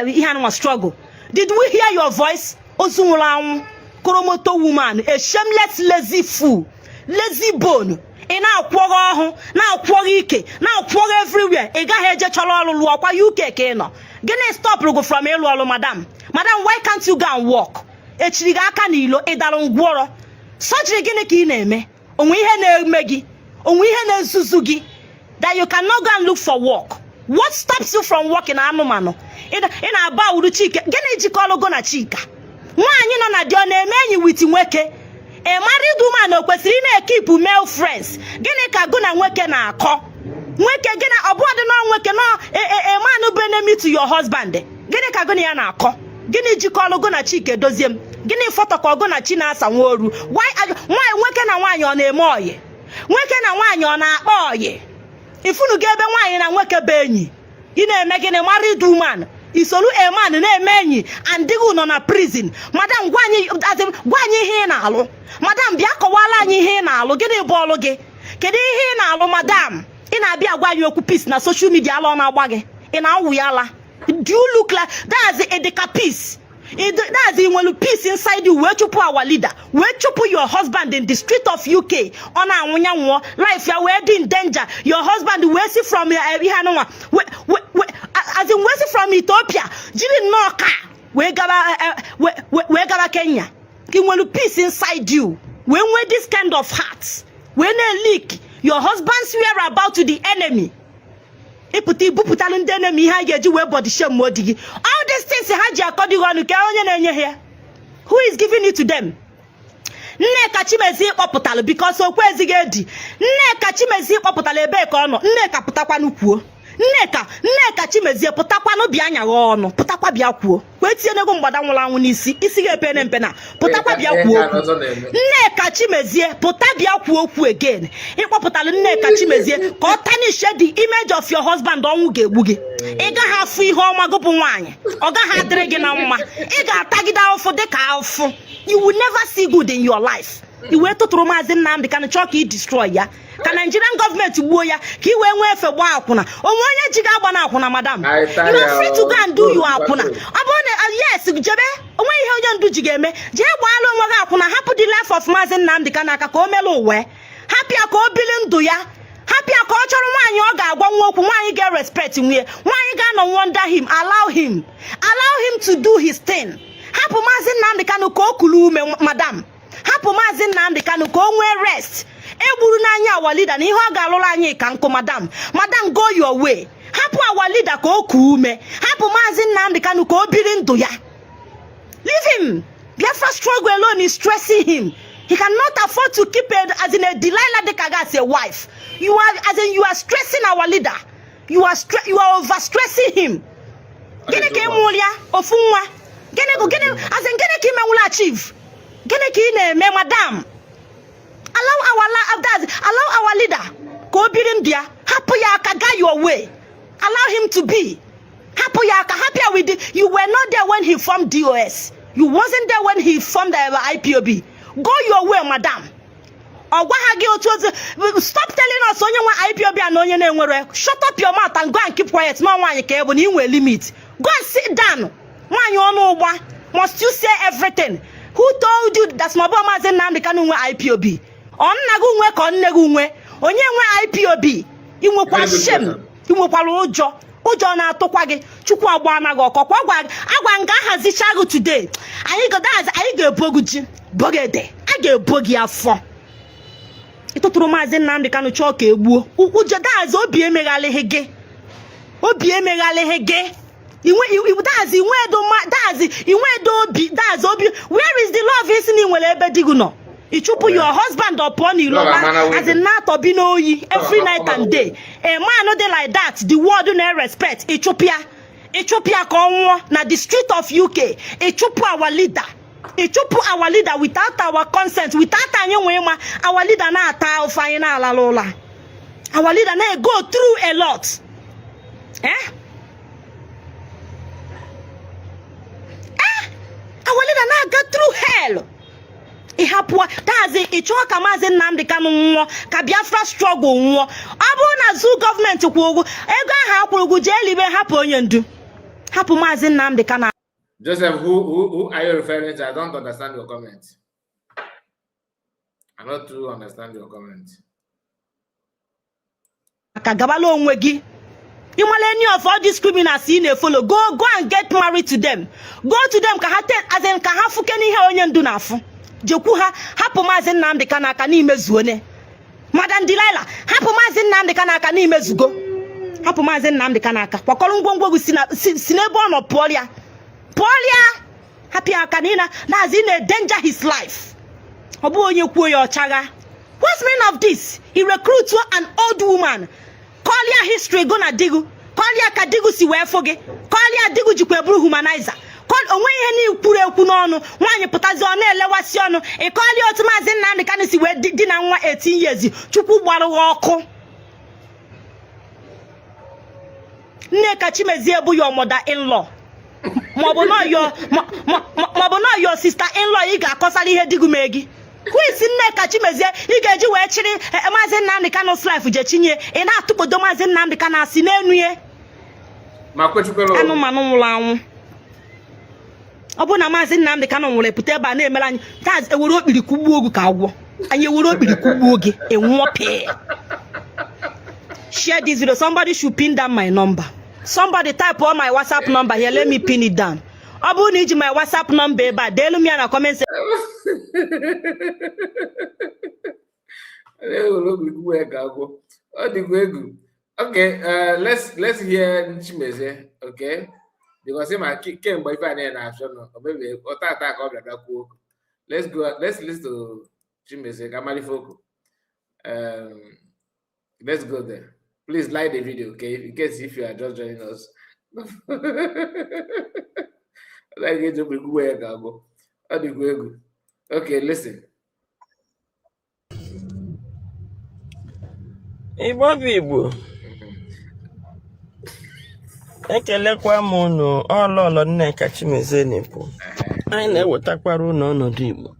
[SPEAKER 9] ihe anụnwa struggle? Did we hear your voice? Ozu nwụrụ anwụ, koromoto woman, a shameless lazy fool, lazy bone. Ị na-akwọghọ ọhụ, na-akwọghọ ike, na-akwọghọ everywhere. Ị gaghị eje chọrọ ọrụ lụọ kwa UK ka ị nọ. Gịnị stopụrụ gị from ịlụ ọrụ? Madam, madam, why can't you go and work? Echiri gị aka n'ilo? Ịdara ngwọrọ? Sọjiri gịnị ka ị na-eme? Onwe ihe na-eme gị? Onwe ihe na-ezuzu gị that you cannot go and look for work? What stops you from working? Anụmanụ, ị na-aba uru Chike. Gịnị jikọrọ go na Chika? Nwaanyị nọ na di, ọ na-eme enyi with nwoke? A married woman o kwesịrị ị na-ekeep male friends? Gịnị ka gụ na nwoke na-akọ? Nwoke gị na ọ bụ ọdị nọ nwoke nọ a man bụ enemy to your husband. Gịnị ka gụ na ya na-akọ? Gịnị jikọrọ gụ na Chike Dozie m? Gịnị fọtọkọ gụ na Chinasa Nworu? Why are you- nwaanyị, nwoke na nwaanyị ọ na-eme ọyị? Nwoke na nwaanyị ọ na-akpa ọyị? Ifunugo ebe nwaanyị na nwoke bụ enyi? Ị na-eme gịnị? Married woman, isolu a man na-eme enyi and di gị nọ na prison. Madam, gwa anyị, as in, gwa anyị ihe ị na-alụ. Madam, bịa kọwara anyị ihe ị na-alụ. Gịnị bụ ọlụ gị? Kedu ihe ị na-alụ, madam? Ị na-abịa agwa anyị okwu peace na social media. Ala ọ na-agba gị? Ị na-awụ ya ala? Do you look like that's a peace? That's ị nwere peace inside you wee chụpụ our leader, wee chụpụ your husband in the street of UK? Ọ na-anwụ ya nwụọ, life ya wee dị in danger. Your husband wee si from ihe anụnwa, as in, wee si from Ethiopia jiri nnọọ ka wee gaba wee gaba Kenya. Ị nwere peace inside you wee nwee this kind of heart wee na-leak your husband's whereabout to the enemy? Ịpụta ibupụtalụ ndị enemy ihe a ga-eji wee body shame di gị. All these things ha ji akọ dị gị ọnụ, ka onye na-enye ha ya? Who is giving it to them? Nneka Chimezie kpọpụtalụ because okwu ezighị edi. Nneka Chimezie kpọpụtara, ebee ka ọ nọ? Nneka, pụtakwanụ kwuo. Nneka, Nneka Chimezie, pụtakwanụ bịa nyagha ọnụ. Pụtakwa bịa kwuo. Wee tinye n'ego mgbada nwụrụ anwụ n'isi isi gị epene mpe na pụtakwa bịa kwuo okwu. Nneka Chimezie, pụta bịa kwuo okwu again. Ịkpọpụtara Nneka Chimezie ka ọ tarnish the image of your husband. Ọnwụ ga-egbu gị. Ị gaghị afụ ihe ọma gụpụ nwaanyị. Ọ gaghị adịrị gị na mma. Ị ga-atagide ahụfụ dịka ahụfụ. You will never see good in your life. I wee tụtụrụ Maazị Nnamdị Kanụ, chọọ ka ị destroy ya, ka Nigerian gọọmenti gbuo ya, ka ị wee nwee efe gbaa akwụna. Onwe onye ji gị agba na akwụna? Madam, you are free to go and do your akwụna. Ọ bụrụ na yes, jebe. Onwe ihe onye ndu ji ga-eme. Jee gbaala onwe gị akwụna. Hapụ the life of Maazị Nnamdị Kanụ aka ka o mere uwe. Hapụ ya ka o bili ndụ ya. Hapụ ya ka ọ chọrọ nwaanyị ọ ga-agwa nwa okwu, nwaanyị ga-respect nwunye, nwaanyị ga-anọ under him. Allow him, allow him to do his thing. Hapụ Maazị Nnamdị Kanụ ka o kulu ume. Madam, hapụ Maazị Nnamdị Kanụ ka o nwee rest. Egburu n'anya our leader na ihe ọ ga-alụrụ anyị ka nkụ. Madam, madam, go your way. Hapụ our leader ka o kuo ume. Hapụ Maazị Nnamdị Kanụ ka o biri ndụ ya. Leave him. Biafra struggle alone is stressing him. He cannot afford to keep a, as in, a Delilah dịka as a wife. You are, as in, you are stressing our leader. You are overstressing him. Gịnị ka ị mụrụ ya? Ofu nwa. Gịnị bụ gịnị, as in, gịnị ka ị menwụla achieve? Gịnị ka ị na-eme, madam? Allow our allow our leader ka o biri ndụ ya. Hapụ ya aka. Go your way. Allow him to be. Hapụ ya aka. Hapụ ya with the, you were not there when he formed DOS. You wasn't there when he formed the IPOB. Go your way, madam. Ọ gwa ha gị otu otu. Stop telling us onye nwe IPOB na onye na-enwere. Shut up your mouth and go and keep quiet. Na nwaanyị ka ị bụ na ị nwere limit. Go and sit down. Nwaanyị ọnụ ụgba, must you say everything? Who told you that ma ọ bụ Maazị Nnamdị Kanụ nwe IPOB? Ọ nna gị nwe ka ọ nne gị nwe? Onye nwe IPOB? Ị nwekwa shame? Ị nwekwara ụjọ? Ụjọ na-atụkwa gị? Chukwu agba anaghị ọkọ kwa gwa agwa nga ahazicha gị today. Anyị ga anyị ga-ebo gị ji bogede, a ga-ebo gị afọ. Ịtụtụrụ Maazị Nnamdị Kanụ chọọ ka egbuo ụjọ daazị. Obi emeghalịghị gị, obi emeghalịghị gị. Daazị inwe edo, daazị inwe edo obi, daazị obi. Where is the love isi na ị nwere ebe di gị nọ? Ịchụpụ your husband, ọ pụọ n'ilo as in na-atọbi n'oyi every night and day. A man dị like that, the world na-respect, ịchụpụ ya, ịchụpụ ya ka ọ nwụọ na the street of UK. Ịchụpụ our leader, ịchụpụ our leader without our consent, without anyị nwee ma our leader na-ata ofe anyị na-alala ụla. Our leader na-go through a lot. Eh? Eh? Our leader na-aga through hell. Ịhapụ daazị, ị chọọ ka Maazị Nnamdị Kanụ nwụọ, ka Biafra struggle nwụọ. Ọ bụrụ na zoo gọọmenti kwụ ụgwọ ego ahụ akwụrụ ụgwọ, jee libe. Hapụ onye ndu, hapụ Maazị Nnamdị Kanụ.
[SPEAKER 8] Joseph, who are you referring to? I don't understand your comment. I not to understand your comment.
[SPEAKER 9] Ka gabala onwe gị. Ịmala any of all these criminals ị na-efollow, go and get married to them. Go to them ka ha te, as in, ka ha fụke n'ihe onye ndu na-afụ. Jekwu ha. Hapụ Maazị Nnamdị Kanụ aka n'imezuone. Madam Delilah, hapụ Maazị Nnamdị Kanụ aka n'imezugo. Hapụ Maazị Nnamdị Kanụ aka. Kwakọrọ ngwongwo gị, si n'ebe ọ nọ pụọ ya, pụọ ya. Hapụ ya aka na ị na-azị na-endanger his life. Ọ bụghị onye kwuo ya ọchagha. What's the meaning of this? He recruit an old woman. Call ya history go na digu. Call ya ka digu si wee fụ gị. Call ya digu jikwa bụrụ humanizer. Call onwe ihe n'ikwuru ekwu n'ọnụ. Nwaanyị pụtazi, ọ na-elewasị ọnụ. Ị call ya otu Maazị Nnamdị Kanụ si wee di na nwa 18 years. Chukwu gbara gị ọkụ. Nneka Chimezie bụ your mother in law maọbụ na your sister in law ị ga-akọsara ihe di gị mee gị. Who is Nneka Chimezie ị ga-eji wee chịrị Maazị Nnamdi Kanu life je chinye ị na-atụkpodo Maazị Nnamdi Kanu asị n'enu ya anụmanụ nwụrụ anwụ. Ọ bụrụ na Maazị Nnamdi Kanu nwụrụ pụta ebe a na-emere anyị taa ewere okpiri kụgbuo ogu ka agwọ anyị ewere okpiri kụgbuo gị enwụọ pịị. Share this video. Somebody should pin down my number. Somebody type all my WhatsApp number here. Let me pin it down. Ọ bụrụ na iji my WhatsApp number ebe a deelu m ya na comment section.
[SPEAKER 8] Okay, let's hear Chimezie, okay? Because him kemgbe ife anyị na-achọ nọ, maybe ọtata ka ọ bịara kwuo okwu. Let's go, let's listen to Chimezie ka mara ife okwu. Let's go there. Please like the video, okay? In case if you are just joining us. Like okay, listen.
[SPEAKER 11] Igbo bụ Igbo, ekelekwa m unu ọlọlọ Nneka Chimezie na-ekwu. Anyị na-ewetakwara unu ọnọdụ Igbo.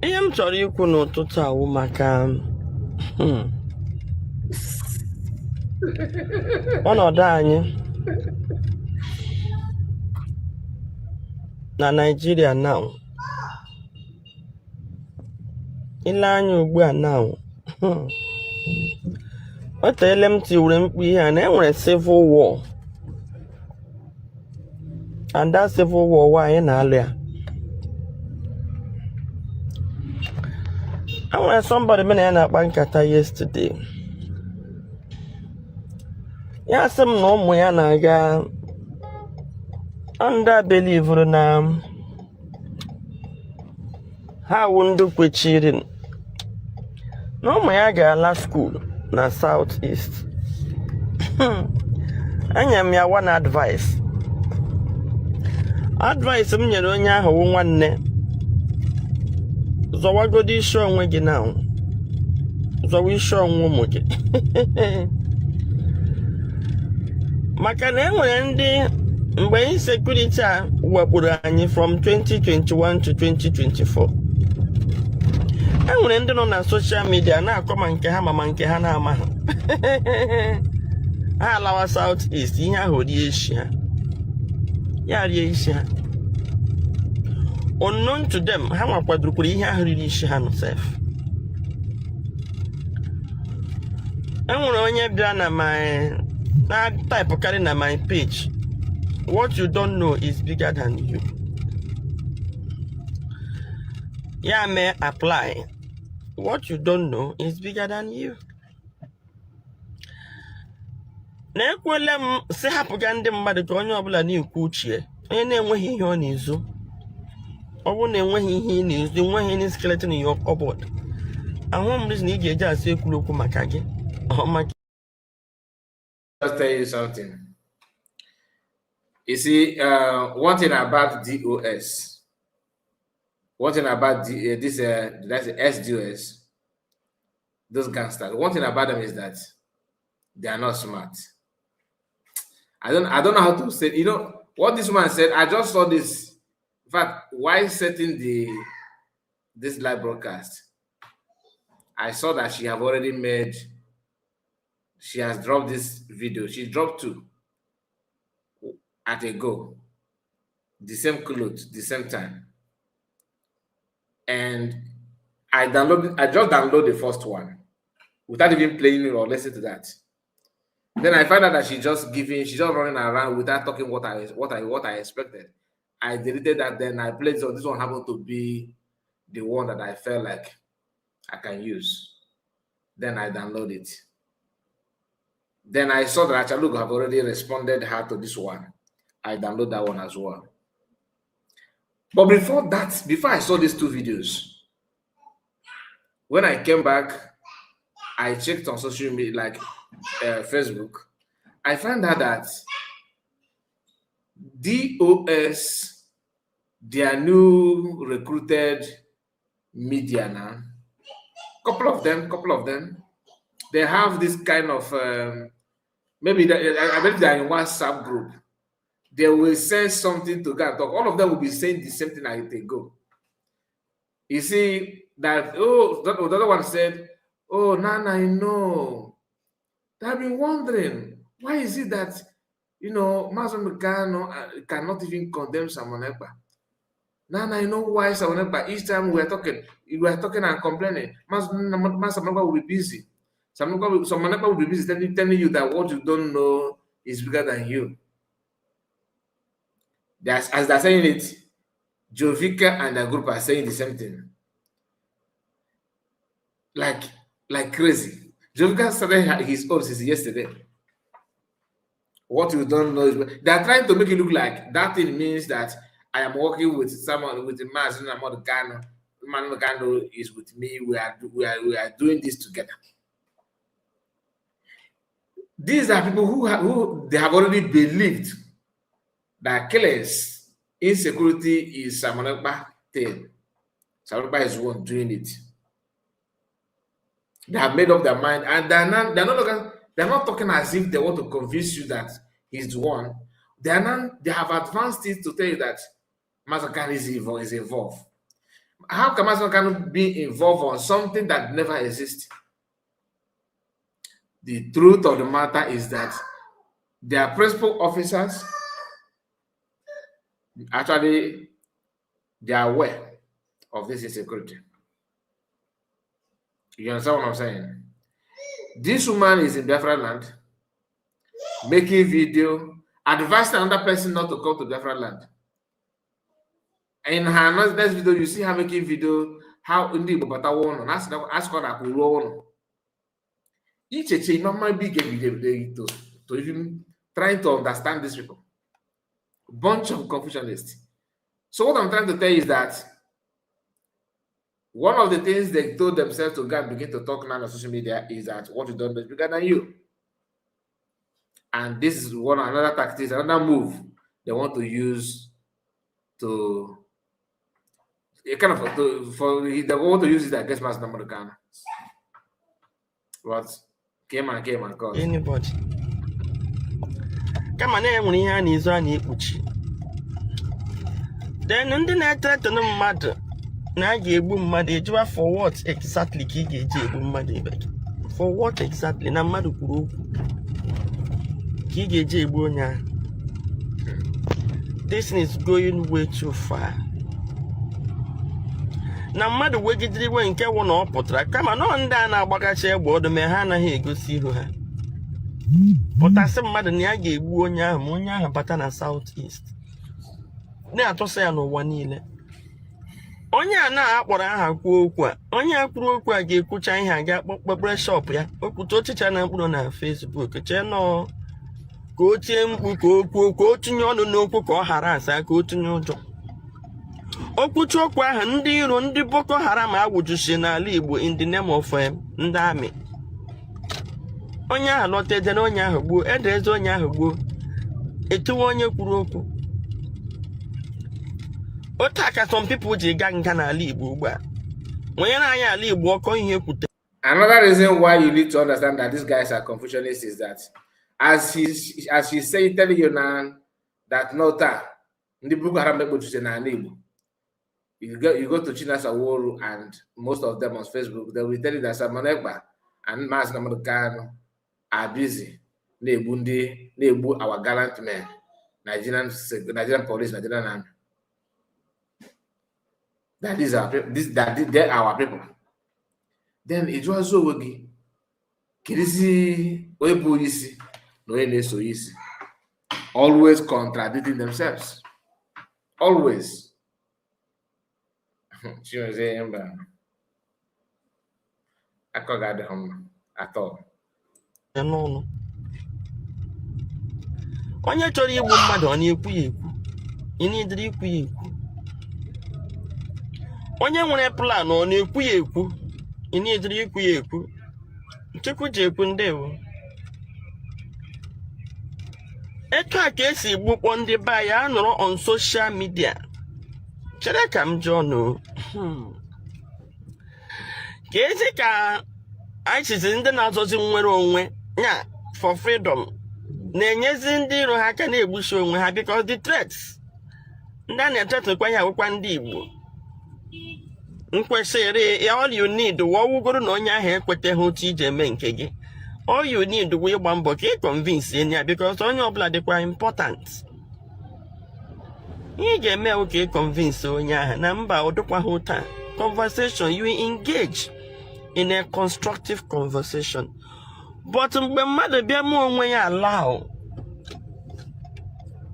[SPEAKER 11] Ihe m chọrọ ikwu n'ụtụtụ awụ maka ọnọdụ anyị na Naịjirịa now. Ile anya ugbu a now, o teele m tiwere mkpu ihe a na enwere civil war, and that civil war anyị na-alụ ya. Enwere somebody mụ na ya na-akpa nkata yesterday, ya sị m na ụmụ ya na-aga ndị belivuru na ha wụ ndị kwechiri na ụmụ ya ga-ala school na South East. Enye m ya one advice. Advice m nyere onye ahụ wụ nwanne, zọwagodo isi onwe gị na zọwa isi onwe ụmụ gị. Maka na enwere ndị mgbe insecurity a wekpuru anyị from 2021 to 2024, enwere ndị nọ na social media na-akọ ma nke ha ma nke ha na-ama ha. Ha alawa South East, ihe ahụ rie isi ha, ya rie isi ha. Unknown to them, ha nwakwadokwara ihe ahụ riri isi ha nọ sef. Enwere onye bịa na my na type karị na my page, what you don't know is bigger than you. Ya mee apply, what you don't know is bigger than you. Na-ekwele m si hapụga ndị mmadụ ka onye ọbụla na-ekwu uche, onye na-enweghị ihe ọ na-ezo. Ọ bụrụ na enweghị ihe ị na-ezo, enweghị any skeleton in your cupboard, ahụ m reason ị ga-eji asị ekwuru okwu maka gị ọ maka.
[SPEAKER 8] Just tell you something. You see, one thing about DOS, one thing about this, that's the SDOS, those gangsters. One thing about them is that they are not smart. I don't know how to say. You know what this man said? I just saw this. In fact, while setting this live broadcast, I saw that she have already made. She has dropped this video. She dropped two at a go, the same clothes, the same time. And I just downloaded the first one without even playing it or listening to that. Then I find out that she's just running around without talking what I expected. I deleted that. Then I played. So this one happened to be the one that I felt like I can use. Then I download it. Then I saw that Achalugo have already responded her to this one. I download that one as well. But before that, before I saw these two videos, when I came back, I checked on social media like Facebook. I found out that DOS, their new recruited media now, couple of them, They have this kind of maybe they, I believe they are in WhatsApp group. They will send something to go and talk. All of them will be saying the same thing as they go. You see that, oh, the other one said, "Oh, Nana, I know. I've been wondering why is it that Mazi Kanu cannot even condemn Simon Ekpa. Now I know why Simon Ekpa, each time we are talking and complaining, Mazi Simon Ekpa will be busy. Simon Ekpa will be busy telling you that what you don't know is bigger than you." As they're saying it, Jovika and the group are saying the same thing. Like crazy. Jovika started his own since yesterday. What you don't know is they're trying to make it look like that thing means that I am working with someone, with the Mazi Nnamdi Kanu. Nnamdi Kanu is with me. We are doing this together. These are people who they have already believed that killers, insecurity is Simon Ekpa thing. Simon Ekpa is one doing it. They have made up their mind, and they're not talking as if they want to convince you that he's the one. They are not, they have advanced it to tell you that Mazi Kanu is involved. How can Mazi Kanu be involved on something that never exists? The truth of the matter is that their principal officers, actually, they are aware of this insecurity. You understand what I'm saying? This woman is in Biafra land making video, advising another person not to come to Biafra land. In her next video, you see her making video how ndị Igbo batawa ụlọ na asịkwa na akụ ruo ụlọ. Icheche mama big to even trying to understand these people. Bunch of confusionists. So what I'm trying to tell you is that one of the things they told themselves to go and begin to talk now on social media is that what you don't know is bigger than you. And this is one another tactic, another move they want to use to a kind of to, for they want to use it against Mazi Nnamdi Kanu. But came and came and cause.
[SPEAKER 11] Anybody kama na enwere ihe a na-ezo, a na-ekpuchi. Then ndị na-ethreaten mmadụ na a ga-egbu mmadụ, ejiwa for what exactly ka ị ga-eji egbu mmadụ ibe gị? For what exactly na mmadụ kwuru okwu ka ị ga-eji egbu onye ahụ? This is going way too far. Na mmadụ wegidere iwe nke wụ na ọ pụtara, kama nọọ ndị a na-agbakacha egbe ọdụ mee, ha anaghị egosi ihu ha pụtasị mmadụ na ya ga-egbu onye ahụ ma onye ahụ bata na South East, na-atụsa ya n'ụwa niile. Onye a na-akpọrọ aha kwuo okwu a, onye a kwuru okwu a ga-ekwucha ihe a, ga kpekpere shop ya okwute ochicha na mkpụrụ na Facebook, chee nọọ ka o tie mkpu, ka o kwuo, ka o tinye ọnụ n'okwu, ka ọ ghara asa, ka o tinye ụjọ. Okwuchi okwu ahụ, ndị iro, ndị Boko Haram awụjusi n'ala Igbo in the name of ndị amị. Onye ahụ lọta, edere onye ahụ gbuo, edereze onye ahụ gbuo, etuwe onye kwuru okwu. Otu a ka some people ji gaa nga n'ala Igbo ugbu a, nwanyere anyị ala Igbo ọkọ ihe kwute.
[SPEAKER 8] Another reason why you need to understand that these guys are confucianists is that as he's saying, telling you now that no taa ndị Boko Haram ekpochite n'ala Igbo. You go to Chinasa Nworu and most of them on Facebook, they will tell you that Simon Ekpa and Mazi Nnamdi Kanu are busy na-egbu ndị, na-egbu our gallant men, Nigerian police, Nigerian army. That is our people, this that they are our people. Then ị jụọzi onwe gị, kedụzi onye bụ onye isi na onye na-eso isi? Always contradicting themselves. Always. Chimezie, mba, akọ ga-adịghị mma at all.
[SPEAKER 11] N'ọnụ onye chọrọ igbu mmadụ, ọ na-ekwu ya ekwu? Ị na-edere ikwu ya ekwu? Onye nwere plan, ọ na-ekwu ya ekwu? Ị na-edere ikwu ya ekwu? Chukwu ji ekwu ndewo. Etu a ka esi gbukpọ ndị be anyị a nọrọ on social media. Chere ka m jụọ nụ, ka ezi ka Anyị sizi ndị na-azọzi nnwere onwe ya for freedom na-enyezi ndị iro ha aka na-egbusi onwe ha, because the threats ndị a na-ethreatenkwa ya awụkwa ndị Igbo nkwesịrị ya. All you need wụ ọwụgoro na onye ahụ ekweteghị otu iji eme nke gị, all you need wụ ịgba mbọ ka ị convince ya, because onye ọbụla dịkwa important. Ihe ị ga-eme wụ ka ị convince onye ahụ na mba, ọ dịkwaghị otu a. Conversation, you engage in a constructive conversation. But mgbe mmadụ bịa mee onwe ya allow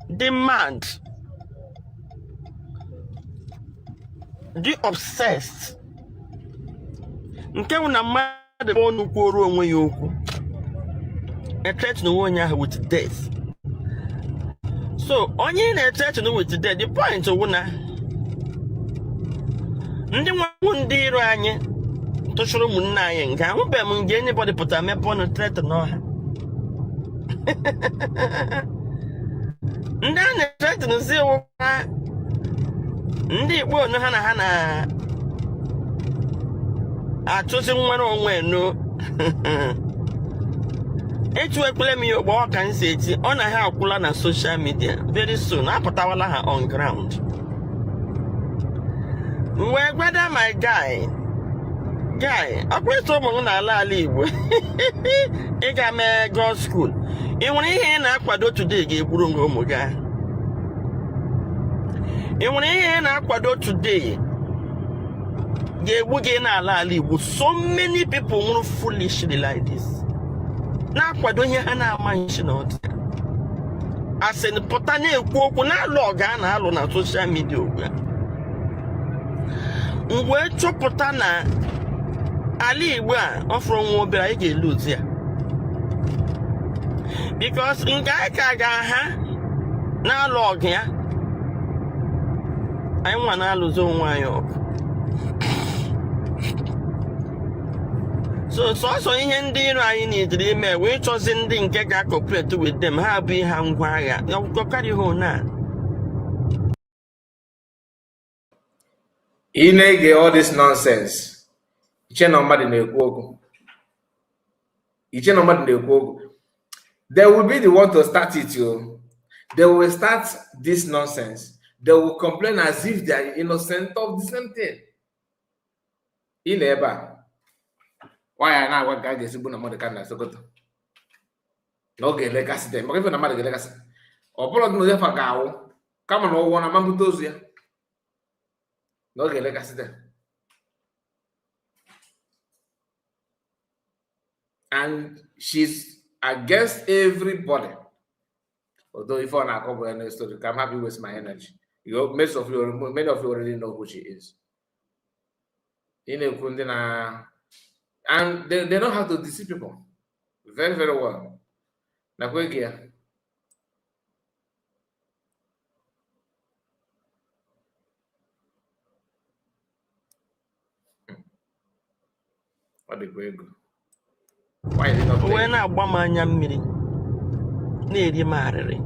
[SPEAKER 11] dị mad, dị obsessed, nke wụ na mmadụ ọnụ kwuoro onwe ya okwu, ethreaten onwe onye ahụ with death. So onye ị na-ethreaten with death, the point wụ na ndị nwanwụ ndị iro anyị tụchụrụ ụmụnne anyị nga, ahụbeghị m nge anybody pụtara mepe ọnụ threaten ha. Ndị a na-ethreaten zi wụkwa ndị Igbo onu ha na ha na-achụzi nnwere onwe no. Etuekwele m ya ogbe ọ ka m si eti ọ na ha akwụla na social media. Very soon apụtawala ha on ground. M wee gwada my guy, guy, ọkwa ịsọ ụmụ m n'ala ala Igbo ịga mee God school, ị nwere ihe ị na-akwado today ga-egburu gị ụmụ gị ahụ? Ị nwere ihe ị na-akwado today ga-egbu gị n'ala ala Igbo? So many people nwụrụ foolishly like this, na-akwado ihe ha na-amaghị isi na ọdụ. Asị pụta na-ekwu okwu na-alụ ọgụ a na-alụ na social media ugbu a. M wee chọpụta na ala Igbo a, ọ fọrọ nwa obere anyị ga-eluzi ya, because nke anyị ka ga-aha na-alụ ọgụ ya, anyị nwa na-alụzi onwe anyị ọgụ. So sọsọ ihe ndị iro anyị nidiri ime wee chọzi ndị nke ga-cooperate with them, ha bụ ha ngwa agha ọkarịghị one a.
[SPEAKER 8] Ị na-ege all this nonsense, iche na mmadụ na-ekwu okwu, iche na mmadụ na-ekwu okwu. They will be the one to start it o. They will start this nonsense. They will complain as if they are innocent of the same thing. Ị nọ ebe a, nwaanyị na-agwa ka a ga-esi gbu na mmadụ ka na Sokoto na ọ ga-elekasị dị maka ife na mmadụ ga-elekasị ọ bụrụ na onye fa ga-awụ kama na ụgwọ na ma mbute ozu ya na ọ ga-elekasị dị. And she's against everybody, although ife ọ na-akọ bụ ya na story ka m happy waste my energy. You, most of you, many of you already know who she is. Ị na-ekwu ndị na and they know how to deceive people very, very well. Nakwa ege ya. Ọ dịkwa egwu. Why is it not
[SPEAKER 11] O wee
[SPEAKER 8] playing?
[SPEAKER 11] Na-agba m anya mmiri, na-eri m arịrị.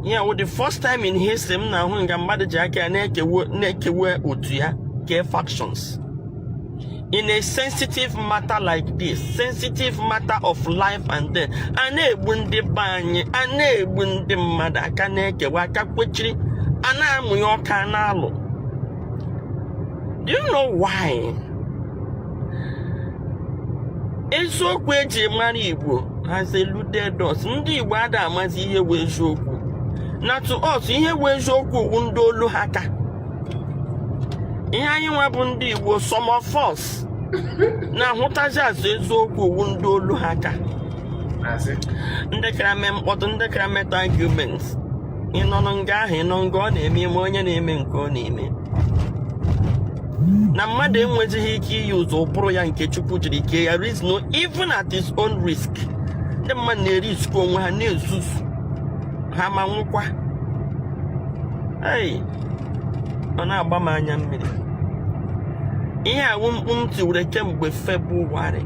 [SPEAKER 11] Ya wụ the first time in history m na-ahụ nga mmadụ ji aka ya na-ekewe otu ya, kee factions in a sensitive matter like this, sensitive matter of life and death. A na-egbu ndị be anyị, a na-egbu ndị mmadụ, aka na-ekewa aka kwechiri, a na-amụnye ọka a na-alụ. Do you know why? Eziokwu eji mara Igbo has eluded us. Ndị Igbo ada amazi ihe wụ eziokwu. Na to us, ihe wụ eziokwu wụ ndị olu ha ka ihe anyị nwa bụ ndị Igbo, some of us na-ahụtazi azụ eziokwu wụ ndị olu ha ka
[SPEAKER 8] Asị.
[SPEAKER 11] Ndị kara mee mkpọtụ, ndị kara meta argument. Ị nọ nga ahụ, ị nọ nga ọ na-eme ime onye na-eme nke ọ na-eme na mmadụ enwezighị ike iyi ụzọ ụbụrụ ya nke Chukwu jiri kee ya reason, even at his own risk. Ndị mmadụ na-erisk onwe ha, na-ezuzu ha ma nwụkwa. Ei, ọ na-agba m anya mmiri. Ihe awụ mkpu m tiwere kemgbe Febụwarị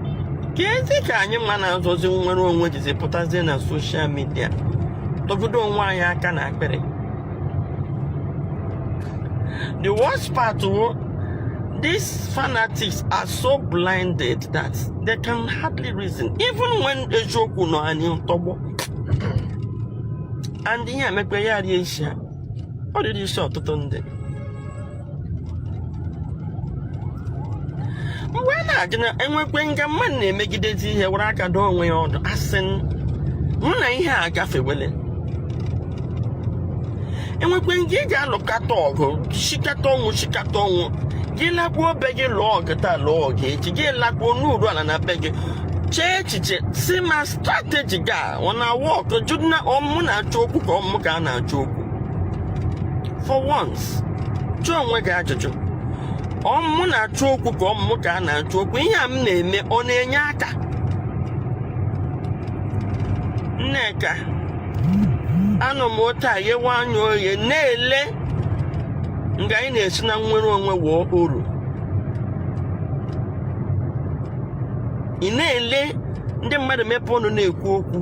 [SPEAKER 11] ka ezi ka anyị ma na-azọzi nnwere onwe jizi pụtazie na social media tọgodo onwe anyị aka na akpịrị. The worst part wụ These fanatics are so blinded that they can hardly reason, even when eziokwu nọ anyị tọgbọ. And ihe emekpe ya rie isi ha, ọ riri isi ọtụtụ ndị. Mgbe a na-ajụ na enwekwe nga mmadụ na-emegidezi ihe were aka doo onwe ya ọdụ, asị m na ihe a gafewele. Enwekwe nga ị ga-alụkata ọgụ, chikata ọnwụ, chikata ọnwụ, gị lakpuo be gị, lụọ ọgụ taa, lụọ ọgụ echi, gị lakpuo n'uru ala na be gị, chee echiche si ma strategy ga ọ na-awa ọkụ jụ na ọmụ na-achọ okwu ka ọmụ ka a na-achọ okwu. For once, jụọ onwe gị ajụjụ: ọmụ na-achọ okwu ka ọmụ ka a na-achọ okwu? Ihe a m na-eme, ọ na-enye aka? Nneka, anọ m otu a ghewe anya oghe na-ele nga anyị na-esi na nnwere onwe wụọ uru. Ị na-ele ndị mmadụ mepe ọnụ na-ekwu okwu,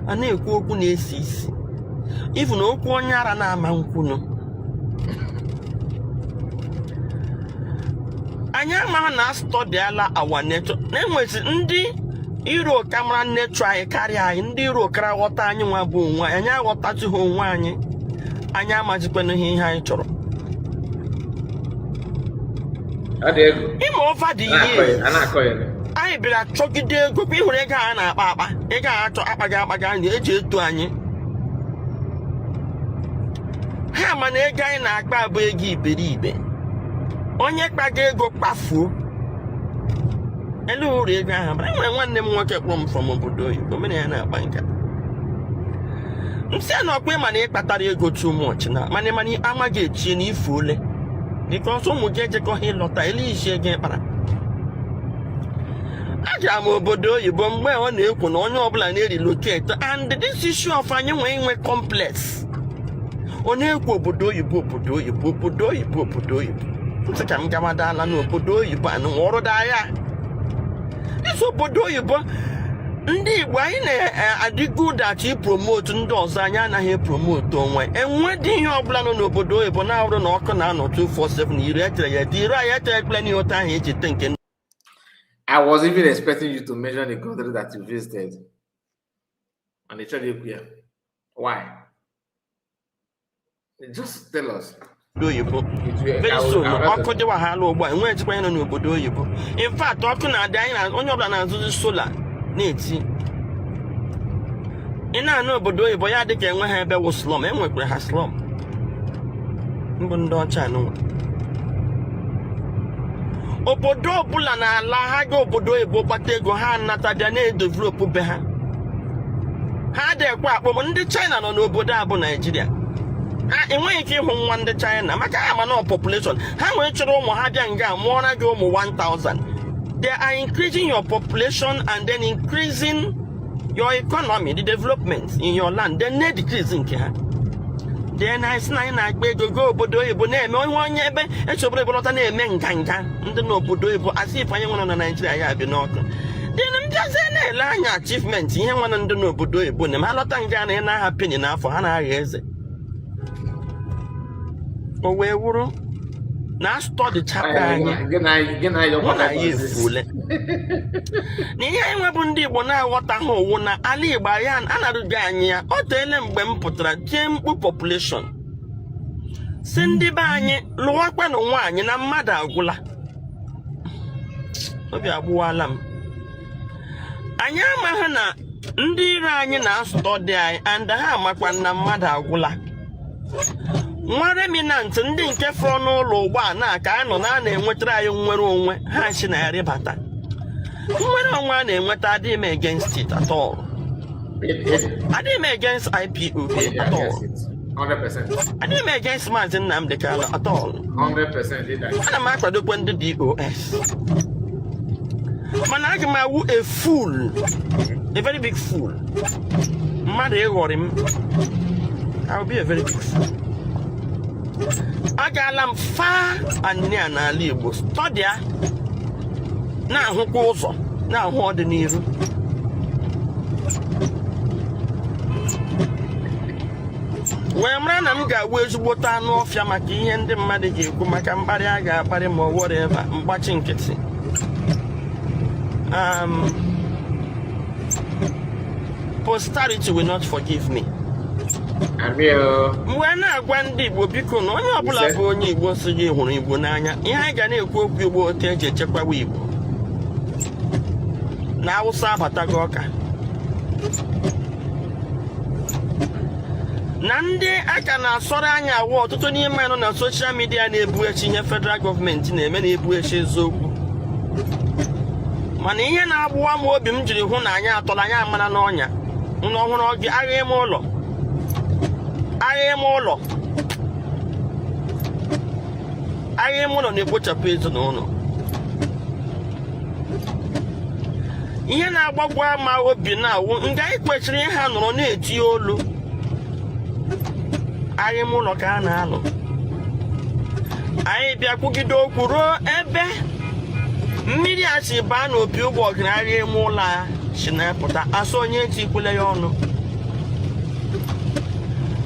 [SPEAKER 11] a na-ekwu okwu na-esi isi, even okwu onye ara na-ama nkwunu. Anyị amaghị na astọdịala our nature, na-enwezi ndị iro ka mara nature anyị karịa anyị, ndị iro kara ghọta anyị nwa bụ onwe anyị. Anyị aghọtatụghị onwe anyị, anyị amazikwana ihe anyị chọrọ. Ịma, over the years anyị bịara chọgide ego. Kwa ịhụrụ ego a na-akpa akpa, ego a achọ akpaghị akpaga, anyị eji eto anyị ha, mana ego anyị na-akpa bụ ego iberibe. Onye kpaga ego kpafuo elu uru ego ahụ bara. Enwere nwanne m nwoke kpọrọ m from obodo oyibo, mere ya na-akpa nka m sị na ọkwa ịma na ị kpatara ego too much na mana amaghị echie na ifu ole, because ụmụ gị ejekọghị ịlọta ele isi ego ị kpara. Agara m obodo oyibo mgbe ọ na-ekwu na onye ọbụla na-erelocate, and this issue of anyị nwee inwe complex, ọ na-ekwu obodo oyibo, obodo oyibo, obodo oyibo, obodo oyibo. M sị ka m gawadala n'obodo oyibo anụ ọrụ daa ya isi obodo oyibo. Ndị Igbo anyị na-adị good at ipromote ndị ọzọ, anyị anaghị epromote onwe. Enwedị ihe ọbụla nọ n'obodo oyibo na-arụ na ọkụ na-anọ 247 iri etere ya dị ire anyị etere ekpere n'ihe otu ahụ eji te nke
[SPEAKER 8] I was even expecting you to mention the country that you visited. And they tried to. Why? Just tell us.
[SPEAKER 11] Obodo oyibo very soon ọkụ dịwa ha ala ugbu a, enweghịzikwa onye nọ n'obodo oyibo. In fact, ọkụ na-adị anyị na onye ọbụla na-azụzi solar na-eti. Ị na-anụ obodo oyibo ya dị ka enwe ha ebe wụ slum, enwekwara ha slum mbụ ndị ọcha anụnwa. Obodo ọbụla na-ala ha ga obodo oyibo kpata ego, ha anata bịa na-edevelop be ha. Ha adịghịkwa akpọ m ndị China nọ n'obodo a bụ Naijiria. Ha enweghị ike ịhụ nwa ndị China maka ha ma na population ha nwere chọrọ ụmụ ha bịa nga mụọra gị ụmụ 1000. They are increasing your population and then increasing your economy, the development in your land, then na-decrease nke ha. Then anyị sị na anyị na-akpa ego gaa obodo oyibo na-eme onye onye ebe echi obodo oyibo lọta na-eme nganga ndị n'obodo oyibo, asị ife anyị nwere na Naijiria ya bi n'ọkụ. Then mbịazie na-ele anya achievement ihe nwere ndị n'obodo oyibo na ha lọta nga na na-aha penny n'afọ, ha na-agha eze. O wee wụrụ na astọdịchapụ anyị mụ na ya efuole na ihe anyị nwebụ ndị Igbo na-aghọtaghị owu na ala Igbo ya anarụghị anyị ya. O teele mgbe m pụtara tie mkpu population, si ndị be anyị lụwakwanụ nwaanyị na mmadụ agwụla. Obi agbụwala m. Anyị amaghị na ndị iro anyị na-astọdị anyị, and ha amakwa na mmadụ agwụla. Nwa remnant ndị nke fọrọ n'ụlọ ugbu a na ka a nọ na a na-enwetara anyị nnwere onwe, ha si na ya rịbata. Nnwere onwe a na-enweta, adịghị m against it at all, adịghị m against IPOB at all,
[SPEAKER 8] 100%.
[SPEAKER 11] Adịghị m against Maazị Nnamdi Kanu at all.
[SPEAKER 8] 100%.
[SPEAKER 11] Ana m akwadokwa ndị DOS, mana aga m awụ a fool, a very big fool, mmadụ ịghọrị m. I will be a very big fool. Agaala m far and near n'ala Igbo, study-a, na-ahụkwa ụzọ, na-ahụ ọdịnihu. Wee mara na m ga-awụ ezigbote anụ ọfịa maka ihe ndị mmadụ ga-ekwu, maka mkparị a ga-akparị ma ọ whatever, mgbachi nkịtị. Posterity will not forgive me.
[SPEAKER 8] Amị o.
[SPEAKER 11] M wee na-agwa ndị Igbo, biko, na onye ọbụla
[SPEAKER 8] Ise.
[SPEAKER 11] bụ onye Igbo si gị hụrụ Igbo n'anya, ihe anyị ga na-ekwu okwu Igbo, otu eji echekwawa Igbo na Awụsa abatago ọka na ndị aka na-asọrọ anya awụ. Ọtụtụ n'ime nọ na social media na-ebu echi ihe federal gọọmenti na-eme, na-ebu echi eziokwu. Mana ihe na-agbụwa m obi m jiri hụ na anyị atọrọ anyị amara n'ọnya n'ọhụrụ gị, agha ime ụlọ, agha ime ụlọ, agha ime ụlọ na-ekpochapụ ezinụlọ. Ihe na-agbagwa ma obi na-awụ nga anyị kwesịrị ịha nọrọ na-eti olu, agha ime ụlọ ka a na-alụ. Anyị bịa kwugide okwu ruo ebe mmiri a si baa n'opi ụgbọgụrụ, agha ime ụlọ a si na-apụta asụ onye etikwule ya ọnụ.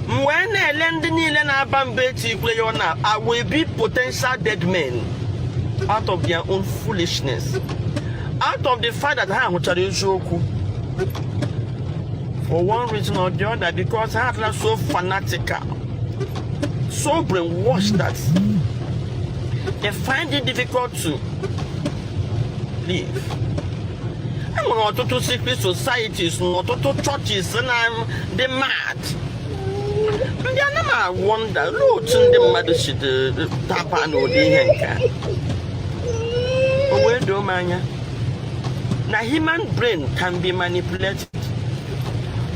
[SPEAKER 11] M wee na-ele ndị niile na-aba mba etikwule ya ọnụ a will be potential dead men out of their own foolishness, out of the fact that ha hụchara eziokwu for one reason or the other, because ha adịla so fanatical, so brainwashed that they find it difficult to live. E nwere ọtụtụ secret societies na ọtụtụ churches na dị mad. Ndị ana m awonder olee otu ndị mmadụ si daba n'ụdị ihe nke a. O wee doo m anya na human brain can be manipulated,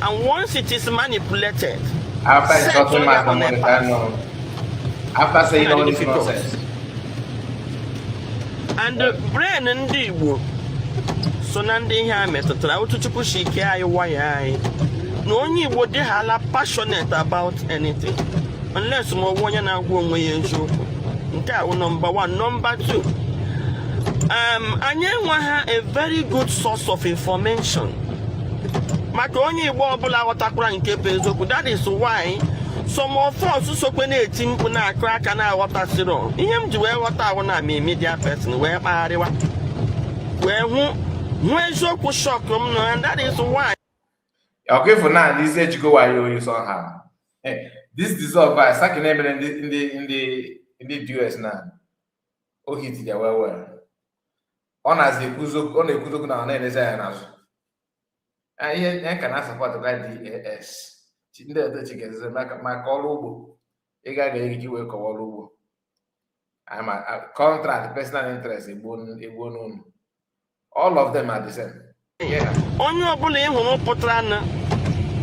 [SPEAKER 11] and once it is manipulated,
[SPEAKER 8] After
[SPEAKER 11] set
[SPEAKER 8] insulting
[SPEAKER 11] onye
[SPEAKER 8] Mazi
[SPEAKER 11] on a
[SPEAKER 8] Nnamdi
[SPEAKER 11] path.
[SPEAKER 8] Kanu, after saying
[SPEAKER 11] Ọ
[SPEAKER 8] all
[SPEAKER 11] na-adị
[SPEAKER 8] this
[SPEAKER 11] difficult.
[SPEAKER 8] nonsense.
[SPEAKER 11] And the brain ndị Igbo so na ndị ihe a metụtara, otu Chukwu si ike anyị waya anyị na onye Igbo dịghala passionate about anything unless ma ọ bụ onye na-agwa onwe ya eziokwu. Nke a wụ number one. Number two, anyị enweghị a very good source of information maka onye Igbo ọbụla ghọtakwara nke bụ eziokwu. That is why some of us sokwe na-eti mkpu, na-akụ aka, na-aghọtasịrọ ihe m ji wee ghọta ahụ na ama media person wee kpagharịwa wee hụ eziokwu shock m nọ, and that is why.
[SPEAKER 8] Okay, for now, this ejiko wayo oyi somehow. This dissolve by saki na-emere ndị DOS na o hit ya well well. Ọ na-azi ekwuzi, ọ na-ekwuzi okwu na ọ na-elezi anya n'azụ. Ah, ihe ka na-asupport kwa DAS. Ndị ọzọ chigaziri maka ọrụ ugbo, ị ga ga-eji wee kọwa ọrụ ugbo. Ama contract personal interest egbuo n'unu. All of them are the same. Yeah.
[SPEAKER 11] Onye ọbụla ị hụrụ pụtara na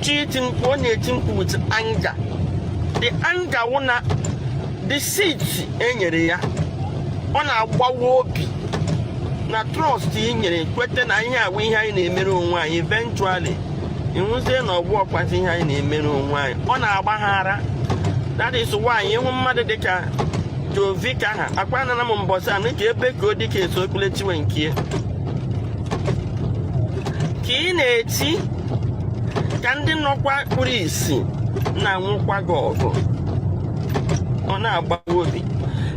[SPEAKER 11] chi iti mkpu, ọ na-eti mkpu with anger. The anger wụ na the seat e nyere ya, ọ na-agbawa obi na trust ị nyere, kwete na ihe awụ ihe anyị na-emere onwe anyị. Eventually ịhụzie na ọgbụ ọkwazi ihe anyị na-emere onwe anyị, ọ na-agba ha ara. That is why ịhụ mmadụ dịka Jovika ha akwa nana m mbọsị anụ ka ebe ka o dịka eso okpule chiwe nke ya. Ka ị na-eti ka ndị nọkwa kpuru isi na-anwụkwa gị ọgụ, ọ na-agbawa obi.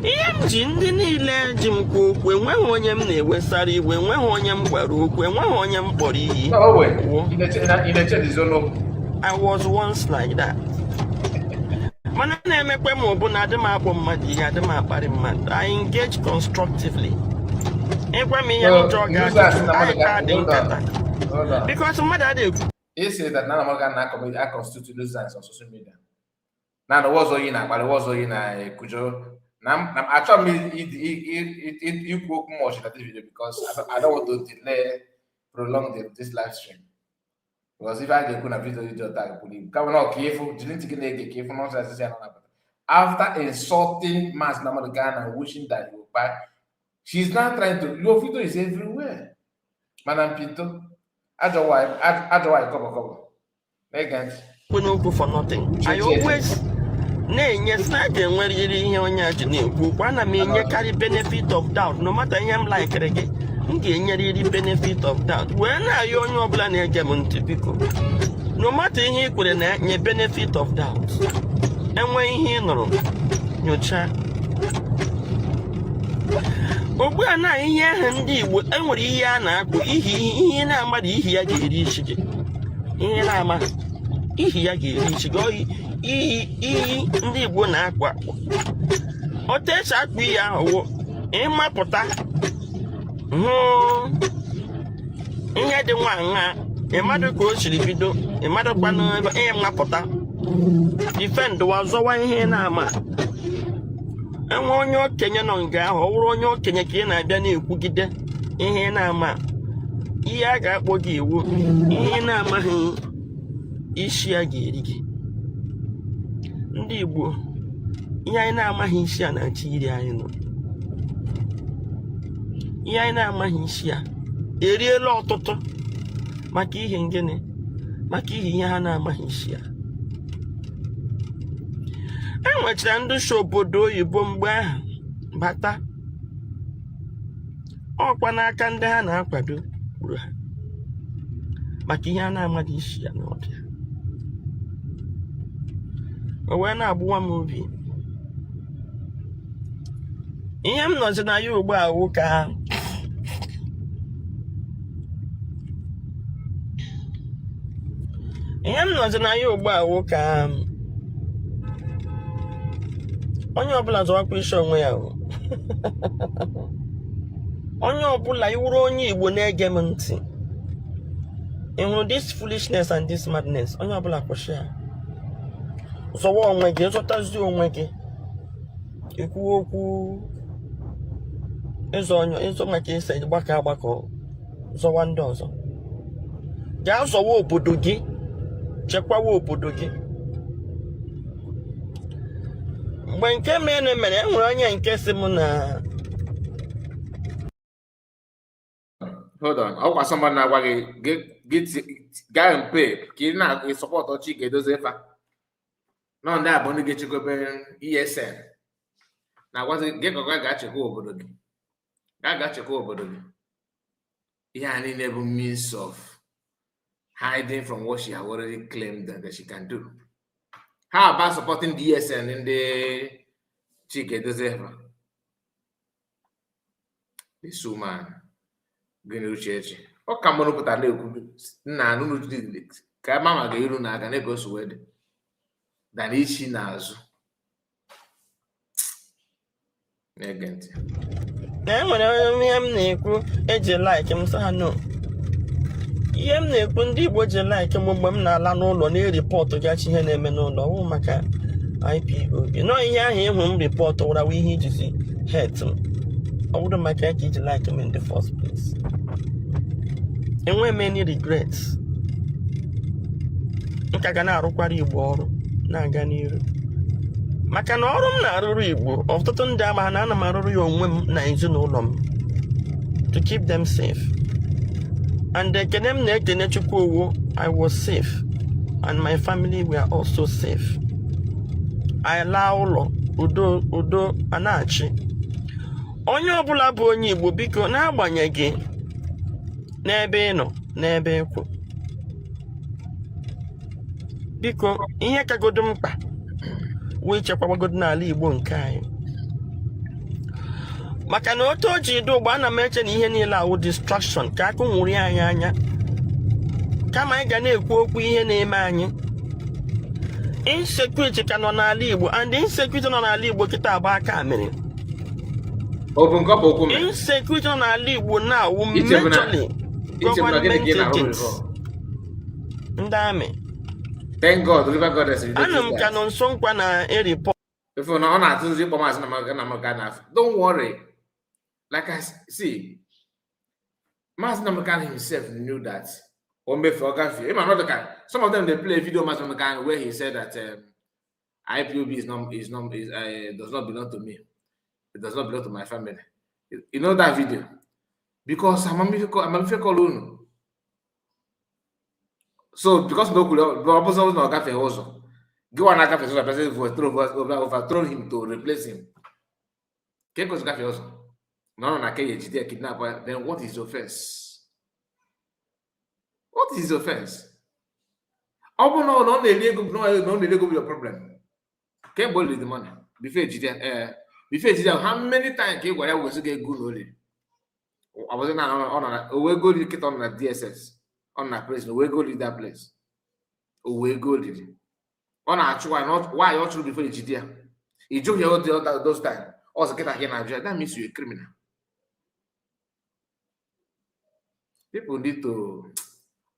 [SPEAKER 11] Ihe m ji ndị niile ji m kwuo okwu, enweghị onye m na-ewesara iwe, enweghị onye m gwara okwu, enweghị onye m kpọrọ iyi.
[SPEAKER 8] No, wait.
[SPEAKER 11] Wo.
[SPEAKER 8] Ị na-eche the zone.
[SPEAKER 11] I was once like that. Mana na-emekwe m bụ na adị m akpọ mmadụ ihe, adị m akparị mmadụ. I engage constructively. Ịgwa m ihe m chọọ ga-ajụjụ, anyị ka dị nkata.
[SPEAKER 8] Hold on.
[SPEAKER 11] Because mmadụ adịghị ekwu.
[SPEAKER 8] He says that none of us can constitute nuisance on social media. Now, the words oyi na-akparị, words oyi na-ekwujọ. Na achọrọ m ikwu okwu much na this video because I don't want to delay, prolong this live stream. Because if I ga-ekwu na video tag buru ibu. Kama na ọ ka ịfụ, jiri ntị gị na-ege ka ịfụ nonsense ya nọ na-apụta. After insulting Mazi Nnamdi Kanu and wishing that he will buy, she's now trying to, your video is everywhere. Madam Pinto, ajọ nwanyị kọbọ kọbọ. Na-ege ntị.
[SPEAKER 11] Ekwu n'okwu for nothing. I always na-enye sị na a ga-enwerịrị ihe onye a ji na-ekwu okwu. Ana m enyekarị benefit of doubt. No matter ihe m likere gị, m ga-enyerịrị benefit of doubt. Wee na-ayọ onye ọbụla na-ege m ntị, biko, no matter ihe ị kwere na nye benefit of doubt. Enwe ihe ị nụrụ, nyochaa. Ugbu a na ihe ahụ, ndị Igbo, enwere ihe a na-akpụ ihi. Ihe na-amadụ ihi ya ga-eri isi gị. Ihe na-ama ihi ya ga-eri isi gị. Oyi iyi iyi ndị Igbo na-akpụ akpụ, otu esi akpụ iyi ahụ wụ ịmapụta hụ ihe dị nwa nha, ịmadụ ka o siri bido, ịmadụkwanụ ebe ịmapụta defend wa, zọwa ihe na-ama. Enwe onye okenye nọ nga ahụ, ọ bụrụ onye okenye ka ị na-abịa na-ekwugide ihe na-ama, ihe a ga-akpọ gị iwu, ihe na-amaghị isi ya ga-eri gị. Ndị Igbo, ihe anyị na-amaghị isi a na-achọ iri anyị nọ. Ihe anyị na-amaghị isi a eriela ọtụtụ. Maka ihe gịnị? Maka ihe ha na-amaghị isi ya. E nwechara ndị si obodo oyibo mgbe ahụ bata, ọkwa n'aka ndị ha na-akwado gburu ha maka ihe a na-amaghị isi ya n'ọbịa. O wee na-agbụwa m obi. Ihe m nọzi na ya ugbu a wụ ka ihe m nọzi na ya ugbu a wụ ka onye ọbụla zọwakwa isi onwe ya o. Onye ọbụla iwuru onye Igbo na-ege m ntị, ị hụrụ this foolishness and this madness, onye ọbụla kwụsị ya, zọwa onwe gị, zọtazie onwe gị. Ekwu okwu ịzọ onye ịzọ maka ese gbakọ agbakọ zọwa ndị ọzọ, gaa zọwa obodo gị, chekwawa obodo gị. Mgbe nke mere mere, e nwere onye nke si m na
[SPEAKER 8] Hold on. Ọkwa somebody na-agwa gị gaa mpe ka ị na-support Chika Edozie fa nọ. Ndị a bụ ndị ga-echekwabe ESN na-agwazi gị ka ọ ga-achịkwa obodo gị, gaa ga-achịkwa obodo gị. Ihe a niile bụ means of hiding from what she have already claimed that she can do. How about supporting the ESN, ndị Chika Edozie fa? This woman, gịnị Uchechi, ọ ka mụrụ pụtara na-ekwu nna anụnụ ka mama ga-eru n'aka na-ego wee dị dana isi n'azụ na-ege ntị.
[SPEAKER 11] Na e nwere ihe m na-ekwu eji like m, sị ha no. Ihe m na-ekwu ndị Igbo ji like m mgbe m na-ala n'ụlọ na-ereport gachi ihe na-eme n'ụlọ ọwụ maka IPOB nọ. Ihe ahụ ịhụ m report wụrawa ihe ijizi hate m, ọ bụrụ maka ya ka iji like m in the first place. Enweghị m any regrets. M ka ga na-arụkwara Igbo ọrụ na-aga n'iru, maka na ọrụ m na-arụrụ Igbo, ọtụtụ ndị ama na ana m arụrụ ya onwe m na ezinụlọ m to keep them safe. And ekene m na-ekene Chukwu owo, I was safe and my family were also safe. Anyị laa ụlọ, udo udo a na-achị. Onye ọbụla bụ onye Igbo, biko, n'agbanyeghị n'ebe ị nọ, n'ebe ị kwụ, biko, ihe kagodo mkpa wụ ichekwabagodo n'ala Igbo nke anyị, maka na otu o ji dị ugbu, ana m eche na ihe niile awụ distraction ka akụ nwụrụ anyị anya, kama anyị ga na-ekwu okwu ihe na-eme anyị. Insecurity ka nọ n'ala Igbo, and insecurity nọ n'ala Igbo kịta agba aka mere.
[SPEAKER 8] Ọ bụ nke ọ bụ okwu mere.
[SPEAKER 11] Insecurity nọ n'ala Igbo na-awụ
[SPEAKER 8] Ichebu na
[SPEAKER 11] majorly
[SPEAKER 8] ichebu na gịnị ka ị
[SPEAKER 11] government
[SPEAKER 8] na-ahụ
[SPEAKER 11] agents,
[SPEAKER 8] before?
[SPEAKER 11] ndị army.
[SPEAKER 8] Thank God, River Goddess you
[SPEAKER 11] Anụ m
[SPEAKER 8] noticed
[SPEAKER 11] ka
[SPEAKER 8] that.
[SPEAKER 11] nọ nso nkwa na ereport.
[SPEAKER 8] If na ọ na-atụzi ịkpọ Maazị Nnamdi Kanu afọ. Don't worry. Like I see, Maazị Nnamdi Kanu himself knew that o mefe ọ gafee. Ịma na ọ dị ka some of them, they play video Maazị Nnamdi Kanu where he said that IPOB is not is, does not belong to me. It does not belong to my family. You know that video? Because amamife kọrọ unu. So because na o kwuru ọ bụ na ọ gafeghị ụzọ, gị nwa na-agafe ụzọ bịazi overthrow him to replace him. Ka ekozi gafee ụzọ na ọ nọ na Kenya ejide ya, kidnap ya, then what is the offense? What is the offense? Ọ bụ na ọ na-eri ego, na ọ na-eri ego bụ your problem. Kemgbe o riri the money before ejide ya, ee, before ejide ya, how many times ka ị gwara ya wezi gị ego na o riri? Ọ bụzi na ọ nọ na o wee go riri kịta, ọ nọ na DSS, ọ nọ na prison, o wee go riri that place, o wee go riri. Ọ na-achụ nwaanyị, ọ chụrụ before ejide ya. Ị jụghị ya oge those time, ọ sị kịta ka ị na-ajụ ya. That means you're a criminal. People need to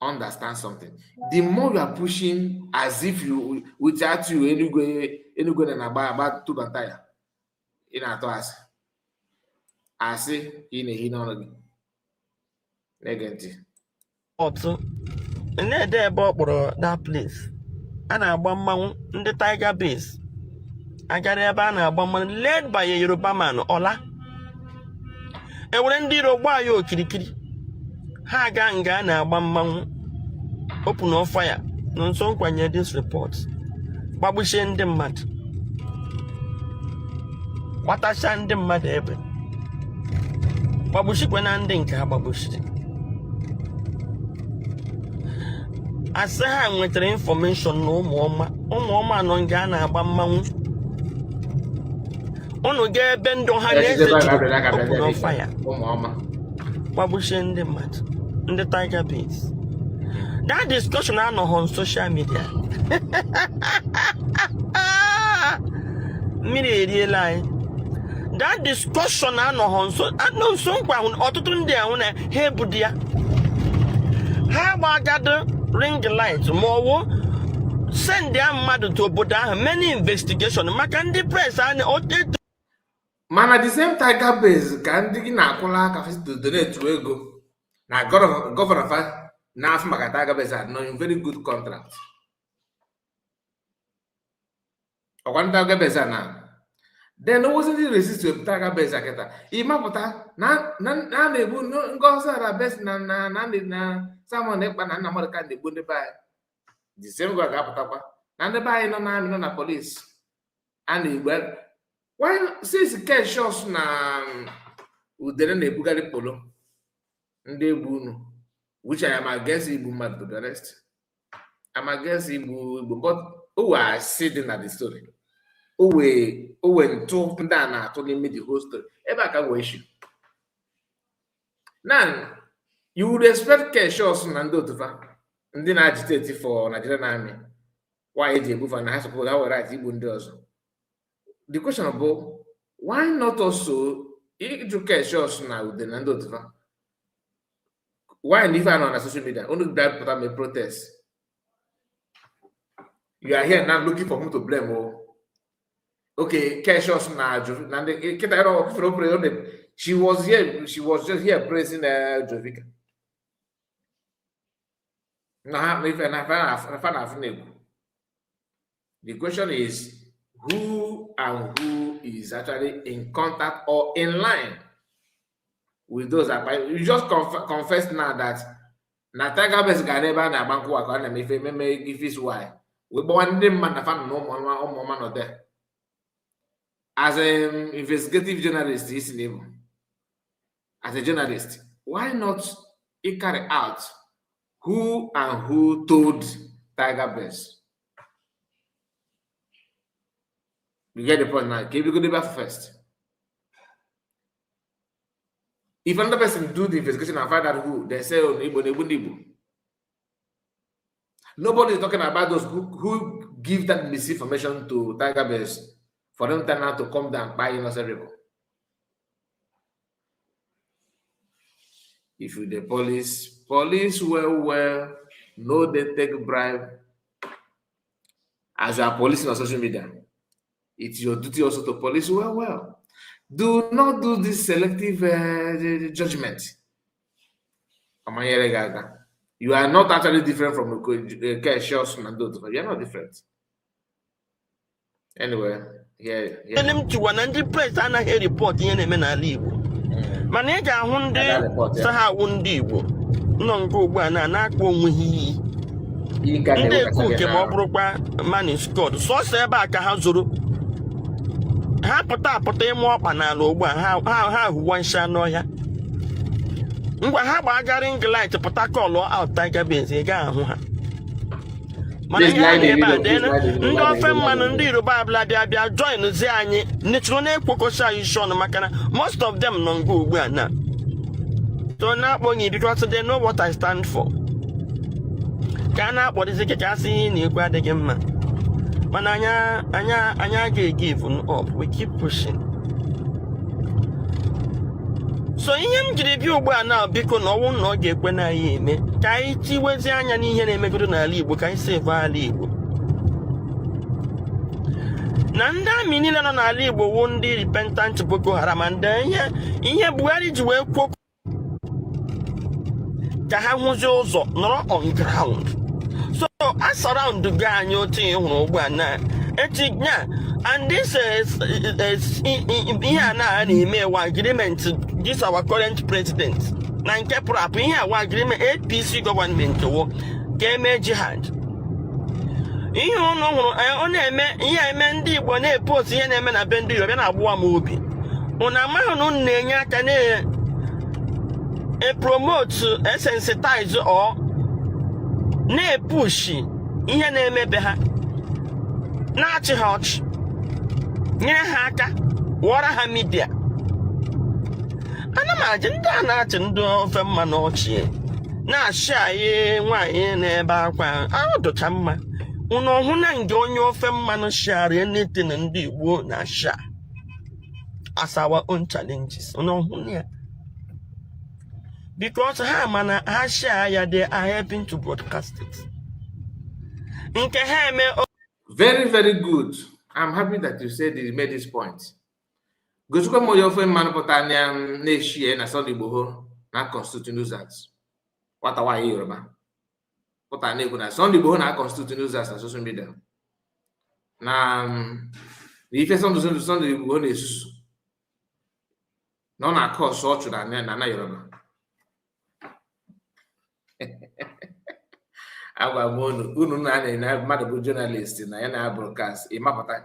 [SPEAKER 8] understand something. The more you are pushing as if you without you enugwe enugwe na na-agba agba tubantaya, ị na-atụ asị asị ka ị na-ehi n'ọnụ gị. Na-ege ntị.
[SPEAKER 11] Otu na-ede ebe ọ kpọrọ that place a na-agba mmanwụ, ndị Tiger Base agara ebe a na-agba mmanwụ led by a Yoruba man. Ọla ewere ndị iro gbaa ya okirikiri, ha aga nga a na-agba mmanwụ, open fire. Na nso nkwanye this report, gbagbuchie ndị mmadụ, gbatacha ndị mmadụ ebe, gbagbuchikwa na ndị nke ha gbagbuchiri. Asị ha nwetara information na ụmụọma ụmụọma nọ nga a na-agba mmanwụ. Unu gaa ebe ndụ ha na-eze juru, open fire, gbagbuchie ndị mmadụ, ndị Tiger Base. That discussion anọghị on social media. Mmiri eriela anyị. That discussion anọghị nso anọ nso nkwa. Ọtụtụ ndị ahụ na ha ebudi ya, ha gbagado ring light ma ọwụ send ya mmadụ to obodo ahụ, many investigation maka ndị press a na
[SPEAKER 8] Mana the same Tiger Base ka ndị gị na-akwụla aka to donate ego na governor fa na-afụ maka Tiger Base a nọ in very good contract. Ọkwa ndị Tiger Base a na then owozi ndị resist wepụta Tiger Base a kịta ịmapụta na na na a na-egbu Ngozi Arabes na na na na Simon Ekpa na Nnamdi Kanu na-egbu ndị be anyị. The same guy ga-apụtakwa na ndị be anyị nọ na army, nọ na police a na-egbu. Why since Keshos na Udere na-ebugharị polo ndị egbu unu, which I am against igbu mmadụ, to be honest. I'm against igbu igbu, but o wee asị dị na the story, o wee ntụ ndị a na-atụ n'ime the whole story ebe a ka nwee issue. Now you would expect Keshos na ndị otu fa ndị na-agitate for Nigerian army, why eji egbu fa na ha suppose ha were right igbu ndị ọzọ. The question bụ, why not also ịjụ Keshos na Ude na ndị otu fa, why na ife a nọ na social media unu bịa pụta mee protest? You are here now looking for whom to blame. Oh, okay, Keshos na ajụ na ndị kịta ya ọkụfere opere. She was here, she was just here praising Jovika na ha na ife na fa na-afụ na-ekwu. The question is, who and who is actually in contact or in line with those that you just confess now that na Tiger Base gara ebe a na-agba nkwụ ka ọ na-eme ife ememe ife isi why wee gbawa ndị mmadụ na fa na ụmụ ụmụ nọ there. As an investigative journalist isi na ịbụ, as a journalist, why not you carry out who and who told Tiger Base? You get the point now? Can we go there first? If another person do the investigation and find out who, they say, oh, Igbo, Igbo, Igbo. Nobody is talking about those who give that misinformation to Tiger Base for them to now to come down and buy innocent people. If you the police, police well, well, no, they take bribe. As you are policing on social media, it's your duty also to police well, well. Do not do this selective judgment. Amanyere Gaga. You are not actually different from Keshos and You are not different. Anyway, yeah.
[SPEAKER 11] Ndị m tiwa na ndị press anaghị report ihe na-eme n'ala Igbo, mana ị ga-ahụ ndị sị ha awụ ndị Igbo nọ nke ugbu a na na-akpọ onwe ha iyi ndị ekwu nke ma ọ bụrụkwa man is God. Sọsọ ebe a ka ha zoro ha pụta apụta ịmụ ọkpa n'ala ugbu a. Ha hụwa nshi anụ ọhịa ngwa ha gbagara ring light pụta call out Tiger Base, ị gaghị ahụ ha. Mana ihe a na-ebe a dee ndị ofe mmanụ, ndị Yoruba abịa bịa bịa join zi anyị nechụrụ na-ekwokosi anyị isi ọnụ, maka na most of them nọ nga ugbu a na so na-akpọghị because they know what I stand for. Ka a na-akpọrịzi gị ka a sị ihe ị na-ekwu adịghị mma, mana anyị agaghị give up. We keep pushing. So ihe m jiri bịa ugbu a na, biko, na ọnwụ na ọ ga-ekwe na anyị eme ka anyị tiwezi anya n'ihe na-emegodo n'ala Igbo, ka anyị save ala Igbo. Na ndị army niile nọ n'ala Igbo wụ ndị repentant Boko Haram, and ihe Buhari ji wee kwuo ka ha hụzie ụzọ nọrọ on ground. So a surround gị anyị otu ị hụrụ ugbu a na eti nya. And this is ihe a na a na-eme wa agreement, this our current president na nke pụrụ apụ, ihe a wa agreement APC gọọmenti wụ ka eme jihad. Ihe ụnụ hụrụ ọ na-eme, ihe a eme ndị Igbo na-epost ihe na-eme na be ndị Yoruba na-agbụwa m obi. Unu amaghị na unu na-enye aka na epromote, esensitize or na-epush ihe na-emebe ha, na-achị ha ọchị, nyere ha aka, wụọra ha media. Ana m ajị ndị a na-achị ndị ofe mmanụ ọchị, na-achị anyị nwaanyị na-ebe akwa ahụ dụcha mma. Unu ọhụ na nga onye ofe mmanụ share anything ndị Igbo na share as our own challenges? Unu ọhụ na ya, because ha mana ha share ya, they are helping to broadcast it. Nke ha eme.
[SPEAKER 8] Very, very good. I'm happy that you said you made this point. Gosikwa m onye ofe mmanụ pụtara na na-eshi na Sunday Igboho na constitute nuisance. Nwata nwaanyị Yoruba pụtara na-ekwu na Sunday Igboho na constitute nuisance na social media. Na ife Sunday Igboho na-esusu na ọ na-akọ ọsọ ọchụ na Yoruba. Agwa m unu na mmadụ bụ journalist na ya na broadcast, ịmapụta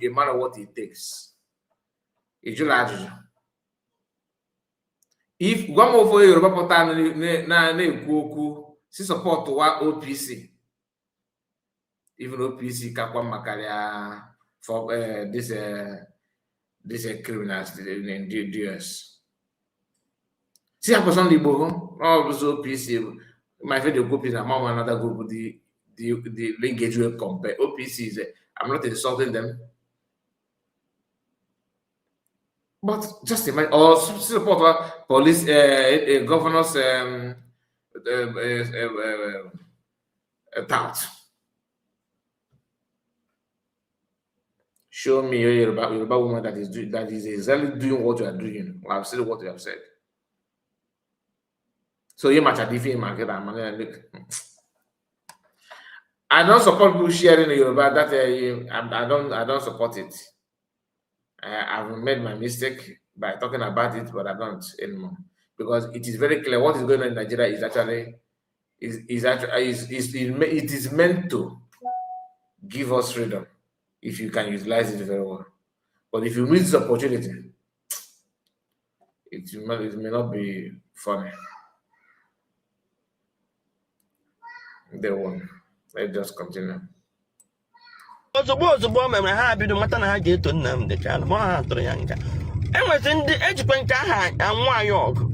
[SPEAKER 8] ịmara what it takes. Ị jụrụ ajụjụ. If gwa m ofe Yoruba pụta na-ekwu okwu si support wa OPC, even OPC kakwa mma karịa for this criminals in the US. Si hapụ Sunday Igboho, ọ bụzi OPC. My favorite group is among another group, the linkage will compare. OPC is a, I'm not insulting them, but just imagine, or support police governors tout. Show me a Yoruba woman that is exactly doing what you are doing. Well, I've said what you have said. So you match a different market. I don't support people sharing the Yoruba. That I don't support it. I've made my mistake by talking about it, but I don't anymore, because it is very clear what is going on in Nigeria is actually is actually is it is meant to give us freedom if you can utilize it very well. But if you miss this opportunity, it may not be funny. The one. Let's just continue.
[SPEAKER 11] Ozugbo o mere, ha bido mata na ha ga-eto Nnamdi Kanu, ma ha tụrụ ya nga. Enwezi ndị ejikwa nke aha anwụ anyị ọgụ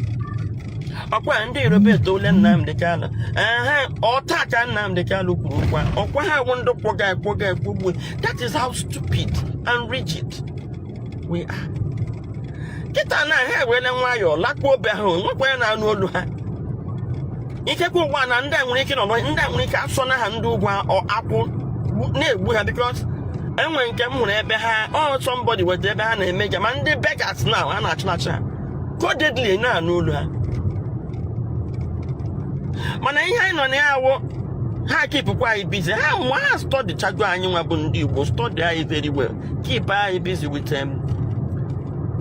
[SPEAKER 11] ọkwa ndị Yoruba etole Nnamdi Kanu. Ehe, ọta ka Nnamdi Kanu kwuru okwu a. Ọkwa ha wụ ndị kwọga ekwọga ekwugbu. That is how stupid and rigid we are. Kịta na ha ewere nwayọọ lakpuo obe ha, nwekwa ya na-anụ olu ha. Ikekwe ụwa na ndị a nwere ike nọ, ndị a nwere ike asọ na ha ndị ugwu akwụ na-egbu ha, because enwere nke m hụrụ ebe ha ọ somebody weta ebe ha na-eme ja ma ndị beggars na ha na-achụ ha codedly na-anụ olu ha. Mana ihe anyị nọ na ya awụ ha keepụkwa anyị busy. Ha mgbe ha study chago anyị nwa bụ ndị Igbo, study anyị very well, keep anyị busy with them.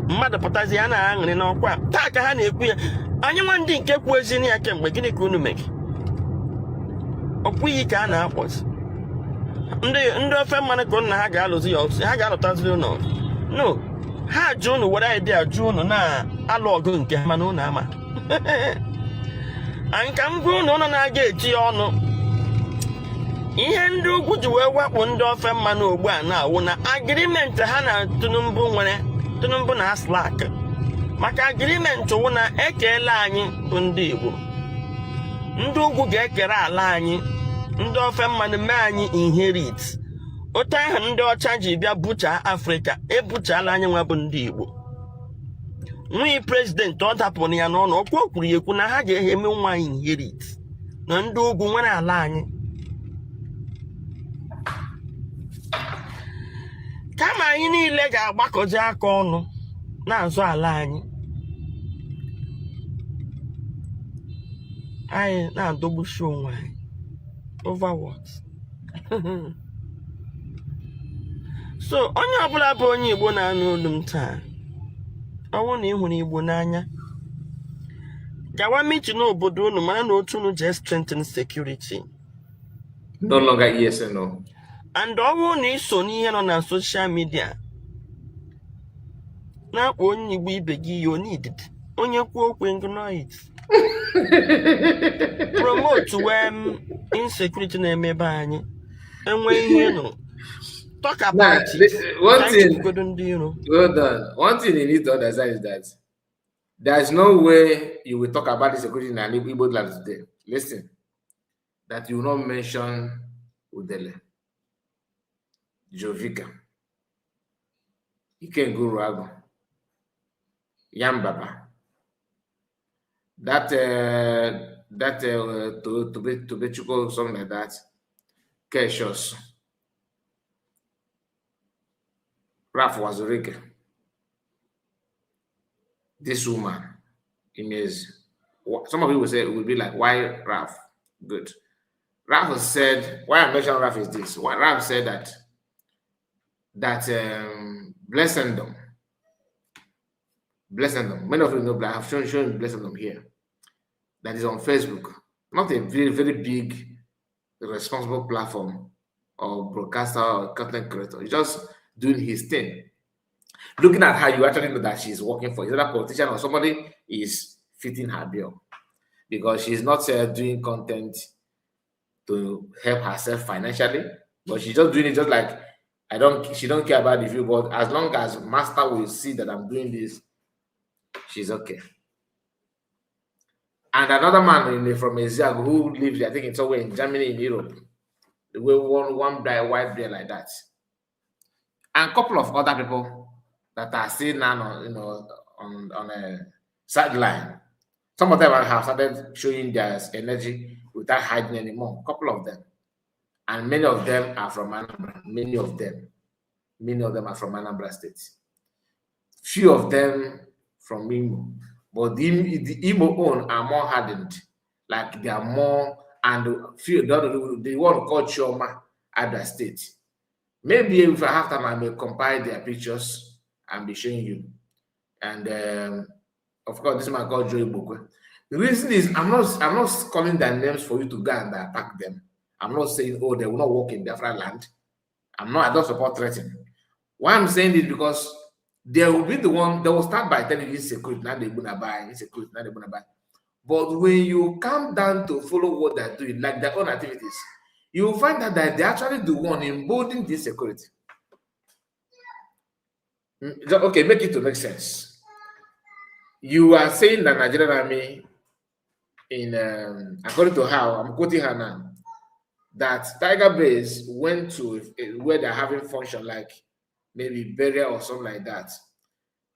[SPEAKER 11] Mmadụ pụtazi ya na-aṅụrị n'ọkwa taa ka ha na-ekwu ya. Anyị nwa ndị nke kwu ezi ya kemgbe, gịnị ka unu mere? Ọkwa iyi ka a na-akpọzi ndị ofe mmanụ ka nna ha ga-alụzi ya ọsọ, ha ga-alụtaziri ụlọ no ha jụ unu were idea jụ unu na-alụ ọgụ nke ha, mana unu ama anyị ka m gwa unu, unu na-aga eti ọnụ. Ihe ndị ugwu ji wee wakpo ndị ofe mmanụ ugbu a na-awụ na agreement ha na Tinubu nwere. Tinubu na slack maka agreement wụ na ekeela anyị bụ ndị Igbo, ndị ugwu ga-ekere ala anyị, ndị ofe mmanụ mee anyị inherit. Otu ahụ ndị ọcha ji bịa bucha Afrịka, ebuchala anyị nwa bụ ndị Igbo. Nwunye president ọ dapụrụ ya n'ọnụ okwu, o kwuru ya ekwu na ha ga-eme nwa anyị inherit, na ndị ugwu nwere ala anyị. Kama anyị niile ga-agbakọji aka ọnụ na-azụ ala anyị, anyị na-adọgbusi onwe anyị over what? So onye ọbụla bụ onye Igbo na-anụ olu m taa, ọ bụrụ na ị hụrụ Igbo n'anya, gawa meeting n'obodo unu, mara na otu unu ji strengthen security.
[SPEAKER 8] No longer ESN, no.
[SPEAKER 11] And ọ bụrụ na ị so n'ihe nọ na social media na-akpọ onye Igbo ibe gị iyi, onidid onye kwuo okwu, ignore it. Promote wee insecurity na-eme ebe anyị enwe ihe nụrụ, talk about it.
[SPEAKER 8] One thing,
[SPEAKER 11] ndị iro.
[SPEAKER 8] Well done. One thing you need to understand is that there's no way you will talk about insecurity in Igbo land today. Listen, that you will not mention Udele, Jovika, Ikenguruagu, Yambaba, that Tobechuko, something like that, Keshos, Ralph Wazurike, this woman, Imez. Some of you will say, it will be like, why Ralph? Good. Ralph said, why I mentioned Ralph is this. Why Ralph said that Blessendom, Blessendom, many of you know, I have shown Blessendom here, that is on Facebook, not a very, very big responsible platform or broadcaster or content creator. He's just doing his thing. Looking at her, you actually know that she's working for either politician or somebody is fitting her bill, because she's not doing content to help herself financially, but she's just doing it just like she don't care about the view, but as long as master will see that I'm doing this, she's okay. And another man from Eziago who lives, I think it's somewhere in Germany, in Europe, the way one black white bear like that, and a couple of other people that are still now on, you know, on a sideline. Some of them have started showing their energy without hiding anymore. A couple of them, and many of them are from Anambra. Many of them are from Anambra State. Few of them from Imo, but the Imo own are more hardened, like they are more, and few the one called Chioma Abia State. Maybe if I have time, I may compile their pictures and be showing you. And of course, this man called Joey Bokwe. The reason is I'm not calling their names for you to go and attack them. I'm not saying, oh, they will not work in Biafra land. I don't support threatening. Why I'm saying this because they will be the one, they will start by telling you insecurity, now they're gonna buy, insecurity, now they're gonna buy. But when you come down to follow what they're doing, like their own activities, you will find out that they're actually the one emboldening this security. Okay, make it to make sense. You are saying that Nigerian army, in according to how I'm quoting her now, that Tiger Base went to where they're having function, like maybe burial or something like that.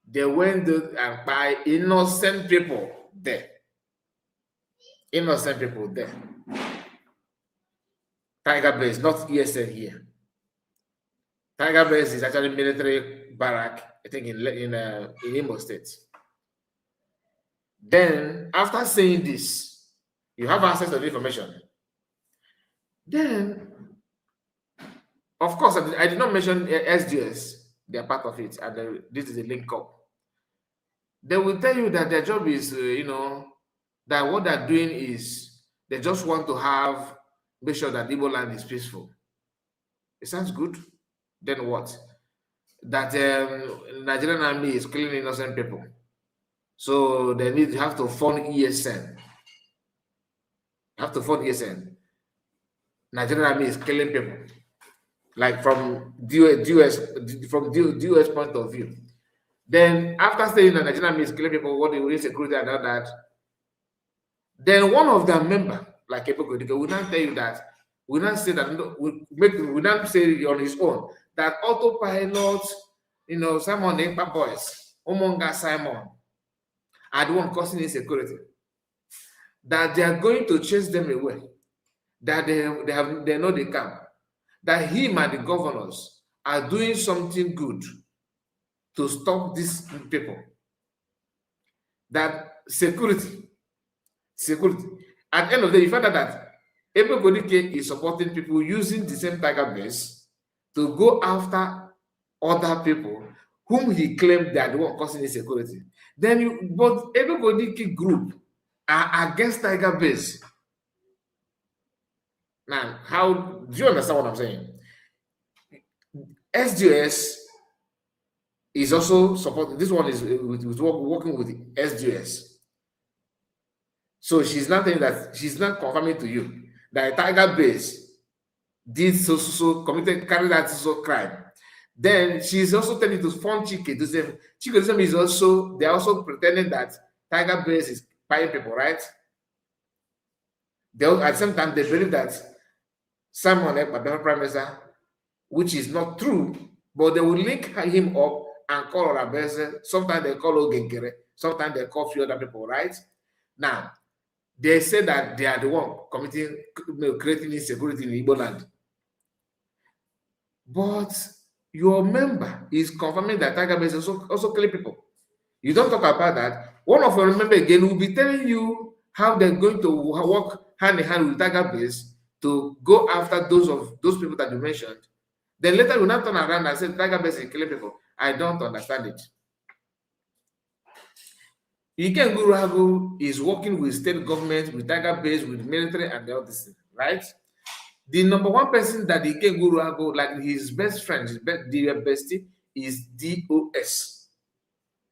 [SPEAKER 8] They went and buy innocent people there. Innocent people there. Tiger Base, not ESN here. Tiger Base is actually military barrack, I think in Imo State. Then, after saying this, you have access to the information. Then, of course, I did not mention SDS. They are part of it, and this is a link up. They will tell you that their job is, you know, that what they're doing is they just want to have, make sure that Igbo land is peaceful. It sounds good. Then what? That Nigerian army is killing innocent people. So they need to have to fund ESN. Have to fund ESN. Nigerian army is killing people, like from DOS, from DOS point of view. Then after saying that Nigerian army is killing people, what they will security and all that, then one of their member, like Ebube Odike, will not tell you that, will not say that, no, will not say on his own that autopilot, Simon Ekpa boys, Omonga Simon, are the one causing insecurity. That they are going to chase them away. That they know the camp. That him and the governors are doing something good to stop these people. That security. At the end of the day, you find out that Ebube Odike is supporting people using the same Tiger Base to go after other people whom he claimed they are the one causing insecurity. But Ebube Odike group are against Tiger Base. Now, how do you understand what I'm saying? SDOS is also supporting. This one is working with SDOS. So she's not saying that, she's not confirming to you that Tiger Base did so committed, carried out so crime. Then she's also telling to fund Chike Doziem. Chike Doziem is also, they're also pretending that Tiger Base is buying people, right? They at the same time, they believe that Simon Ekpa, Prime Minister, which is not true, but they will link him up and call Orabeze. Sometimes they call Ogenkere, sometimes they call few other people, right? Now, they say that they are the one committing, creating insecurity in Igbo land. But your member is confirming that Tiger Base also killing people. You don't talk about that. One of your member again will be telling you how they're going to work hand in hand with Tiger Base to go after those people that you mentioned. Then later you now turn around and say Tiger Base is killing people. I don't understand it. Ikenga Uruagu is working with state government, with Tiger Base, with military and all this, right? The number one person that Ikenga Uruagu, like his best friend, his bestie, is DOS.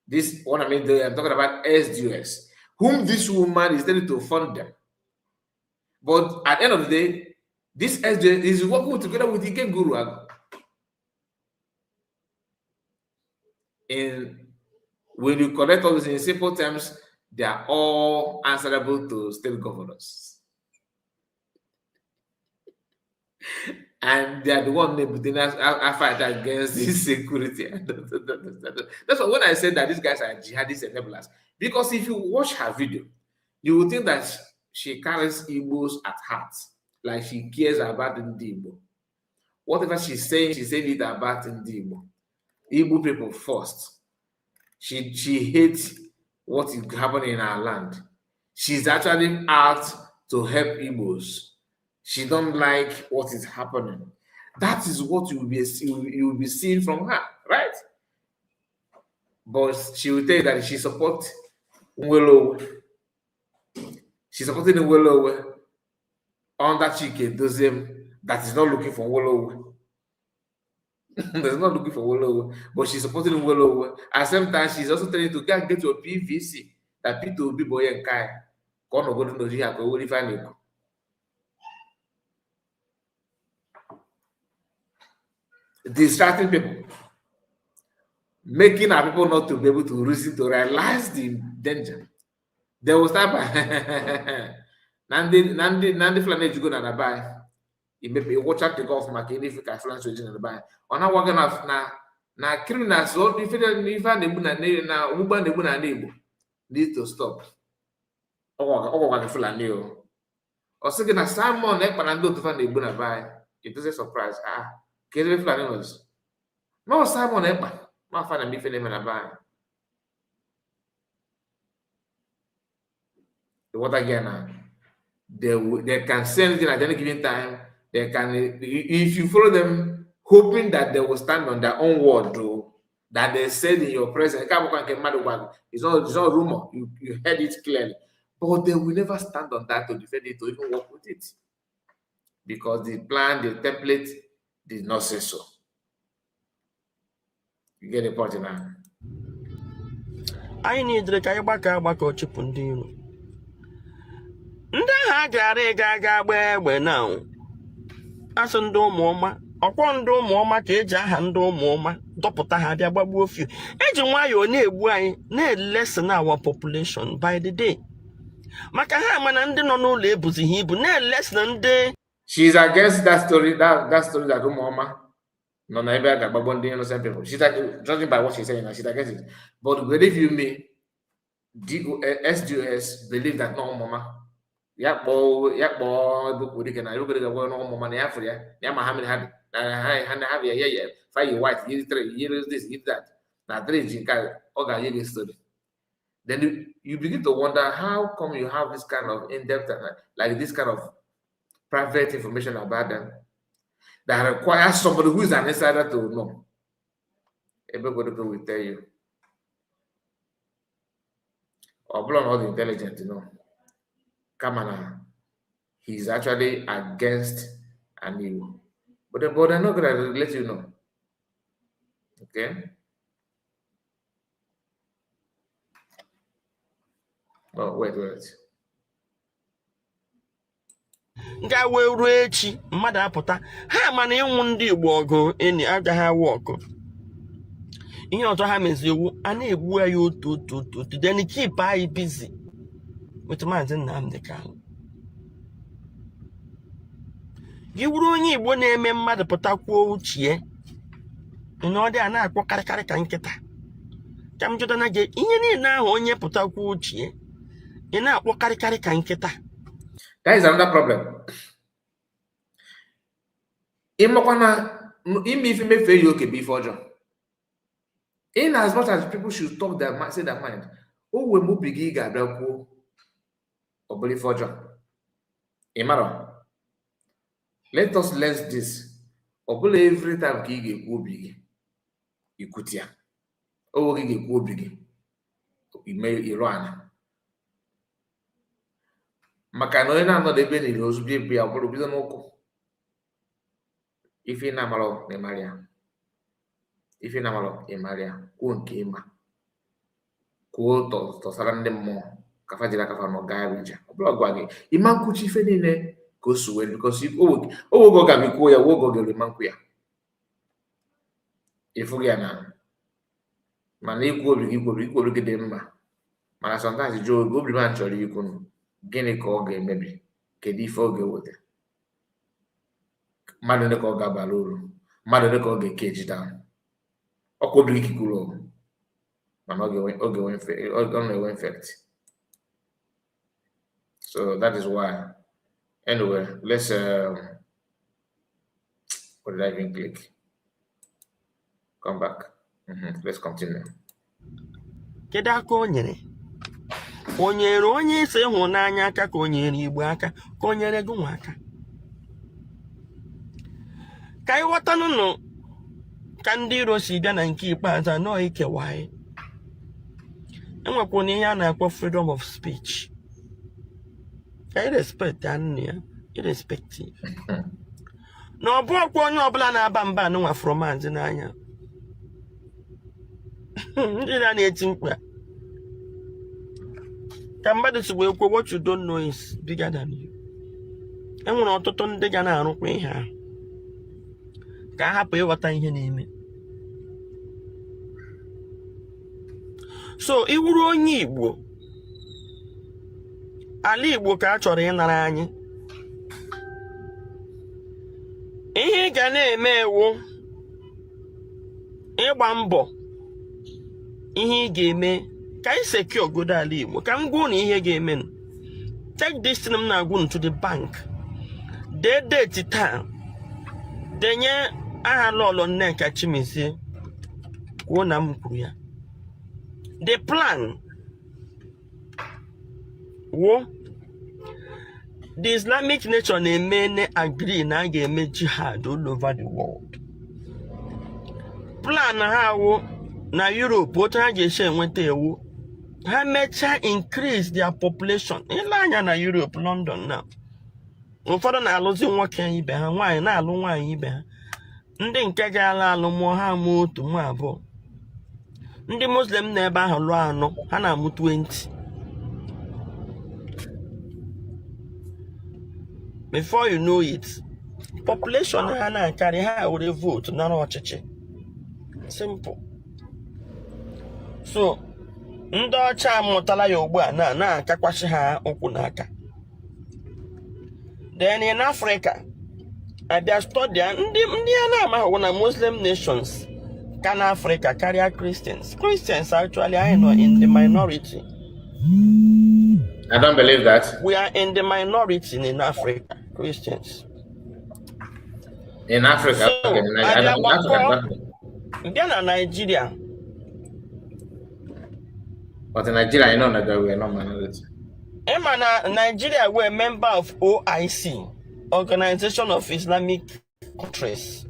[SPEAKER 8] This one, I mean, I'm talking about SDOS, whom this woman is telling to fund them. But at the end of the day, this SDOS is working together with Ikenga Uruagu. When you collect all this in simple terms, they are all answerable to state governors. And they are the one that fight against this security. That's why when I said that these guys are jihadist enablers, because if you watch her video, you will think that she carries Igbos at heart, like she cares about Ndi Igbo. Whatever she's saying it about Ndi Igbo. Igbo people first. She hates what is happening in our land. She's actually out to help Igbos. She don't like what is happening. That is what you will be seeing from her, right? But she will tell you that she supports Nwelo. She's supporting Nwelo under Chike Doziem that is not looking for Nwelo. That's not looking for Nwelo, but she's supporting Nwelo. At the same time, she's also telling you to go and get your PVC that Peter Obi boy and Kai. Distracting people, making our people not to be able to reason, to realize the danger. They will start by Nandi Fulani go na buy. It watch out the golf market if you can Fulani na buy. On our working off na criminals if na need to stop. Fulani o sị na Simon Ekpa na ndị otu fa na-egbu na buy. It doesn't surprise. Kedu Fulani was? No, Simon Ekpa. Ma fa na mife na na buy. What again now? They can say anything at any given time. They can, if you follow them, hoping that they will stand on their own word, though, that they said in your presence. It's not a rumor. You heard it clearly. But they will never stand on that to defend it or even work with it. Because the plan, the template did not say so. You get the point now.
[SPEAKER 11] I need the Kaibaka Chipundino. Ndị ahụ a gara ịga aga agba egbe now. Asị ndị Ụmụọma, ọkwọ ndị Ụmụọma ka eji aha ndị Ụmụọma dọpụta ha bịa gbagbuo few. Eji nwayọọ na-egbu anyị, na-elessen our population by the day, maka ha mana ndị nọ n'ụlọ ebuzighị ibu, na-elessen ndị
[SPEAKER 8] She's against that story, that story that Umuoma nọ na ebe a ga-agbagbo ndị innocent people. She's like, judging by what she's saying now, she's against it. But believe you me, SDOS believe that no Umuoma. Ya kpọọ Ebuka na Ebuka ga na Umuoma na ya fụrụ ya na ya ma ha mere ha dị na ha na ha ya ya ya fa yi white, yi three, yi this, yi that, na three ji nke a, ọ ga-nye gị story. Then you begin to wonder how come you have this kind of in-depth and like this kind of private information about them that requires somebody who is an insider to know. Everybody will tell you. Ọ bụrụ na ọ dị intelligent, no. Kama na he's actually against an Igbo. But they're not gonna let you know. Okay? Oh, wait, wait.
[SPEAKER 11] Ga wee ruo echi mmadụ apụta ha mana ịnwụ ndị Igbo ọgụ enyi agaghị awụ ọgụ. Ihe ọzọ ha mezi iwu a na-egbu anyị otu otu otu otu, then keep anyị busy with Maazị Nnamdi Kanu. Gị wuru onye Igbo na-eme mmadụ pụta kwuo uche na ọ dị a na-akpọ karịkarị ka nkịta, ka m jụta na gị ihe niile ahụ onye pụta kwuo uche ị na-akpọ karịkarị ka nkịta.
[SPEAKER 8] That is another problem. Ịmakwa na ime ife mefee ya oke bụ ife ọjọọ. In as much as people should talk their mind, say their mind, o wee mgbe obi gị ga-abịa kwuo ọ bụrụ ife ọjọọ. Ị mara? Let us learn this. Ọ bụla every time ka ị ga-ekwu obi gị, ikwute ya. Oge gị ga-ekwu obi gị, ime iru ana. Maka na onye na-anọdụ ebe niile ozugbo ebu ya ọ bụrụ bido n'ụkwụ. Ife ị na-amarọ na ịmara ya. Ife ị na-amarọ ịmara ya. Kwuo nke ịma. Kwuo tọsara ndị mmụọ ka fa jiri aka fa nọ gaa ije. Ọ bụla gwa gị ịma nkwuchi ife niile ka o si wee because o oge ọ ga-abịa kwuo ya, oge ọ ga-eru ịma nkwu ya. Ịfụ gị ya na mana ikwu obi gị, ikwu obi gị dị mma, mana sometimes jụọ oge obi m chọrọ ikwu nụ, gịnị ka ọ ga-emebi, kedu ife ọ ga-eweta, mmadụ ole ka ọ ga-abara uru, mmadụ ole ka ọ ga-eke ejide ahụ. Ọkwa obi gị kwuru, mana ọ ga-enwe effect. So that is why. Anyway, let's what did I even click? Come back. Let's continue.
[SPEAKER 11] Kedu aka o nyere? O nyere onye isi ịhụnanya aka, ka o nyere Igbo aka, ka o nyere gị nwa aka? Ka anyị ghọtanụnụ ka ndị iro si bịa na nke ikpeazụ anọ ikewa anyị. Enwekwana ihe a na-akpọ freedom of speech, ka anyị respect anụ ya irrespective na ọ bụ ọkwa onye ọbụla na-aba mba anụnwa fụrụ Maazị n'anya. Ndị na-eti mkpu a ka mmadụ si wee kwuo, what you don't know is bigger than you. Enwere ọtụtụ ndị ga na-arụkwa ihe ahụ ka a hapụ ịghọta ihe na-eme. So iwuru onye Igbo, ala Igbo ka a chọrọ ịnara anyị. Ihe ị ga na-eme ewu ịgba mbọ ihe ị ga-eme ka anyị secure ogodo ala Igbo. Ka m gwa unu ihe ga-eme. Take this thing m na-agwa unu to the bank. Dee date taa, denye aha Lọlọ Nneka Chimezie, kwuo na m kwuru ya. The plan wo the Islamic nation na-eme agree na a ga-eme jihad all over the world. Plan ha wụ na Europe, otu ha ga-esi enweta ewu ha mechaa increase their population. Ile anya na Europe, London na ụfọdụ na-alụzi nwoke ibe ha, nwaanyị na-alụ nwaanyị ibe ha. Ndị nke ga-alụ alụ mụọ ha amụọ otu nwa abụọ. Ndị Muslim na ebe ahụ lụọ anọ, ha na-amụ 20. Before you know it, Population ha na-akarị, ha were vote nara ọchịchị. Simple. So ndị ọcha amụtala ya ugbu a na na-akakwasị ha ụkwụ n'aka. Then in Africa, abịa study ndị a na-amaghị na Muslim nations ka na Africa karịa Christians. Christians, actually, anyị nọ in the minority.
[SPEAKER 8] I don't believe that.
[SPEAKER 11] We are in the minority in Africa, Christians.
[SPEAKER 8] In Africa,
[SPEAKER 11] So,
[SPEAKER 8] okay. In
[SPEAKER 11] abịa
[SPEAKER 8] Africa,
[SPEAKER 11] gbakọ
[SPEAKER 8] Africa.
[SPEAKER 11] bịa na Nigeria.
[SPEAKER 8] But in Nigeria, you know that we are not minority.
[SPEAKER 11] Ịma na Nigeria were member of OIC, Organization of Islamic Countries.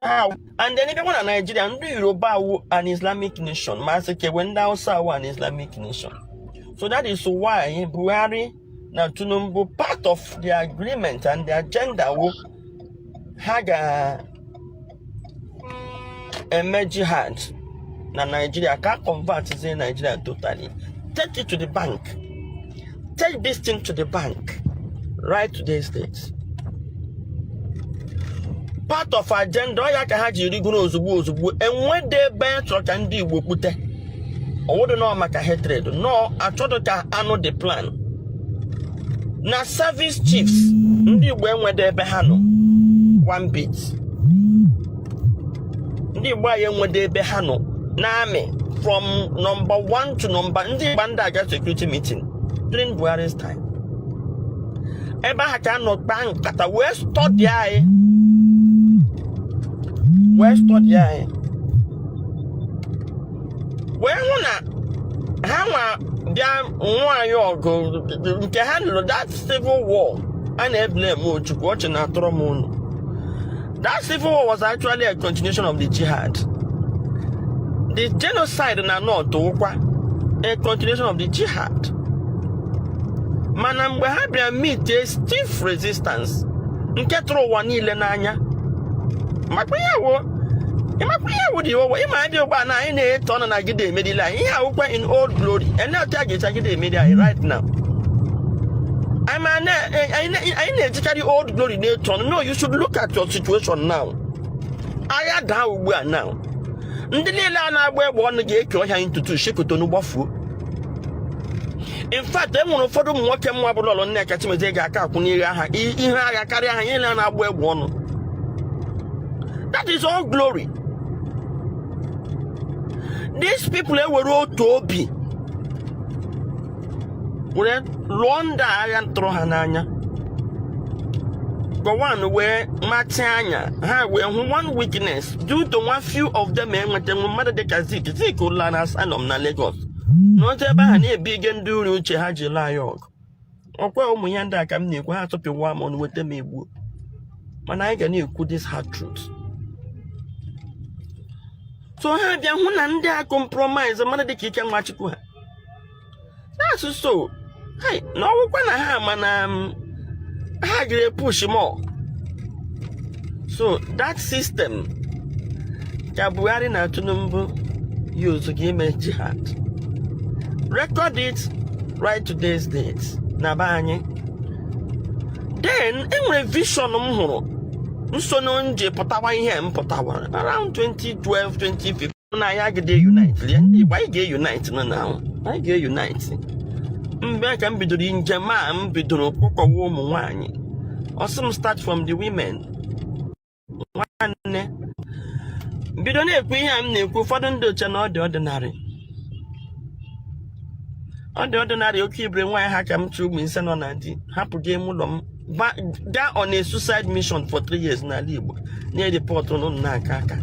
[SPEAKER 11] Ah, and then ebe na Nigeria, ndị Yoruba wụ an Islamic nation, ma sị kewe ndị Hausa wụ an Islamic nation. So that is why Buhari na Tinubu, part of the agreement and the agenda wụ ha ga-eme jihad na Nigeria ka convert Nigeria totally. Take it to the bank. Take this thing to the bank right today's date. Part of agenda ọ ya ka ha ji rigoro ozugbo ozugbo. Enwede ebe chọrọ ka ndị Igbo kpute ọwụdụ nọ maka hatred nọ achọdụ ka anụ the plan na service chiefs. Ndị Igbo enwede ebe ha nọ one bit. Ndị Igbo anyị enwede ebe ha nọ n'army, from number one to number. Ndị Igbo ndị aga security meeting during Buhari's time, ebe ahụ ka a nọ kpaa nkata wee study anyị, wee study anyị, wee hụ na ha nwa bịa nwaanyị ọgụ nke ha lụrụ, that civil war a na-eblame Ojukwu. Ọchị na-atọrọ m unu. That civil war was actually a continuation of the jihad. The genocide na North wụkwa a continuation of the jihad. Mana mgbe ha bịara meet a stiff resistance nke tụrụ ụwa niile n'anya, makwa ihe wo, ịmakwa ihe wụ dị ụwa. Ịma abịa ugbu a na anyị na-eto ọnụ na gide emerila anyị. Ihe awụkwa in old glory ene otu a ga-echi agide emeri anyị right now. Anyị na-ejikarị old glory na-eto ọnụ. No, you should look at your situation now. Agha daa ugbu a now, ndị niile a na-agba egbe ọnụ ga-eke ọhịa ntutu shekotonu gbafuo. In fact, e nwere ụfọdụ ụmụ nwoke mma bụrụ ọlụ Nneka Chimezie ga-aka akwụ n'ihe agha, ihe agha karịa ha niile a na-agba egbe ọnụ. That is all glory. These people ewere otu obi were lụọ ndị agha tụrụ ha n'anya. Gowon wee matị anya ha wee hụ one weakness due to one few of them enweta nwe mmadụ dịka Zik. Zik ụlọ na asylum na Lagos n'otu ebe ahụ na-ebige ndị uri uche ha ji laa ya ọgụ. Ọkwa ụmụ ya ndị a ka m na-ekwu, ha atụpịwa m ọnụ, weta m egbuo, mana anyị ga na-ekwu this hard truth. So ha bịa hụ na ndị a compromise mmadụ dịka Ike Nwachukwu ha na-asụ so hai na ọgwụkwa na ha ma na ha gere push more. So that system ka Buhari na Tinubu use ga ime jihad. Record it right today's date na be anyị. Then enwere vision m hụrụ nso na nje pụtawa ihe m pụtawa around 2012, 2015 na anyị agide unite. Lie ndị Igbo, anyị ga-unite nọ na anyị ga-unite. Mgbe ka m bidoro njem a, m bidoro kpọkọwa ụmụ nwanyị. Ọsị m start from the women. Nwanne, bido na-ekwu ihe a m na-ekwu, ụfọdụ ndị oche na ọ dị ordinary, ọ dị ordinary. Oke ibere nwaanyị ha ka m chụ ụmụ ise nọ na di, hapụ gị ime ụlọ m, gaa on a suicide mission for 3 years n'ala Igbo, na-ereport ụnụ na-aka aka.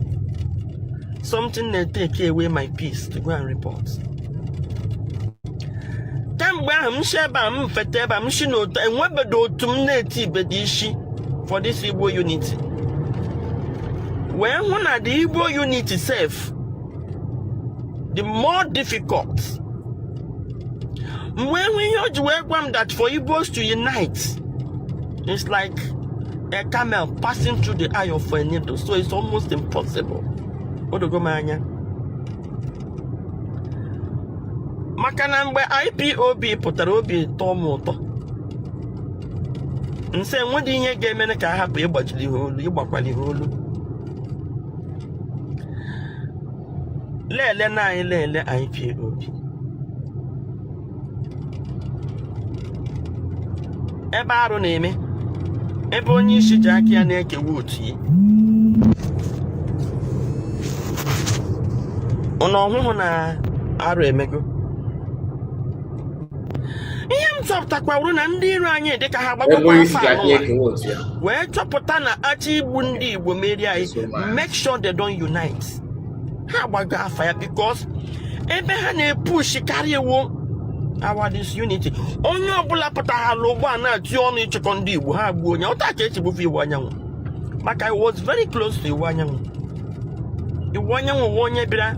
[SPEAKER 11] Something na-take away my peace to go and report. Kemgbe ahụ m si ebe a, m feta ebe a, m si n'otu enwebedo otu m na-eti ibedo isi for this Igbo unity, wee hụ na the Igbo unity sef the more difficult. Mgbe hụ ihe o ji wee gwa m that for Igbos to unite, it's like a camel passing through the eye of a needle, so it's almost impossible. O dogo m anya maka na mgbe IPOB pụtara, obi tọọ m ụtọ. Nsị enwedị ihe ga-emere ka a hapụ ịgbajiri ha olu, ịgbakwali ha olu. Lele na anyị lele IPOB ebe arụ na-eme, ebe onye isi ji aka ya na-ekewa otu ya. Ụnụ ọhụhụ na arụ emego. Ihe m chọpụtakwawuru na ndị iro anyị dị ka ha
[SPEAKER 8] Ebe
[SPEAKER 11] gbagokwa
[SPEAKER 8] onye isi
[SPEAKER 11] afọ
[SPEAKER 8] ji aka
[SPEAKER 11] anụnwa
[SPEAKER 8] ekewa otu ya.
[SPEAKER 11] Wee chọpụta na achọ igbu ndị Igbo merie anyị,
[SPEAKER 8] So much.
[SPEAKER 11] make sure they don't unite. Ha gbago afa ya because ebe ha na-epush karịa iwu our disunity. Onye ọbụla pụtara ugbu a na-atị ọnụ ịchịkọ ndị Igbo, ha gbuo onye ụta ka echegbufe Iwuanyanwu, maka I was very close to Iwuanyanwu. Iwuanyanwu wụ onye bịara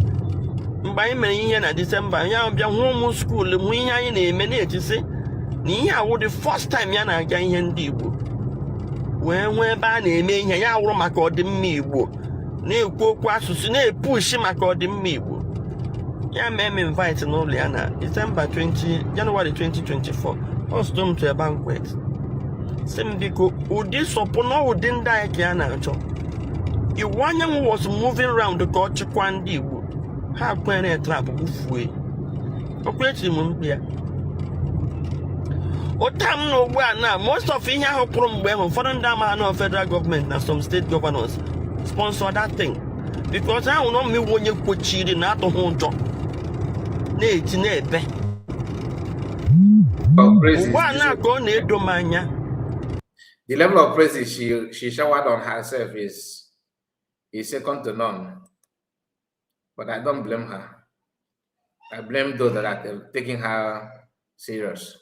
[SPEAKER 11] mgbe anyị mere ihe na Disemba, ya bịa hụ ụmụ school, hụ ihe anyị na-eme, na-etisi na ihe awụ the first time ya na-aga ihe ndị Igbo, wee nwee ebe a na-eme ihe ya wụrụ maka ọdịmma Igbo, na-ekwu okwu asụsụ, na-epushi maka ọdịmma Igbo. Ya mee m invite n'ụlọ ya na December 20, January 2024, host m to a banquet, si m biko ụdị sọpụ na ụdị ndị anyị ka ya na-achọ. Iwuanyanwu was moving round ka ọ chịkwa ndị Igbo. Ha kwere trap gbufue okwu etiri m mkpu ya ụta m na ugbu a na most of ihe ahụ kwụrụ mgbe ahụ, ụfọdụ ndị amaghị na federal government na some state governors sponsor that thing, because ahụ na ọmụ onye kwochiri na atụghị ụjọ na-eti na-ebe.
[SPEAKER 8] Of praises.
[SPEAKER 11] Ugbu a na ka ọ na-edo m anya.
[SPEAKER 8] The level of praises she showered on herself is second to none. But I don't blame her. I blame those that are taking her serious.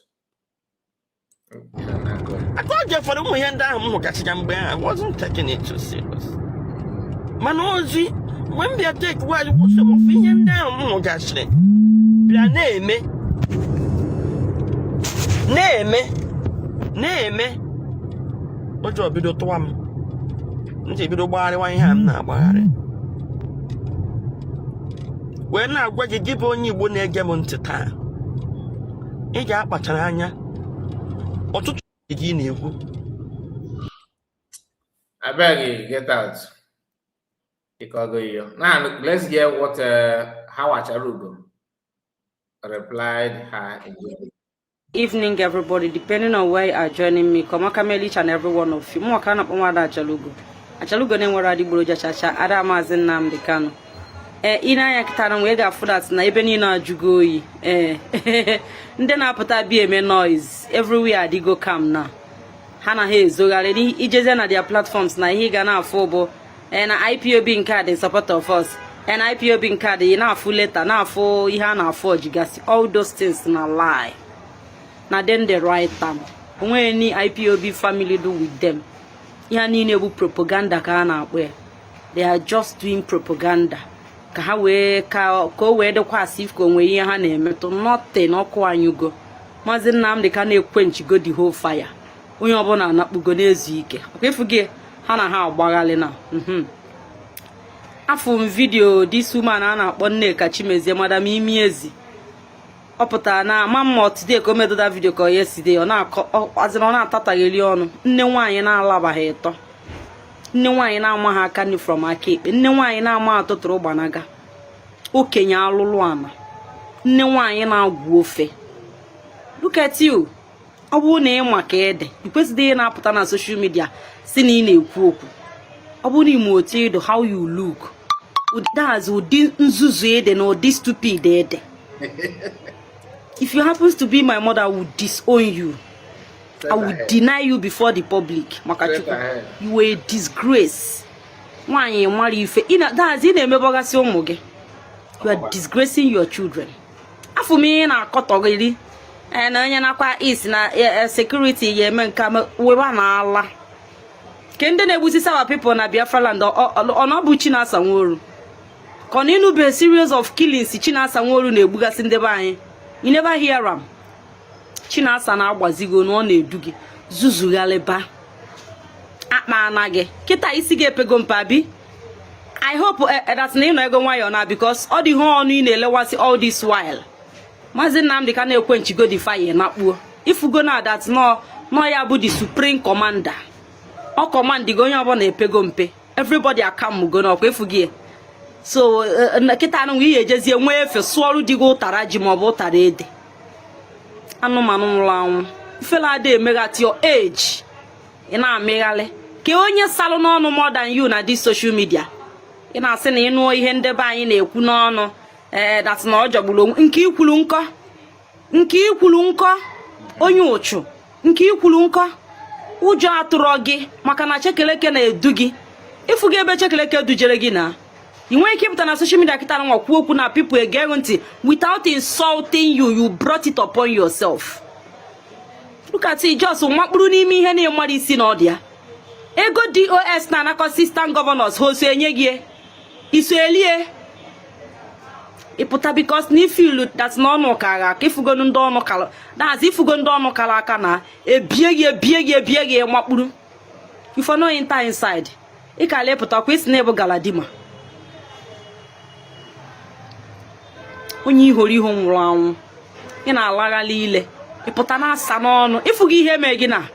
[SPEAKER 11] Aka oge ụfọdụ ụmụ ihe ndị ahụ m hụgasịga mgbe ahụ, I wasn't taking it too serious, mana ozi mgbe m bịa take well, some of ihe ndị ahụ m hụgasịrị bịa na-eme na-eme na-eme, ụjọ bido tụwa m, m ji ebido gbagharịwa ihe a m na-agbagharị wee na-agwa gị, gị bụ onye Igbo na-ege m ntị taa, ị ga-akpachara anya ọtụtụ gị na-ekwu.
[SPEAKER 8] I beg you, get out. Ikogo. Now let's hear what how Acharugo replied her in
[SPEAKER 12] Evening, everybody, depending on where you are joining me. Kọmakameli each and every one of you. Mụ ka a na-akpọ nwada Achalugo. Achalugo na-enwere adịgboroja chacha, ada Maazị Nnamdi Kanu. Ee, ị na-anya kịta na wee ga-afụ that na ebe niile ajụgo oyi. Ee, ndị na-apụta bịa eme noise everywhere adịgo calm na ha na ha ezogharị. Ijezie na their platforms na ihe ị ga na-afụ bụ, ee, na IPOB nke a dị support of us, ee, na IPOB nke a dị, na-afụ leta, na-afụ ihe a na-afụ ojigasị. All those things na lie, na them the right time onweghị any IPOB family do with them. Ihe niile bụ propaganda ka a na-akpọ ya. They are just doing propaganda ka ha wee ka o wee dịkwa as if ka o nwee ihe ha na-emetụ. Nothing. Ọkụ anyụgo. Maazị Nnamdị ka na-ekwe nchigo the whole fire. Onye ọbụla anakpugo na-ezu ike ọkwa ịfụ gị ha na ha agbaghalị na afụ m video this woman a na-akpọ Nneka Chimezie, Madam Imiezi. Ọ pụtara na ama mma today ka o medoda video ka ọ yesterday, ọ na-akọ azịna, ọ na-atatagheli ọnụ. Nne nwaanyị na-alabaghị ịtọ, nne nwaanyị na-amaghị aka nri from aka ekpe, nne nwaanyị na-ama atụtụrụ gbanaga, okenye alụlụ ana, nne nwaanyị na-agwụ ofe. Look at you. Ọ bụrụ na ị ma ka ede, ị kwesịrị ị na-apụta na social media si na ị na-ekwu okwu. Ọ bụrụ na ime otu ịdụ, how you look, that's ụdị nzuzu ede na ụdị stupid ede. If you happens to be my mother, I would disown you. I will deny you before the public. Maka Chukwu, you were a disgrace. Nwaanyị mara ife that's ị na-emebọgasị ụmụ gị. You are disgracing your children. Afọ m ihe na-akọtọgịrị na onye nakwa is na security ya eme nke weba na ala ke ndị na-egbusi our people na Biafra land. Ọ na ọ bụ Chinasa Nworu ka ọ na ịnụbe series of killings Chinasa Nworu na-egbugasị ndị be anyị. You never hear am. Chinasa na-agbazigo na ọ na-edu gị zuzughalịba akpa ana gị kịta isi gị epego mpa bi. I hope that na ịnọ ego nwayọọ na because ọ dị ihe ọnụ ị na-elewasị all this while. Maazị Nnamdị ka na-ekwe nchigo the fire na kpuo ifugo na that nọ Nọ ya bụ the supreme commander. Ọ commandigo onye ọbụla epego mpe. Everybody akamgo n'ọkwa efughị. So kịta anụ ihe ejezie nwee efe sụọrụ di gị ụtara ji maọbụ ụtara ede. Anụmanụ nwụrụ anwụ. Ifele ada emegha at your age. Ị na-amịghalị ka onye salụ n'ọnụ more than you na this social media. Ị na-asị na ịnụọ ihe ndebe anyị na-ekwu n'ọnụ ee that na ọ jọgburu onwe nke ikwulu nkọ nke ikwulu nkọ onye ụchụ nke ikwulu nkọ ụjọ atụrọ gị maka na Chekeleke na-edu gị ịfụ gị ebe Chekeleke dujere gị na ị nweghị ike ịpụta na social media kịta nwa kwuo okwu na people ege ntị without insulting you. You brought it upon yourself. Look at it, just makpụrụ n'ime ihe na ịmara isi na ọ dị ya. Ego DOS na-anakọ assistant governors ha oso enye gị iso elie ịpụta because na ifilu that na ọnụ kara aka ifugo ndị ọnụ kara that's ifugo ndị ọnụ kara aka na ebie gị ebie gị ebie gị makpụrụ if no enter inside ịkala ịpụta kwa isi na ịbụ galadima onye ihoro ihu nwụrụ anwụ ị na-alaghalị ile ịpụta na-asa n'ọnụ ịfụgo ihe mee gị na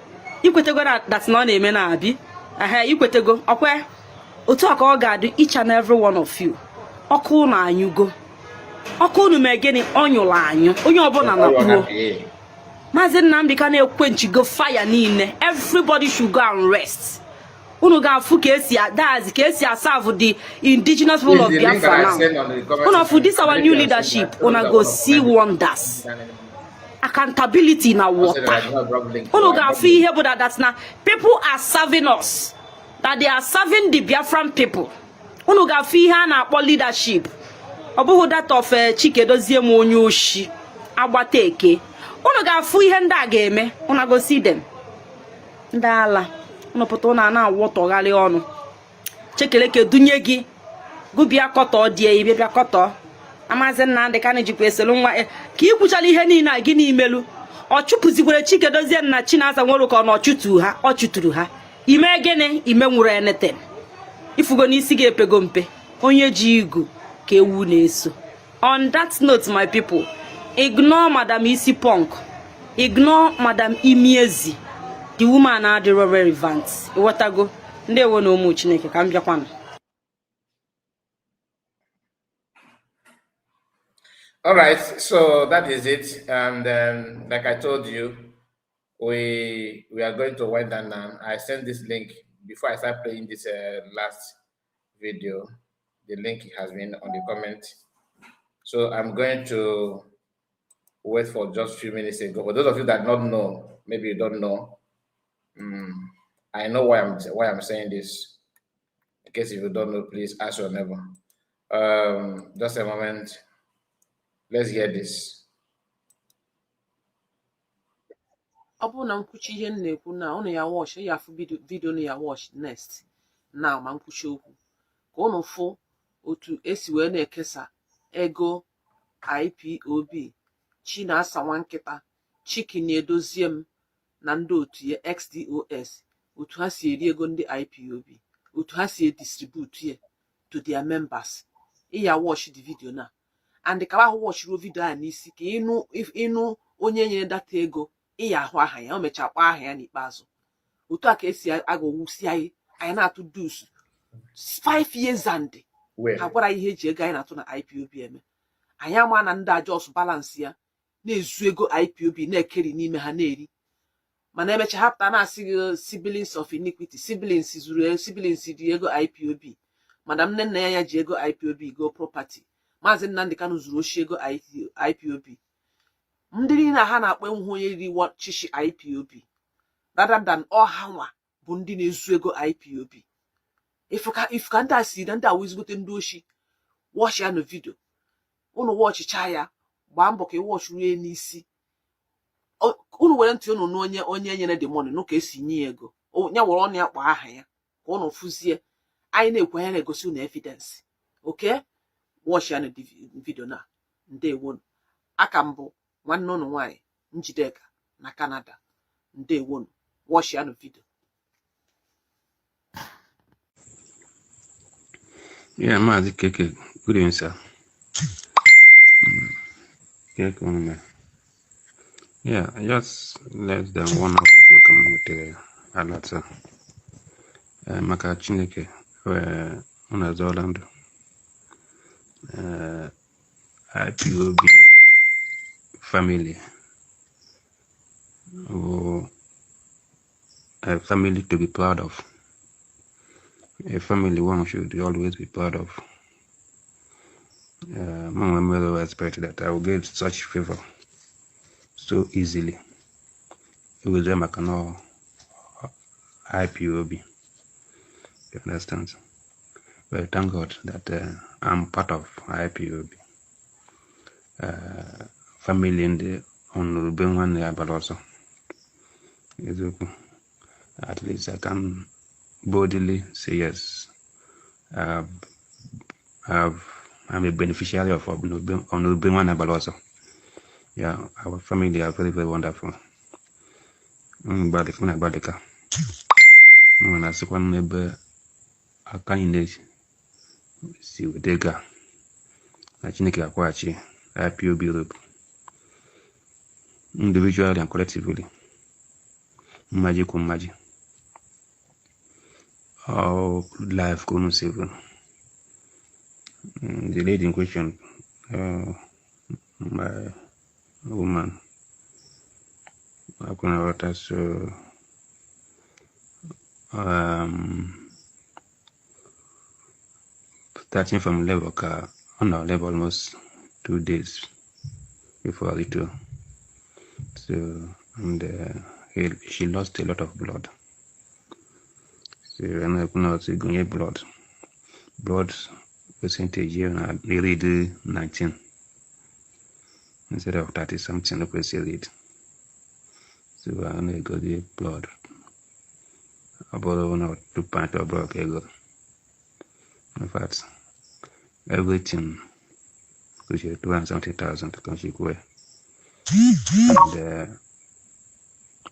[SPEAKER 12] ikwetego na that na ọ na-eme na-abi ehe ikwetego ọkwe otu a ka ọ ga-adị each and every one of you. Ọkụ unu anyụgo ọkụ unu mee gịnị ọ nyụrụ anyụ onye ọbụla na kpuo Maazị Nnamdi Kanu ekwenchigo fire niile. Everybody should go and rest. Unu ga-afụ ka esi adazi ka esi aserve the indigenous people of
[SPEAKER 8] Please, the link
[SPEAKER 12] Biafra
[SPEAKER 8] that I
[SPEAKER 12] now.
[SPEAKER 8] sent on the comment
[SPEAKER 12] Unu afụ
[SPEAKER 8] section,
[SPEAKER 12] this our
[SPEAKER 8] maybe
[SPEAKER 12] new
[SPEAKER 8] I sent
[SPEAKER 12] leadership.
[SPEAKER 8] that.
[SPEAKER 12] Una go see wonders. Accountability na
[SPEAKER 8] I said that I
[SPEAKER 12] water.
[SPEAKER 8] do not drop link.
[SPEAKER 12] Unu
[SPEAKER 8] I drop
[SPEAKER 12] ga-afụ
[SPEAKER 8] link.
[SPEAKER 12] ihe bụ that that na people are serving us, that they are serving the Biafran people. Unu ga-afụ ihe a na-akpọ leadership. Ọ bụghị that of Chike Dozie m onye oshi agbata eke. Unu ga-afụ ihe ndị a ga-eme. Unu go see them. Ndị ala unu pụta unu a na-awọtọgharị ọnụ. Chekeleke dunye gị gụbịa kọtọ die ibia bịa kọtọ Maazị Nnamdi Kanu jikwa esolu nwa ka ị kwuchala ihe niile a gị n'imelu ọ chụpụzikwere Chike Dozie na Chinasa Nworu ka ọ na ọchụtu ha ọ chụturu ha ime gịnị ime nwụrụ anything ifugo n'isi gị epego mpe onye ji igu ka ewu na-eso. On that note, my people, ignore Madam Isi Punk, ignore Madam Imiezi. The woman adịrọ relevant. Ịghọtago? Ndewo na ụmụ Chineke ka m bịakwanụ.
[SPEAKER 8] All right, so that is it. And like I told you, we are going to wind down now. I sent this link before I start playing this last video. The link has been on the comment. So I'm going to wait for just a few minutes ago. For those of you that don't know, maybe you don't know. I know why I'm saying this. In case if you don't know, please ask your neighbor. Just a moment. Let's hear this.
[SPEAKER 13] Ọ bụrụ na nkwuchi ihe m na-ekwu na unu ya watch ya afụ video unu ya watch next now ma nkwuchi okwu ka unu fụ otu esi wee na-ekesa ego IPOB Chinasa Nwankịta Chike Edozie m na ndị otu ya XDOS otu ha si eri ego ndị IPOB otu ha si edistribute ya to their members. Ị ya watch the video na and ka ahụ watch ruo video a n'isi ka ịnụ onye nyere data ego ị ya ahụ aha ya o mechaa kpọọ aha ya n'ikpeazụ. Otu a ka esi aghọwusi anyị anyị na-atụ dues 5 years and ha gwara ihe eji ego anyị na-atụ na IPOB eme. Anyị ama na ndị a just balance ya na-ezu ego IPOB na-ekeri n'ime ha na-eri mana emecha ha pụta na-asị gị siblings of iniquity siblings zuru siblings dị ego IPOB. Madam nne nna ya ji ego IPOB go property. Maazị Nnamdi Kanu zuru oshi ego IPOB. Ndị niile ha na-akpọ enweghị onye riri chishi IPOB rather than ọha nwa bụ ndị na-ezu ego IPOB. Ifuka ndị a si na ndị a wụ ezigbote ndị oshi. Watch ya na video unu watchichaa ya gbaa mbọ ka ị watch ruo n'isi. Unu were ntị unu nụ onye nyere the money nụ ka esi nye ya ego ya were ọnụ ya kpọọ aha ya ka unu fụzie anyị na-ekwu anya na-egosi unu evidence. Okay, watch ya na video na ndewonu. Aka mbụ nwanne unu nwaanyị Njideka na Canada. Ndewonu, watch ya na video.
[SPEAKER 14] Yeah, Maazị Keke, good evening, sir. Keke unu mere. Yeah, just less than one hour ago ka m nwetara alert a. Maka Chineke, unu azọọla ndụ. IPOB family bụ a family to be proud of. A family one should always be proud of. Mụ nwere expect that I will get such favor so easily. It was maka na ọ IPOB. You understand? But thank God that I'm part of IPOB. Family ndị ọnụrụbe nwanne ya gbara ọsọ. Eziokwu. At least I can boldly say yes. I'm a beneficiary of Ọnụrụbe nwanne ya gbara ọsọ. Yeah, our family are very, very wonderful. Mgbalịka na-agbalịka. M na-asịkwa n'ebe aka niile si weta ego a na Chineke ga-akwụghachi IPOB Europe individually and collectively, mmaji kwụ mmaji. All life ka unu save. The lady in question, my woman, akwụna ghọta. So starting from level ka ọ nọ level almost 2 days before a little. So and she lost a lot of blood. So and I could not say blood percentage here na read 19 instead of 30 something look say read. So I only got the blood about 1 or 2 pint of blood ego. In fact, everything which is two and something thousand ka nchikwe and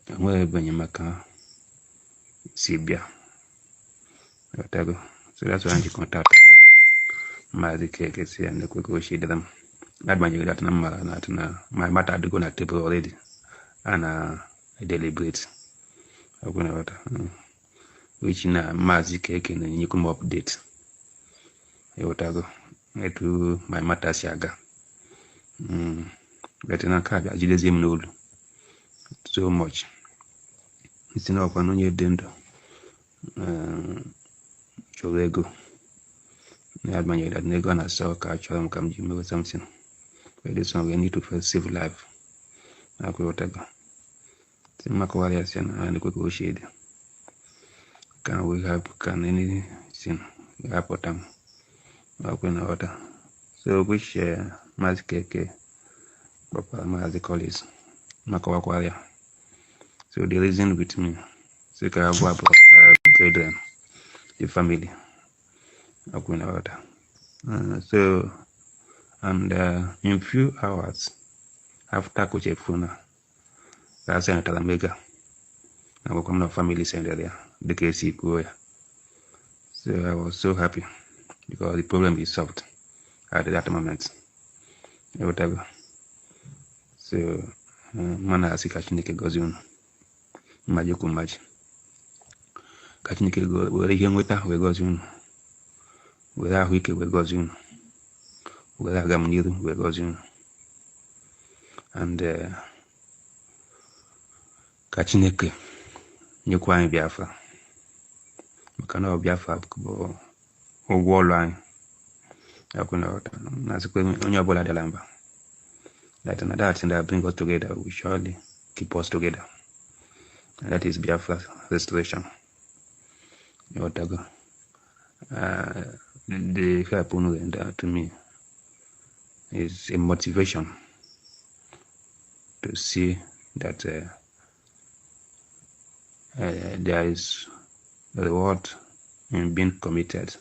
[SPEAKER 14] enweghị ebe enyemaka si bịa. Ghọtago? So that's why I contact Maazị Keke si ya nekwe ka o si dịrị m, agbanyeghị that na m mara na na my matter adịgo na table already a na deliberate ọkwụ na ghọta, which na Maazị Keke na-enyekwu m update. Ịghọtago etu my matter si aga? But na nke a bịa jidezie m n'olu so much si na ọkwa na onye dị ndụ chọrọ ego, n'agbanyeghị that na ego a na-asọ ka achọrọ m ka m ji mewe something. But this one, we need to first save life. Akwụghọtago si mmakọwara ya si na na-ekwe ka ochie dị. Can we help? Can anything hapụta m ọkwe na ghọta? So which Maazị Keke kpọkwara Maazị Collins makọwakwara ya. So the reason with me so ka agwa brethren, the family ọkwe na ghọta. So and in few hours after kuchefuna ka sendara m ego a agwakwa m na family sendere ya dịka esi kwuo ya. So I was so happy because the problem is solved at that moment. Ịghọtago? So mma na-asị ka Chineke gọzie unu mmaji kwu mmaji, ka Chineke were ihe nweta wee gọzie unu, were ahụike wee gọzie unu, were agamniru wee gọzie unu, and ka Chineke nyekwa anyị Biafra, maka na ọ Biafra bụ ụgwọ ọlụ anyị. Akwụ na ghọta na-asịkwa onye ọbụla dara mba that na that thing that bring us together will surely keep us together, and that is Biafra restoration. Ịghọtago? The help unu render to me is a motivation to see that there is reward in being committed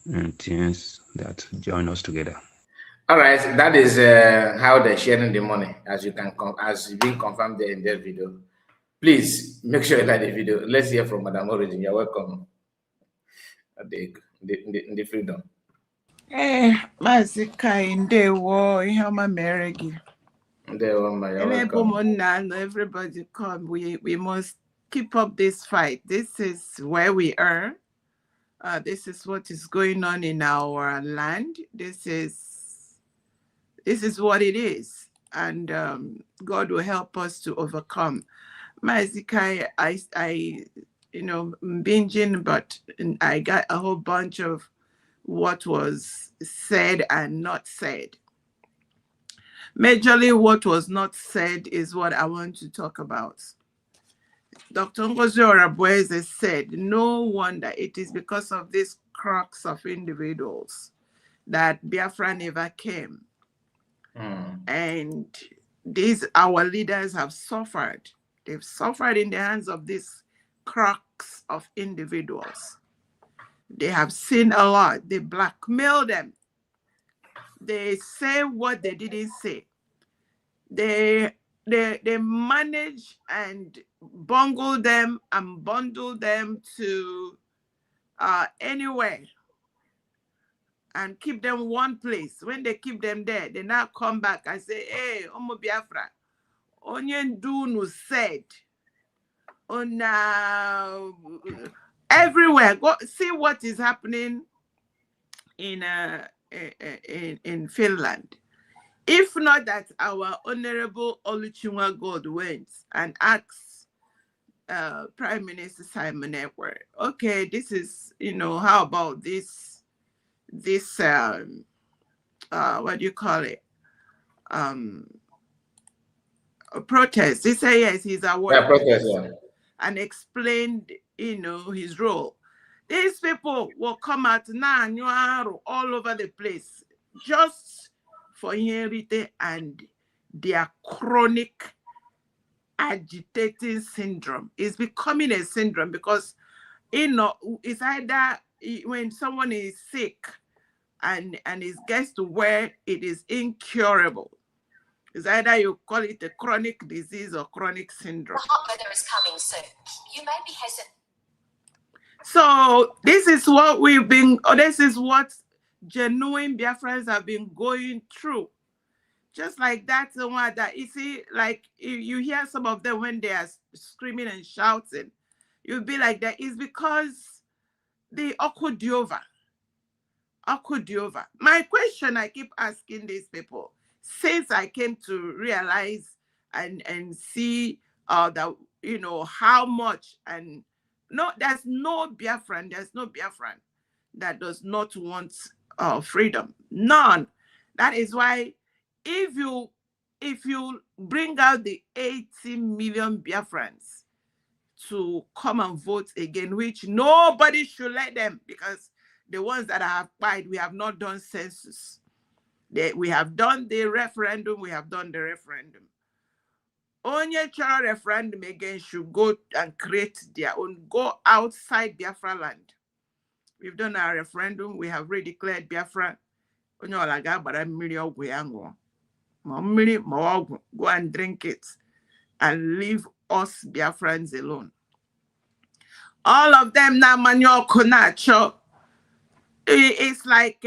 [SPEAKER 14] in things that join us together.
[SPEAKER 8] All right, that is how they're sharing the money, as being confirmed there in that video. Please make sure you like the video. Let's hear from Madam Origin. You're welcome. The freedom.
[SPEAKER 15] Ee, Maazị Kai, ndewo, ihe ọma mere gị.
[SPEAKER 8] Ndewo mma, you're
[SPEAKER 15] Ebe
[SPEAKER 8] welcome.
[SPEAKER 15] ụmụnna nọ, everybody come. We must keep up this fight. This is where we are. This is what is going on in our land. This is what it is, and God will help us to overcome. Mazi Kai, I binging, but I got a whole bunch of what was said and not said. Majorly, what was not said is what I want to talk about. Dr. Ngozi Orabueze said, no wonder it is because of this crux of individuals that Biafra never came. And these, our leaders have suffered. They've suffered in the hands of these crux of individuals. They have seen a lot. They blackmail them. They say what they didn't say. They manage and bungle them and bundle them to anywhere and keep them one place. When they keep them there, they now come back and say, "Hey, Ụmụ Biafra, Onye ndu unu said on everywhere. Go see what is happening in Finland. If not that our Honorable Oluchinwa God went and asked Prime Minister Simon Ekpa, okay, this is, how about this, what do you call it? A protest. He said, yes, he's aware
[SPEAKER 8] Yeah, protest, yeah.
[SPEAKER 15] and explained his role. These people will come out now all over the place just for inherite and their chronic agitating syndrome. It's becoming a syndrome because it's either when someone is sick and it gets to where it is incurable. It's either you call it a chronic disease or chronic syndrome.
[SPEAKER 16] The hot weather is coming soon. You may be hesitant.
[SPEAKER 15] So this is what we've been, or this is what genuine Biafrans have been going through. Just like that, the one that you see, like you hear some of them when they are screaming and shouting, you'll be like that. It's because the ọkụ dị over. Ọkụ dị over. My question I keep asking these people since I came to realize and see that how much and no, there's no Biafran that does not want freedom. None. That is why if you bring out the 80 million Biafrans to come and vote again, which nobody should let them, because the ones that have died, we have not done census. We have done the referendum, we have done the referendum. Onye chọrọ referendum again should go and create their own, go outside Biafra land. We've done our referendum, we have redeclared Biafra. Onye ọla ga-agbara mmiri ọgwụ ya ṅụọ. Ma mmiri ma ọgwụ, go and drink it and leave us Biafrans alone. All of them na-amanye ọkụ na-achọ. It's like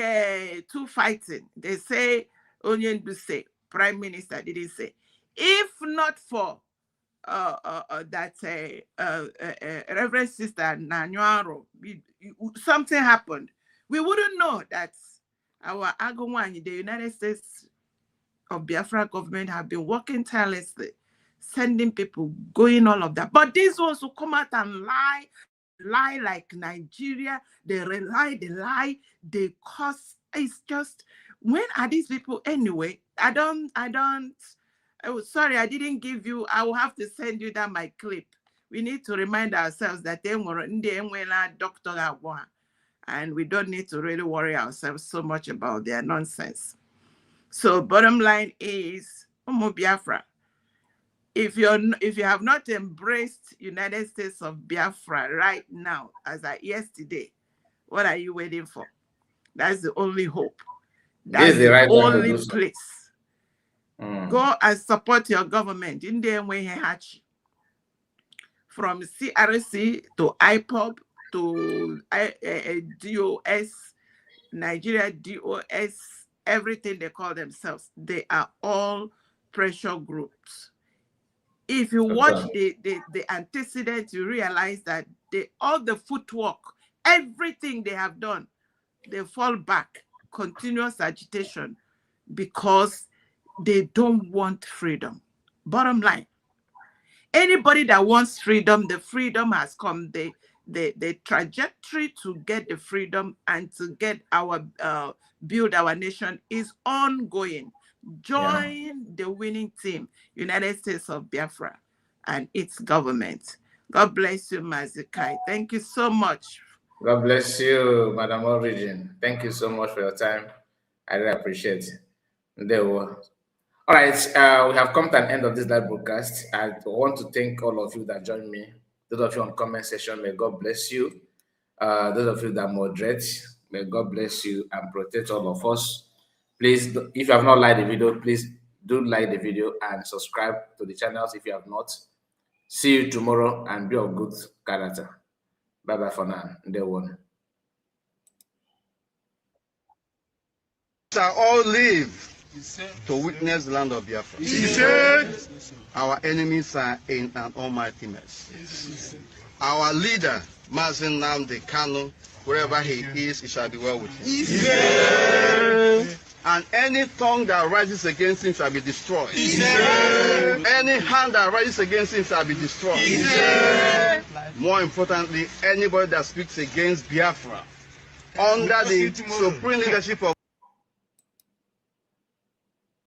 [SPEAKER 15] two fighting. They say, Onyendu say, Prime Minister didn't say. If not for that Reverend Sister Nanyuaro, something happened. We wouldn't know that our Agawani, the United States of Biafra government, have been working tirelessly, sending people, going all of that. But these ones who come out and lie, lie like Nigeria, they rely, they lie, they cause. It's just, when are these people anyway? I don't, oh, sorry, I didn't give you, I will have to send you that my clip. We need to remind ourselves that they were Dr. Agwa, and we don't need to really worry ourselves so much about their nonsense. So bottom line is, Ụmụ Biafra, if you have not embraced United States of Biafra right now, as at yesterday, what are you waiting for? That's the only hope.
[SPEAKER 8] This
[SPEAKER 15] That's
[SPEAKER 8] is the
[SPEAKER 15] the
[SPEAKER 8] right time to
[SPEAKER 15] only
[SPEAKER 8] do so.
[SPEAKER 15] place. Go and support your government. Ndị enweghị ha chi. From CRC to IPOB to DOS, Nigeria DOS, everything they call themselves, they are all pressure groups. If you watch the antecedent, you realize that all the footwork, everything they have done, they fall back, continuous agitation, because they don't want freedom. Bottom line, anybody that wants freedom, the freedom has come. The trajectory to get the freedom and to get our build our nation is ongoing. Join the winning team, United States of Biafra and its government. God bless you, Mazikai. Thank you so much.
[SPEAKER 8] God bless you, Madam Origin. Thank you so much for your time. I really appreciate it. All right, we have come to an end of this live broadcast. I want to thank all of you that joined me. Those of you on comment section, may God bless you. Those of you that moderate, may God bless you and protect all of us. Please, if you have not liked the video, please do like the video and subscribe to the channels if you have not. See you tomorrow and be of good character. Bye-bye for now. Day one.
[SPEAKER 7] Shall all live to witness the land of Biafra. Our enemies are in an almighty mess. Our leader, Mazi Nnamdi Kanu, wherever he is, it shall be well with him. And any tongue that rises against him shall be destroyed. Any hand that rises against him shall be destroyed. More importantly, anybody that speaks against Biafra under the supreme leadership of